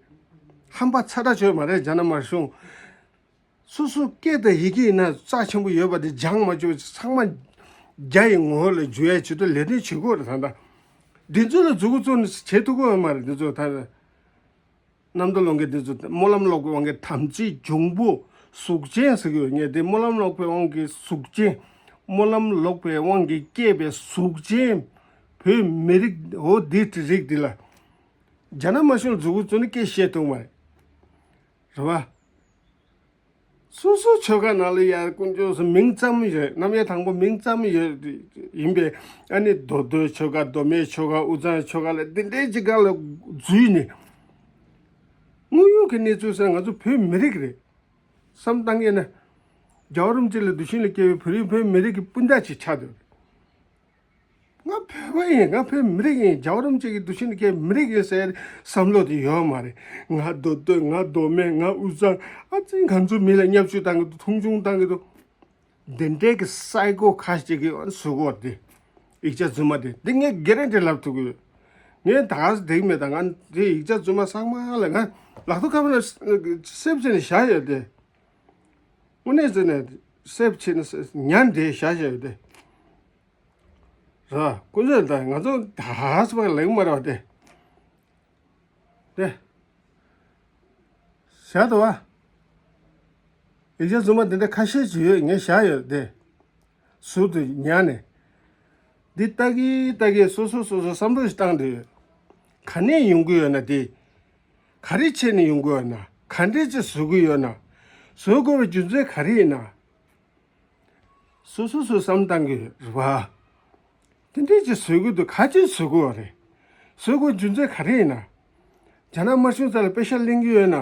ཧམ་པ་ཚ་དྲག་བྱོས་མ་རེད་རྒྱ་ནག་དམར་གཞུང་། སོ་སོ་སྐད་དང་ཡི་གེ་ཡིན་ན་རྩ་ཆེན་པོ་ཡོད་པ་དེ་སྦྱང་མ་བཅུག་པ་ཚང་མ་རྒྱ་ཡི་ངོ་བོ་ལ་འགྱུར་ཡའི་ཆེད་དུ་ལས་དོན་བྱེད་དགོས་རེད། ད་ལྟ་འདི་ཚོ་ལ་མཛུབ་གུ་བཙུགས་ནས་བྱེད་ཐུབ་ཀྱི་ཡོད་མ་རེད། འདི་ཚོ་ད་རྣམ་རྟོག་ལོག་མཁན་འདི་ཚོ་སྨོན་ལམ་ལོག་པའི་དབང་གིས་དམ་ཚིག་འབྱུང་པོ་གཟུགས་ཅན་ཟེར་གྱི་ཡོད་ངས། དེ་སྨོན་ལམ་ལོག་པའི་དབང་གིས་གཟུགས་ཅན། སྨོན་ལམ་ལོག་པའི་དབང་གིས་སྐྱེས་པའི་གཟུགས་ཅན། བོད་མི་རིགས་འོ་འདི་རིགས་འདི་ལ་རྒྱ་ནག་དམར་གཞུང་ལ་མཛུབ་གུ་བཙུགས་ནས་སྐད་བཤད་ཐུབ་མ་རེད། རེད་བ། སོ་སོ་ཆོལ་ཁ་ནང་ལ་ཡར་དཀོན་མཆོག་གསུམ་མིང་ཙམ་ཡོད། རྣམ་དབྱེ་དང་པོ་མིང་ཙམ་ཡོད་ཡིན་པས། ཨ་ནི་མདོ་སྟོད་ཆོལ་ཁ། མདོ་སྨད་ཆོལ་ཁ། དབུས་གཙང་ཆོལ་ཁ་ལ་འདི་འདྲའི་ཅིག་སྒང་ལ་འཛུལ་ནས། དངོས་ཡོད་ཀྱི་གནས་ཚུལ་ཟེར་ང་ཚོ་བོད་མི་རིགས་རེད་བསམ་བཏང་ཡས་ན། རྒྱལ་བ་རིན་པོ་ཆེ་ལ་གདུལ་ཞིང་ལ་སྐྱེས་པའི་བོད་རིགས་བོད་མི་རིགས་ཀྱི་སྤུན་ཟླ་ཅིག་ཆགས་འདུག་ང་བོད་པ་ཡིན། ང་བོད་མི་རིགས་ཡིན། རྒྱལ་བ་རིན་པོ་ཆེ་གི་གདུལ་ཞིང་ལ་སྐྱེས་མི་རིགས་ཡིན་ཟེར་བསམ་བློ་དེ་ཡོད་མ་རེད། ང་མདོ་སྟོད། ང་མདོ་སྨད། ང་དབུས་གཙང་། ཨ་ཙི་ང་ཚོ་མི་ལ་བརྙས་བཅོས་བཏང་གི་འདུག་མཐོང་ཆུང་བཏང་གི་འདུག་འདི་འདྲའི་གི་སའི་ཀོ་ཁ་ཅིག་གི་བཟོ་གོ་དེ། ཡིག་ཆ་རྫུན་མ་དེ་འདི་ངས་གྷེ་རན་ཊི་ལབ་ཐུབ་གི་ཡོད། ངས་ད་ག་སེ་བསྡད་མེད། ད་ང་དེ་ཡིག་ཆ་རྫུན་མ་ཚང་མ་ལ་ང་ལག་ཐོག་ཁ་པར་ལ་སེབ་བྱས་ནས་བཞག་ཡོད་དེ། དངོས་གནས་བྱས་ནས་སེབ་བྱས་ནས་ཉར་བསྡད་བཞག་བཞག་ཡོད་དེ། ར། ཀུན་སྤྱོད་དང་ང་ཚོ་ད་ཧ་སི་པ་ལེགས་མ་རེད་བ་དེ། དེ། བཞག་འདུག་བ། ཡིག་ཆ་རྫུན་མ་དེ་འདྲ་ཁ་ཤས་ཅིག་ཡོད། ངས་བཞག་ཡོད་དེ། ཟུར་དུ་ཉར་ནས། འདི་ལྟ་གི་ལྟ་གི་སོ་སོ་སོ་སོ་བསམ་བློ་ཞིག་བཏང་བསྡད་ཡོད། ག་ནས་ཡོང་གི་ཡོད་ན་དེ། ག་རེ་བྱས་ནས་ཡོང་གི་ཡོད་ན། ག་འདྲས་ཅིག་བཟོ་གི་ཡོད་ན། བཟོ་དགོས་པའི་རྒྱུ་མཚན་ག་རེ་ཡིན་ན། སོ་སོ་སོ་བསམ་བཏང་གི་རེད་བ། དེ་འདྲས་ཅིག་བཟོ་གི་འདུག་ག་ཅིག་བཟོ་གི་ཡོད་རེད། བཟོ་དགོས་རྒྱུ་མཚན་ག་རེ་ཡིན་ན། རྒྱ་ནག་དམར་གཞུང་རྩ་ལ་པེ་ཤ་ལེན་གི་ཡོད་ན།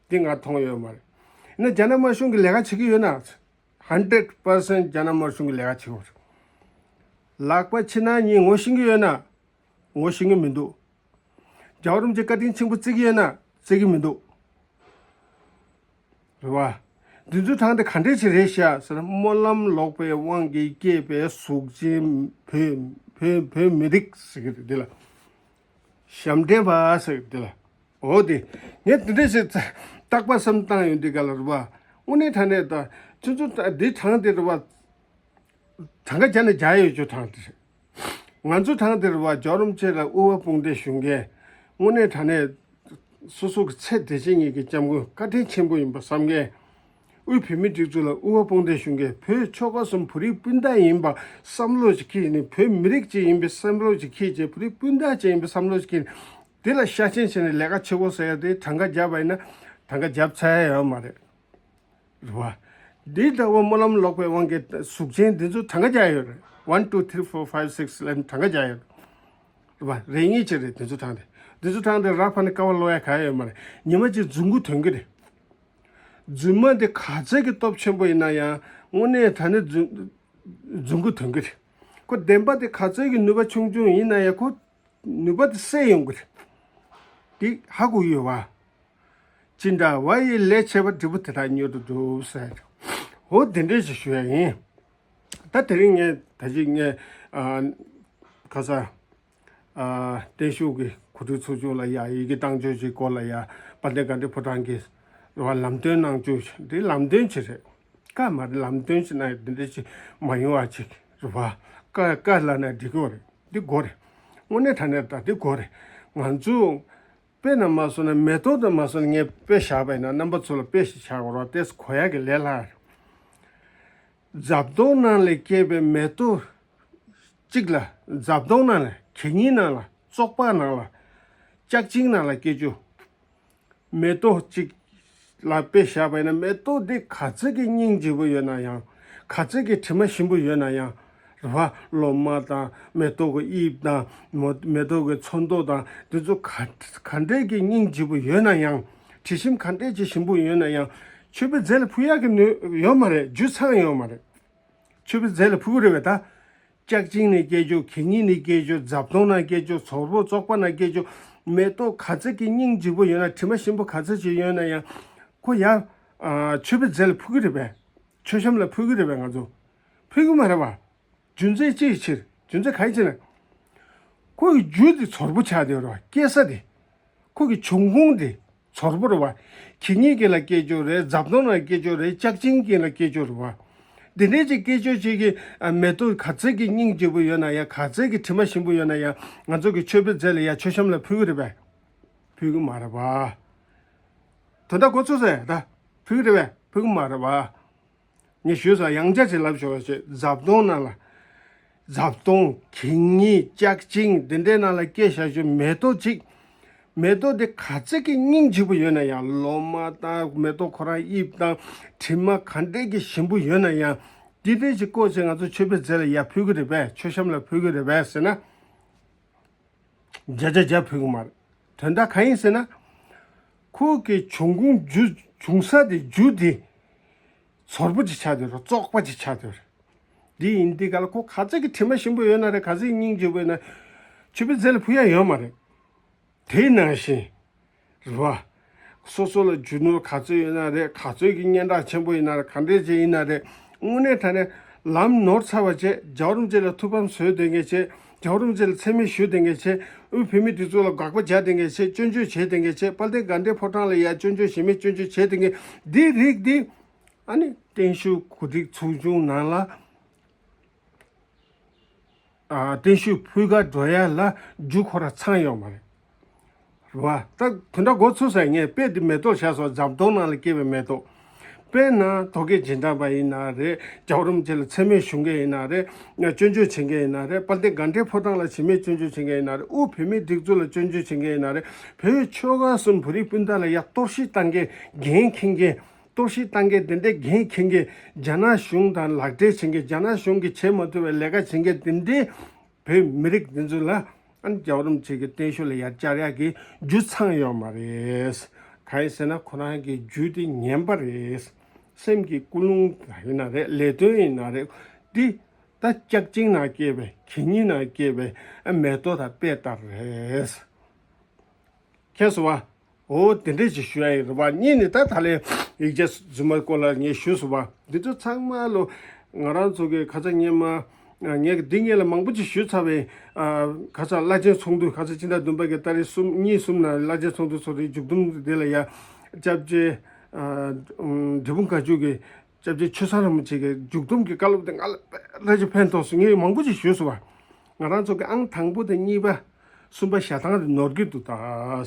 དེ་ང་མཐོང་ཡོད་མ་རེད། ཡིན་ན་རྒྱ་ནག་དམར་གཞུང་གི་ལས་ཀ་བྱེད་ཀྱི་ཡོད་ན། ཧན་ཌེ་རེད་པར་སེན་ཊི་རྒྱ་ནག་དམར་གཞུང་གི་ལས་ཀ་བྱེད་ཀྱི་ཡོད་རེད། ལག་པ་ཕྱི་ནང་གཉིས་ངོ་ཤེས་ཀྱི་ཡོད་ན། ངོ་ཤེས་ཀྱི་མི་འདུག་རྒྱལ་བ་རིན་པོ་ཆེ་བཀའ་དྲིན་ཆེན་པོ་བརྩི་གི་ཡོད་ན་བརྩི་གི་མི་འདུག་རེད་བ། འདི་ཚོའི་གྲངས་དེ་ག་འདྲས་ཅིག་རེད་ཤག་ཟེར་ན། སྨོན་ལམ་ལོག་པའི་དབང་གིས་སྐྱེས་པའི་གཟུགས་ཅན་བོད་བོད་བོད་མི་རིགས་ཟེར་གི་རེད། འདི་ལ་ཞབས་འདྲེན་པ་ཟེར་གི་འདི་ལ། འོ་དེ། ངས་དེ་འདྲས་ཞིག་རྟག་པར་བསམ་བཏང་ཡོང་དུས་ག་ལ་རེད་བ། དངོས་གནས་དྲང་གནས་ད་ཁྱོད་ཚོ་ད་འདི་གྲངས་དེ་རེད་བ། གྲངས་ཀ་བརྒྱ་ནས་བརྒྱ་ཡོད་རྒྱུ་གྲངས་དེ་རེད། ང་ཚོ་གྲངས་དེ་རེད་བ། རྒྱལ་བ་རིན་པོ་ཆེ་ལ་དབུ་བ་དཔུང་འདེགས་ཞུ་མཁན། དངོས་གནས་དྲང་གནས་ སོ་སོ་གི་ཚེ་འདི་ཕྱི་གཉིས་ཀྱི་སྐྱབས་མགོན་བཀའ་དྲིན་ཆེན་པོ་ཡིན་པ་བསམ་མཁན། དབུས་བོད་མིའི་སྒྲིག་འཛུགས་ལ་དབུ་བ་དཔུང་སྡེ་གཞུང་གིས་བོད་ཆོལ་ཁ་གསུམ་བོད་རིགས་སྤུན་ཟླ་ཡིན་པ་བསམ་བློ་ཞིག་འཁྱེར་ནས། བོད་མི་རིགས་གཅིག་ཡིན་པའི་བསམ་བློ་ཞིག་འཁྱེར་བྱས། བོད་རིགས་སྤུན་ཟླ་གཅིག་ཡིན་པའི་བསམ་བློ་ཞིག་འཁྱེར་ནས། དེ་ལ་ཤ་ཆེན་བྱས་ནས་ལས་ཀ་བྱེད་དགོས་ཟེར་ཡ་དེ། གྲངས་ཀ་བརྒྱབ་པ་ཡིན་ན་གྲངས་ཀ་བརྒྱབ་ཚར་ཡ་ཡོད་མ་རེད། རེད་བ། འདི་ལྟ་བུ་སྨོན་ལམ་ལོག་པའི་དབང་གིས་གཟུགས་ཅན་འདི་ཚོ་གྲངས་ཀ་བརྒྱབ་ཡོད་རེད། One, two, three, four, five, six ལབ་གྲངས་ཀ་བརྒྱབ་ཡོད་རེད་བ། རེ་གཉིས་ཅིག་རེད། འདི་ཚོ་གྲངས་དེ། འདི་ཚོ་གྲངས་དེ་རག་ཕ་ནི་ཀ་བ་ལོག་ཡ་ག་ཡོད་མ་རེད། ཉི་མ་གཅིག་རྫུན་གུ་ཐོན་གི་རེད། རྫུན་མ་དེ་ག་ཚད་ཀྱི་སྟོབས་ཆེན་པོ་ཡིན་ན་ཡང་། དངོས་གནས་ད་ནི་རྫུན་རྫུན་གུ་ཐོན་གི་རེད། ཁོ་བདེན་པ་དེ་ག་ཚད་ཀྱི་ནུས་པ་ཆུང་ཆུང་ཡིན་ན་ཡང་། ཁོ་ནུས་པ་དེ་སད་ཡོང་གི་རེད། དེ་ཧ་གོ་ཡོད་བ། ཅི་འདྲ་བ་ཡི་ལས་བྱས་པ། འབྲས་བུ་དེ་དག་མྱུར་དུ་འགྲུབ་ཟེར། འོ་དེ་འདྲས་ཞིག་ཞུ་ཡ་ཡིན། ད་དེ་རིང་ངས་ད་ཅི་ངས་ཨ་ཁ་ས་ཨ་བརྟན་བཞུགས་ཀྱི་གོ་སྒྲིག་ཚོགས་ཆུང་ལ་ཡ་ཡི་གེ་བཏང་ཕྱོགས་ཀྱི་སྐོར་ལ་ཡ། དཔལ་ལྡན་དགའ་ལྡན་ཕོ་བྲང་གིས་རེད་བ། ལམ་སྟོན་གནང་ཕྱོགས། འདི་ལམ་སྟོན་ཅིག་རེད། བཀའ་མ་རེད། ལམ་སྟོན་ཅིག་གནང་ཡ། འདི་འདྲས་ཅིག་མ་ཡོང་བ་ཅིག་རེད་བ། བཀའ་བཀའ་ལབ་ན་འགྲིག་གི་རེད། འདི་དགོས་རེད། དངོས་གནས་དྲང་གནས་ད་འདི་དགོས་རེད། ང་ཚོ་དཔེ་ན་མ་སོང་ན། མེ་ཏོག་དང་མ་སོང་ན། ངས་དཔེ་བཞག་པ་ཡིན་ན། རྣམ་པ་ཚོ་ལ་དཔེ་ཞིག་བཞག་དགོས་རེད་བ། ཏོག་ཙམ་གོ་ཡག་གི་ལས་སླ་རེད། རྫབ་དོང་ནང་ལས་སྐྱེས་པའི་མེ་ཏོག་གཅིག་ལ། རྫབ་དོང་ནང་ལ། གད་སྙིགས་ནང་ལ། བཙོག་པ་ནང་ལ། ལྕགས་ཅིང་ནང་ལ་སྐྱེ་རྒྱུ་མེ་ཏོག་གཅིག་ལ་དཔེ་བཞག་པ་ཡིན་ན། མེ་ཏོག་འདི་ག་ཚད་ཀྱི་སྙིང་རྗེ་པོ་ཡོད་ན་ཡང་། ག་ཚད་ཀྱི་དྲི་མ་ཞིམ་པོ་ཡོད་ན་ཡང་། རེད་བ། ལོ་མ་དང་། མེ་ཏོག་གི་དབྱིབས་དང་། མོ་མེ་ཏོག་གི་ཚོན་མདོག་དང་། འདི་ཚོ་ག་ག་འདྲས་ཀྱི་སྙིང་རྗེ་པོ་ཡོད་ན་ཡང་། དྲི་ཞིམ་ག་འདྲས་ཀྱི་ཞིམ་པོ་ཡོད་ན་ཡང་། མཆོད་པའི་རྫས་ལ་ཕུལ་ཡག་གི་ནུས་ཡོད་མ་རེད། རྒྱུ་ཚང་ཡོད་མ་རེད། མཆོད་པའི་རྫས་ལ་ཕུལ་གི་རེད་པས་ད། ལྕགས་ཅིང་ནས་སྐྱེ་རྒྱུ། གད་སྙིགས་ནས་སྐྱེ་རྒྱུ། རྫབ་དོང་ནས་སྐྱེ་རྒྱུ། སོར་མོ་བཙོག་པ་ནས་སྐྱེ་རྒྱུ། མེ་ཏོག་ག་ཚད་ཀྱི་སྙིང་རྗེ་པོ་ཡོད་ན། དྲི་མ་ཞིམ་པོ་ག་ཚད་ཅིག་ཡོད་ན་ཡང་། ཁོ་ཡ་ཨ་མཆོད་པའི་རྫས་ལ་ཕུལ་གི་རེད་པས། མཆོད་བཤམས་ལ་ཕུལ་གི་རེད་པས། ང་ཚོ་ཕུལ་གི་མ་རེད་པ། རྒྱུ་མཚན་ཅི་ཡི་ཕྱིར། རྒྱུ་མཚན་གང་ཡིན་ཟེར་ན། ཁོ་ཡི་རྒྱུ་དེ་ཚོར་པོ་ཆགས་བསྡད་ཡོད་རེད་པ། སྐྱེ་ས་དེ། ཁོ་གི་འབྱུང་ཁུངས་དེ་ཚོར་པོ་རེད་པ། གད་སྙིགས་ཀྱི་ལ་སྐྱེ་རྒྱུ་རེད། རྫབ་དོང་ལ་སྐྱེ་རྒྱུ་རེད། ལྕགས་ཅིང་གི་ལ་སྐྱེ་རྒྱུ་རེད་པ། འདི་འདྲས་ཅིག་སྐྱེ་རྒྱུ་ཅིག་གི་ཨ་མེ་ཏོག་ག་ཚད་ཀྱི་སྙིང་རྗེ་པོ་ཡོད་ན་ཡང་། ག་ཚད་ཀྱི་དྲི་མ་ཞིམ་པོ་ཡོད་ན་ཡང་། ང་ཚོ་གི་མཆོད་པའི་རྫས་ལ་ཡ་མཆོད་བཤམས་ལ་ཕུལ་གི་རེད་པས། ཕུལ་གི་མ་རེད་པ། དོན་དག་གོ་ཚོད་ཟེར་ད། ཕུལ་གི་རེད་པས། ཕུལ་གི་མ་རེད་པ། ངས་ཞུས་ས་ཡང་བསྐྱར་ཅིག་ལབ་ཆོག་པ་བྱས། རྫབ་དོང་ནང་ལ། རྫབ་དོང་། གད་སྙིགས། ལྕགས་ཅིང་། འདི་འདྲའི་ནང་ལ་སྐྱེས་བཞག་རྒྱུ་མེ་ཏོག་ཅིག་མེ་ཏོག་དེ་ག་ཚད་ཀྱི་སྙིང་རྗེ་པོ་ཡོད་ན་ཡང་། ལོ་མ་དང་། མེ་ཏོག་ཁོ་རང་དབྱིབས་དང་། དྲི་མ་ག་འདྲས་ཀྱི་ཞིམ་པོ་ཡོད་ན་ཡང་། འདི་འདྲས་ཅིག་བཀོག་བྱས་ང་ཚོ་མཆོད་པའི་རྫས་ལ་ཡ་ཕུལ་གི་རེད་པས། མཆོད་བཤམས་ལ་ཕུལ་གི་རེད་པས་ཟེར་ན། བརྒྱ་ཆ་བརྒྱ་ཕུལ་གི་མ་རེད། དོན་དག་གང་ཡིན་ཟེར་ན། ཁོ་གི་འབྱུང་ཁུངས་རྒྱུ། འབྱུང་ས་དེ། རྒྱུ་དེ་ཚོར་པོ་ཅིག་ཆགས་བསྡད་རེད། བཙོག་པ་ཅིག་ཆགས་བསྡད་རེད། འདི་ཡིན་དུས་ག་ལ་ཁོ་ག་ཚད་ཀྱི་དྲི་མ་ཞིམ་པོ་ཡོད་ན་རེད། ག་ཚད་སྙིང་རྗེ་པོ་ཡོད་ན། མཆོད་པའི་རྫས་ལ་ཕུལ་ཡ་ཡོད་མ་རེད། དེ་ནང་བཞིན་རེད་བ། སོ་སོ་ལ་རྒྱུ་ནོར་ག་ཚོད་ཡོད་ན་རེད། ག་ཚོད་ཀྱི་སྙན་གྲགས་ཆེན་པོ་ཡིན་ན་རེད། ག་འདྲས་ཅིག་ཡིན་ན་རེད། དངོས་གནས་དྲང་གནས་ལམ་ནོར་ཚར་བ་བྱས། རྒྱལ་བ་རིན་པོ་ཆེ་ལ་ཐུགས་ཕམ་བཟོས་བསྡད་མཁན་བྱས། རྒྱལ་བ་རིན་པོ་ཆེ་ལ་མཚན་སྨད་ཞུས་བསྡད་མཁན་བྱས། དབུས་བོད་མིའི་སྒྲིག་འཛུགས་ལ་དགག་པ་རྒྱག་བསྡད་མཁན་བྱས། སྐྱོན་བརྗོད་བྱས་བསྡད་མཁན་བྱས། དཔལ་ལྡན་དགའ་ལྡན་ཕོ་བྲང་ལ་ཡ་སྐྱོན་བརྗོད་བྱས་མིན། སྐྱོན་བརྗོད་བྱས་བསྡད་མཁན་འདི་རིགས་འདི། ཨ་ནི་བརྟན་བཞུགས་གོ་སྒྲིག་ཚོགས་ཆུང་ནང་ལ། ཨ་བརྟན་བཞུགས་ཕུལ་ག་འགྲོ་ཡ་ལ་རྒྱུ་ཁོ་ར་ཚང་ཡོད་མ་རེད། རེད་བ། ད་དོན་དག་གོ་ཚོད་ཟེར། ངས་དཔེ་འདི་མེ་ཏོག་བཞག་སོང་། རྫབ་དོང་ནང་ལ་སྐྱེས་པའི་མེ་ཏོག་དཔེར་ན་དོལ་རྒྱལ་རྗེས་འབྲང་པ་ཡིན་ན་རེད། རྒྱལ་བ་རིན་པོ་ཆེ་ལ་མཚན་སྨད་ཞུ་མཁན་ཡིན་ན་རེད། སྐྱོན་བརྗོད་བྱེད་མཁན་ཡིན་ན་རེད། དཔལ་ལྡན་དགའ་ལྡན་ཕོ་བྲང་ལ་བྱེད་མེད་སྐྱོན་བརྗོད་བྱེད་མཁན་ཡིན་ན་རེད། དབུས་བོད་མིའི་སྒྲིག་འཛུགས་ལ་སྐྱོན་བརྗོད་བྱེད་མཁན་ཡིན་ན་རེད། བོད་ཆོལ་ཁ་གསུམ་བོད་རིགས་སྤུན་ཟླ་ལ་ཡ་གཏོར་བཤིག་བཏང་མཁན། འགན་འཁྱེར་མཁན། གཏོར་བཤིག་བཏང་མཁན་དེ་འདྲའི་འགན་འཁྱེར་མཁན། རྒྱ་ནག་གཞུང་དང་ལག་འབྲེལ་བྱེད་མཁན། རྒྱ་ནག་གཞུང་གིས་བྱེད་མ་ཐུབ་པའི་ལས་ཀ་བྱེད་མཁན་དེ་འདྲའི་བོད་མི་རིགས་འདི་ཚོ་ལ། ཨ་ནི་རྒྱལ་བ་རིན་པོ་ཆེ་གི་བརྟན་བཞུགས་ལ་ཡར་བཅར་ཡག་གི་རྒྱུ་ཚང་ཡོད་མ་རེད། གང་ཡིན་ཟེར་ན་ཁོ་རང་གི་རྒྱུ་དེ་ངན་པ་རེད། སེམས་ཀྱི་ཀུན་སློང་ཡིན་ན་རེད། ལས་དོན་ཡིན་ན་རེད། འདི་ད་ལྕགས་ཅིང་ནང་སྐྱེས་པའི། གད་སྙིགས་ནང་སྐྱེས་པའི་མེ་ཏོག་དང་དཔེ་ལྟར་རེད། མཁྱེན་སོང་བ། འོ་དེ་འདྲས་ཅིག་ཞུ་ཡ་ཡིན། རེད་བ། གཉིས་ནི་ད་ད་ལན་ཡིག་ཆ་རྫུན་མ་སྐོར་ལ་ངས་ཞུས་སོང་བ། འདི་ཚོ་ཚང་མ་ལོ་ང་རང་ཚོ་གི་ཁ་ཚ་སྔོན་མ། ངས་འདི་སྔོན་ལ་མང་པོ་ཅིག་ཞུས་ཚར་བའི། ཁ་ཚ་བླ་ཆེན་ཚོགས་འདུ། ཁ་ཚ་ཕྱི་ཟླ་བདུན་པ་གི་ཏ་རིག་གསུམ་གཉིས་གསུམ་ནང་བླ་ཆེན་ཚོགས་འདུ་ཚོགས་རེད། མཇུག་བསྡོམས་དེ་ལ་ཡ་སྐྱབས་རྗེ་འབྲས་སྤུངས་བཀའ་བརྒྱུད་ཀྱི་སྐྱབས་རྗེ་ཆོས་བཟང་རིན་པོ་ཆེ་གི་མཇུག་བསྡོམས་ཀྱི་བཀའ་སློབ་དེ་ང་ལ་ཕལ་ཆེར་ཕན་ཐོགས་སོང་། ངས་མང་པོ་ཅིག་ཞུས་སོང་བ། ང་རང་ཚོ་གི་ཨང་དང་པོ་དང་གཉིས་པ་གསུམ་པ་བཞག་སྟངས་དེ་ནོར་གྱི་འདུག་ད།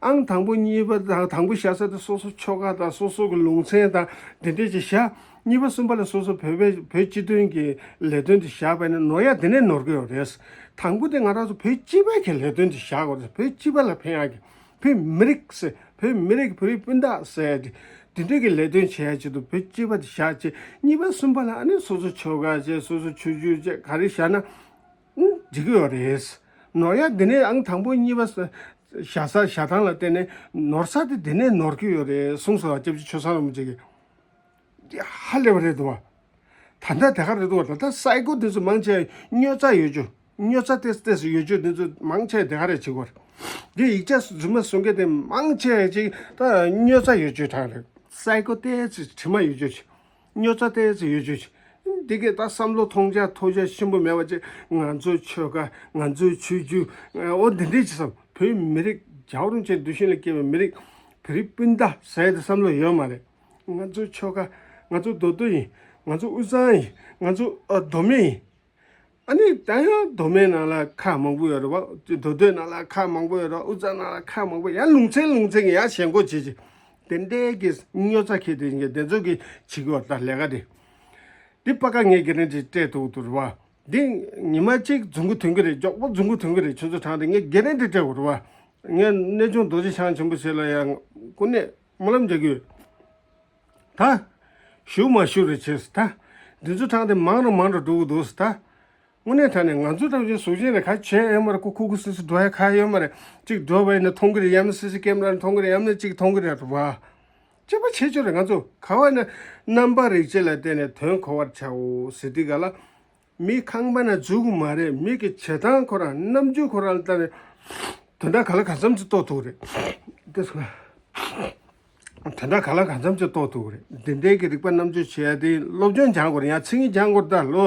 ཨང་དང་པོ་གཉིས་པ་དང་དང་པོ་བཞག་ས་དེ་སོ་སོ་ཆོལ་ཁ་དང་སོ་སོ་གི་ལུང་ཚན་དང་དེ་འདྲས་ཅིག་བཞག་གཉིས་པ་གསུམ་པ་ལ་སོ་སོ་བོད་པའི་བོད་སྤྱི་དོན་གྱི་ལས་དོན་དེ་བཞག་པ་ཡིན་ན་ནོར་ཡ་དེ་ནས་ནོར་གི་ཡོད་རེད། དང་པོ་དེ་ང་རང་ཚོ་བོད་སྤྱི་པའི་གི་ལས་དོན་དེ་བཞག་དགོས་རེད། བོད་སྤྱི་པ་ལ་ཕན་ཡ་གི་བོད་མི་རིགས་ཟེར་བོད་མི་རིགས་བོད་རིགས་སྤུན་ཟླ་ཟེར་དེ་དེ་འདྲས་གི་ལས་དོན་བྱེད་ཡ་ཆེད་དུ་བོད་སྤྱི་པ་དེ་བཞག་བྱས་གཉིས་པ་གསུམ་པ་ལ་ཨ་ནི་སོ་སོ་ཆོལ་ཁ་བྱས་སོ་སོ་ཆོས་བརྒྱུད་བྱས་ག་རེ་བཞག་ན། འགྲིག་གི་ཡོད་རེད། ནོར་ཡ་འདི་ནས་ཨང་དང་པོ་གཉིས་པ་ས་བཞག་ས་བཞག་སྟངས་ལ་བརྟེན་ནས་ནོར་ས་དེ་འདི་ནས་ནོར་གི་ཡོད་རེད་གསུངས་སོང་བ། སྐྱབས་རྗེ་ཆོས་བཟང་རིན་པོ་ཆེ་གིས་འདི་ཧ་ལས་པ་རེད་འདུག་བ། ད་ལྟ་དེ་ག་རེད་འདུག་བ། ད་ལྟ་སའི་གོ་འདི་ཚོ་མང་ཆེ་སྨྱོ་རྩ་ཡོད་རྒྱུ་སྨྱོ་རྩ་ཏེས་ཏེས་ཡོད་རྒྱུ་འདི་ཚོ་མང་ཆེ་དེ་ག་རེད་བྱེད་དགོས་རེད། འདི་ཡིག་ཆ་རྫུན་མ་གསུང་མཁན་དེ་མང་ཆེ་ཅིག་ད་སྨྱོ་རྩ་ཡོད་རྒྱུ་གྲས་རེད། སའི་གོ་ཏེས་དྲི་མ་ཡོད་རྒྱུ་ཅིག་སྨྱོ་རྩ་ཏོག་ཙམ་ཡོད་རྒྱུ་ཅིག་འདི་གས་ད་བསམ་བློ་མཐོང་རྒྱ་མཐོང་རྒྱ་ཆེན་པོ་མེད་པ་ཅིག་ང་ཚོའི་ཆོལ་ཁ། ང་ཚོའི་ཆོས་བརྒྱུད། ཨོ་འདི་འདྲས་ཅིག་བསམ། བོད་མི་རིགས་རྒྱལ་བ་རིན་པོ་ཆེའི་འདུལ་ཞིང་ལ་སྐྱེས་པའི་མི་རིགས། བོད་རིགས་སྤུན་ཟླ་ཟེར་ཡ་དེ་བསམ་བློ་ཡོད་མ་རེད། ང་ཚོའི་ཆོལ་ཁ། ང་ཚོ་མདོ་སྟོད་ཡིན། ང་ཚོ་དབུས་གཙང་ཡིན། ང་ཚོ་ཨ་མདོ་སྨད་ཡིན། ཨ་ནི་ད་ཡང་མདོ་སྨད་ནང་ལ་ཁག་མང་པོ་ཡོད་རེད་བ། མདོ་སྟོད་ནང་ལ་ཁག་མང་པོ་ཡོད་རེད། དབུས་གཙང་ནང་ལ་ཁག་མང་པོ། ཡང་ལུང་ཚན་ལུང་ཚན་གྱི་ཡང་ཞེན་ཁོག་བྱེད་ཅིག་དེ་འདྲའི་གི་སྨྱོ་རྩ་འཁྱེར་དེ་འདི་ཚོ་གི་བྱེད་ཀྱི་ཡོད་ད་ལས་ཀ་དེ། འདི་པ་ཀ་ངས་གྷེ་རན་ཊི་སྤྲད་ཐུབ་འདུག་རེད་བ། འདི་ཉི་མ་གཅིག་རྫུན་གོ་ཐོན་གི་རེད། མགྱོགས་པོ་རྫུན་གོ་ཐོན་གི་རེད། ཁྱོད་ཚོ་དྲང་དེ་ངས་གྷེ་རན་ཊི་སྤྲད་དགོས་རེད་བ། ངས་གནས་ཆུང་རྡོ་རྗེ་འཆང་ཆེན་པོ་ཞིག་ལ་ཡང་སྐུ་ནས་སྨོན་ལམ་རྒྱག་གི་ཡོད། ད། ཞུ་མ་ཞུ་རེ་བྱེད་ད། འདི་ཚོ་དྲང་དེ་མང་རུ་མང་རུ་འགྲོ་གི་འདུག་ད། དངོས་གནས་དྲང་ནས་ང་ཚོ་ཐམས་ཅད་གཟུགས་ཅན་རེད། ག་བྱས་ཡོད་མ་རེད། ཁུ་ཁུ་ཁུ་སི་སི་འགྲོ་ཡ་ག་ཡོད་མ་རེད། གཅིག་འགྲོ་བ་ཡིན་ན་མཐོང་གི་རེད། ཡང་ན་སི་སི་ཀེམ་ར་ནས་མཐོང་གི་རེད། ཡང་ན་གཅིག་མཐོང་གི་རེད་བ། སྤྱོད་པ་བྱེད་ཆོག་རེད། ང་ཚོ་ག་བ་ན་རྣམ་པ་རིག་བྱེད་ལ་བརྟེན་ནས་དོན་གོ་བར་བྱའོ་ཟེར་དུས་ག་ལ། མི་ཁང་པ་ན་འཛུལ་གི་མ་རེད། མི་གི་བྱེད་སྟངས་ཁོ་རང་རྣམ་འགྱུར་ཁོ་རང་ལ་བལྟས་ནས་དོན་དག་ག་ལ་གང་འཚམ་ཅིག་རྟོགས་ཐུབ་རེད། དེ་སོང་། དོན་དག་ག་ལ་གང་འཚམ་ཅིག་རྟོགས་ཐུབ་རེད། འདི་འདྲའི་གི་རིག་པ་རྣམ་དཔྱོད་བྱེད་ཡ་དེ་སློབ་སྦྱོང་སྦྱང་དགོས་རེད། ཡང་ཚིག་ངན་སྦྱང་དགོས་རེད། ད་ལོ་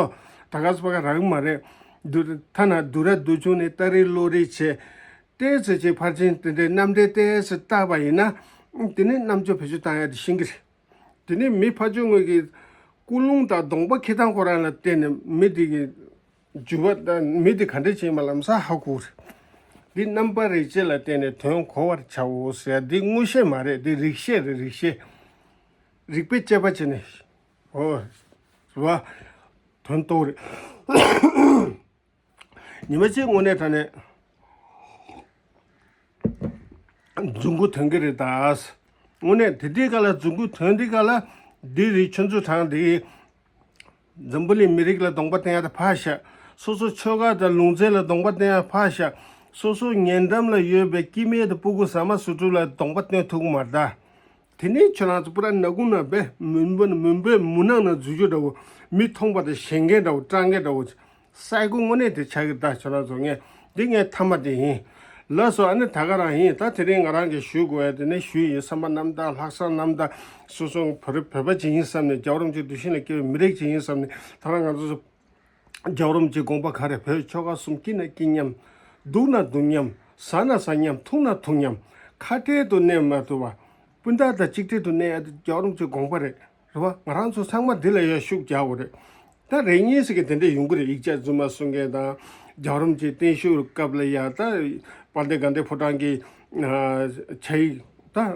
ད་ག་སུ་པ་ག་རག་གི་མ་རེད། དུ་ཐ་ན་དུ་ར་དུ་ཆུང་ནས་ཏ་རི་བློ་རིག་བྱས། ཏོག་ཙམ་ཅིག་ཕར་ཕྱིན་དེ་འདྲའི་རྣམ་འགྲེལ་ཏོག་ཙམ་བལྟས་པ་ཡིན་ན། དེ་ནི་རྣམ་དཔྱོད་བེད་སྤྱོད་བཏང་ཡ་དེ་ཤེས་ཀྱི་རེད། དེ་ནི་མི་ཕར་ཕྱོགས་ངོས་ཀྱི་ཀུན་སློང་དང་གདོང་པ་འཁྱེར་སྟངས་ཁོ་རང་ལ་བརྟེན་ནས་མི་དེ་གི་འགྱུར་བ་དང་མི་དེ་ག་འདྲ་བྱེད་མ་ལམ་སང་ཧ་གོ་རེད། འདི་རྣམ་པ་རིག་བྱེད་ལ་བརྟེན་ནས་དོན་གོ་བར་བྱའོ་ཟེར་ཡ་འདི་དངོས་བཤད་མ་རེད། འདི་རིག་བཤད་རེད། རིག་བཤད། རིག་པའི་དཔྱད་པ་བྱས་ནས། ཨོ། རེད་བ། དོན་རྟོགས་རེད། ཉི་མ་གཅིག་དངོས་གནས་དྲང་གནས་རྫུན་གོ་ཐོན་གི་རེད་ད། དངོས་གནས་དེ་དུས་ག་ལ་རྫུན་གོ་ཐོན་དུས་ག་ལ། འདི་རིགས་ཁྱོད་ཚོ་དྲང་འདི། འཛམ་བུ་གླིང་མི་རིགས་ལ་གདོང་པ་བསྟན་ཡ་དེ་ཕར་བཞག་སོ་སོ་ཆོལ་ཁ་དང་ལུང་ཚན་ལ་གདོང་པ་བསྟན་ཡ་ཕར་བཞག་སོ་སོ་ཉེ་འགྲམ་ལ་ཡོད་པའི་སྐྱེ་དམན་དང་སྤུ་གུ་ཟ་མ་ཟ་འཕྲུག་ལ་གདོང་པ་བསྟན་ཐུབ་ཀྱི་མ་རེད་ད། དེ་ནས་ཁྱོད་རང་ཚོ་པུ་ར་ནག་ཁུང་ནང་བས་མུན་པ་ནི་མུན་པའི་མུན་ནག་ནང་འཛུལ་རྒྱུ་འདྲ་བོ། མི་མཐོང་པ་དང་ཞེད་མཁན་འདྲ་བོ། སྐྲག་མཁན་འདྲ་བོ། སའི་གོ་དངོས་གནས་དེ་ཆགས་ཀྱི་ད་ཁྱོད་རང་ཚོ་ངས་འདི་ངའི་མཐའ་མ་དེ་ཡིན། ལགས་སོ། ཨ་ནི་ད་ག་རང་ཡིན། ད་དེ་རིང་ང་རང་གིས་ཞུ་དགོས་ཡ་དེ་ནས་ཞུས་ཡིན། བསམ་པ་རྣམ་དག་ལྷག་བསམ་རྣམ་དག་སོ་སོ་བོད་རིགས་བོད་པ་ཅིག་ཡིན་བསམ་ནས། རྒྱལ་བ་རིན་པོ་ཆེའི་གདུལ་ཞིང་ལ་སྐྱེས་པའི་མི་རིགས་ཅིག་ཡིན་བསམ་ནས། ད་རང་ང་ཚོ་ཚོ། རྒྱལ་བ་རིན་པོ་ཆེའི་དགོངས་པ་ག་རེ། བོད་ཆོལ་ཁ་གསུམ་སྐྱིད་ན་སྐྱིད་མཉམ། སྡུག་ན་སྡུག་མཉམ། ཟ་ན་ཟ་མཉམ། འཐུང་ན་འཐུང་མཉམ། ཁ་བྲལ་དུ་གནས་མ་ཐུབ་པ། སྤུན་ཟླ་དང་གཅིག་བྲལ་དུ་གནས་ཡ་དེ་རྒྱལ་བ་རིན་པོ་ཆེའི་དགོངས་པ་རེད། རེད་བ། ང་རང་ཚོ་ཚང་མ་འདི་ལ་ཡ་ཤུགས་རྒྱག་དགོས་རེད། ད་རེ་གཉིས་ཟེར་གི་དེ་འདྲས་ཡོང་གི་རེད། ཡིག་ཆ་རྫུན་མ་གསུང་མཁན་དང་། རྒྱལ་བ་རིན་པོ་ཆེའི་བརྟན་བཞུགས་སྐབས་ལ་ཡ་ད་དཔལ་ལྡན་དགའ་ལྡན་ཕོ་བྲང་གི་ཕྱག་ཡིག་ད།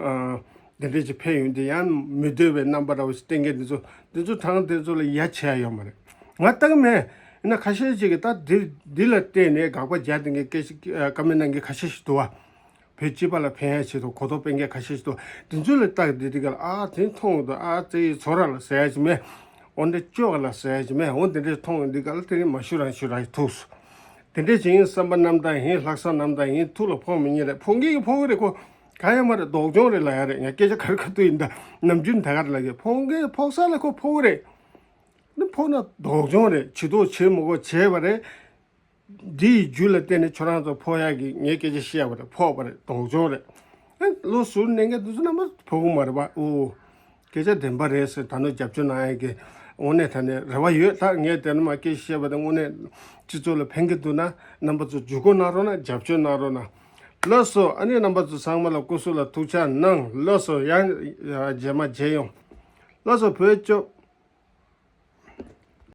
དེ་འདྲས་ཅིག་ཕེབས་ཡོང་དུས་ཡང་མི་འདོད་པའི་རྣམ་པ་འདྲ་བོ་ཞིག་བསྟན་མཁན་འདི་ཚོ། འདི་ཚོ་དྲང་འདི་ཚོ་ལ་ཡ་བྱེད་ཡ་ཡོད་མ་རེད། ང་ལྟ་གི་མེད། ཡིན་ན་ཁ་ཤས་ཅིག་གིས་ད་འདི་འདི་ལ་བལྟས་ནས་དགག་པ་རྒྱག་བསྡད་མཁན་སྐད་ཆ་ཨ་ཀ་མེན་ཊི་གནང་མཁན་ཁ་ཤས་ཤིག་འདུག་བ། བོད་སྤྱི་པ་ལ་ཕན་ཡ་ཆེད་དུ་གོ་རྟོགས་སྤེལ་མཁན་ཁ་ཤས་ཤིག་འདུག་འདི་ཚོ་ལ་ལྟ་གི་འདི་འདི་ག་ལ་ཨ་དེ་མཐོང་འདུག་ཨ་ཙེ་ཡི་ཚོ་ར་ལ་ཟེར་ཡ་ཅིག་མེད། འོ་འདི་ཅོག་ལ་ཟེར་ཡ་ཅིག་མེད། འོ་འདི་འདྲས་མཐོང་འདི་ག་ལ་དེ་རིང་མ་ཞུ་རང་ཞུ་རང་ཐུགས་སུ། དེ་འདྲས་ཅིག་ཡིན། བསམ་པ་རྣམ་དག་ཡིན། ལྷག་བསམ་རྣམ་དག་ཡིན། ཐུགས་ལ་ཕོག་མི་ཉན་རེད། ཕོག་མཁན་གྱིས་ཕོག་གི་རེད། ཁོ་ག་ཡོད་མ་རེད། སྡུག་སྦྱོང་རེད་ལབ་ཡ་རེད། ངས་སྐད་ཆ་ག་རེ་ག་དུས་ཡིན་ད་ནམ་རྒྱུན་ད་ག་རེ་ལབ་ཀྱི། ཕོག་མཁན་ཕོག་ས་ལ་ཁོ་ཕོག་གི་རེད། ནི་ཕོག་ན་སྡུག་སྦྱོང་རེད། བྱེད་དོ་བྱེད་མི་དགོས་བྱས་པ་རེད། འདི་ཡི་རྒྱུ་ལ་བརྟེན་ནས་ཁྱོད་རང་ཚོ་ཕོག་ཡག་གི་ངས་སྐད་ཆ་བཤད་པ་རེད། ཕོག་པ་རེད། སྡུག་སྦྱོང་རེད། ཨེ་ལོ་ཟུར་གནས་མཁན་དེ་ཚོ་རྣམ་པ་ཕོག་གི་མ་རེད་པ། ཨོ། སྐད་ཆ་བདེན་པ་རེད་ཟེར། ད་ནོ་རྒྱབ་སྐྱོར་གནང་ཡག་གི་དངོས་གནས་ད་ནས་རེ་བ་ཡོད། ད་ངས་དེ་ནས་མ་སྐད་ཆ་བཤད་པ་དེ་དངོས་གནས་སྤྱི་ཚོགས་ལ་ཕན་གི་འདུག་ན་རྣམ་པ་ཚོ་ཇུས་འགོད་གནང་རོགས་གནང་། རྒྱབ་སྐྱོར་གནང་རོགས་གནང་། ལགས་སོ། ཨ་ནི་རྣམ་པ་ཚོ་ཚང་མ་ལ་སྐུ་གཟུགས་ལ་ཐུགས་ཅག་གནང་། ལགས་སོ། ཡང་རྗེས་མ་མཇལ་ཡོང་། ལགས་སོ། བོད་སྐྱོབ།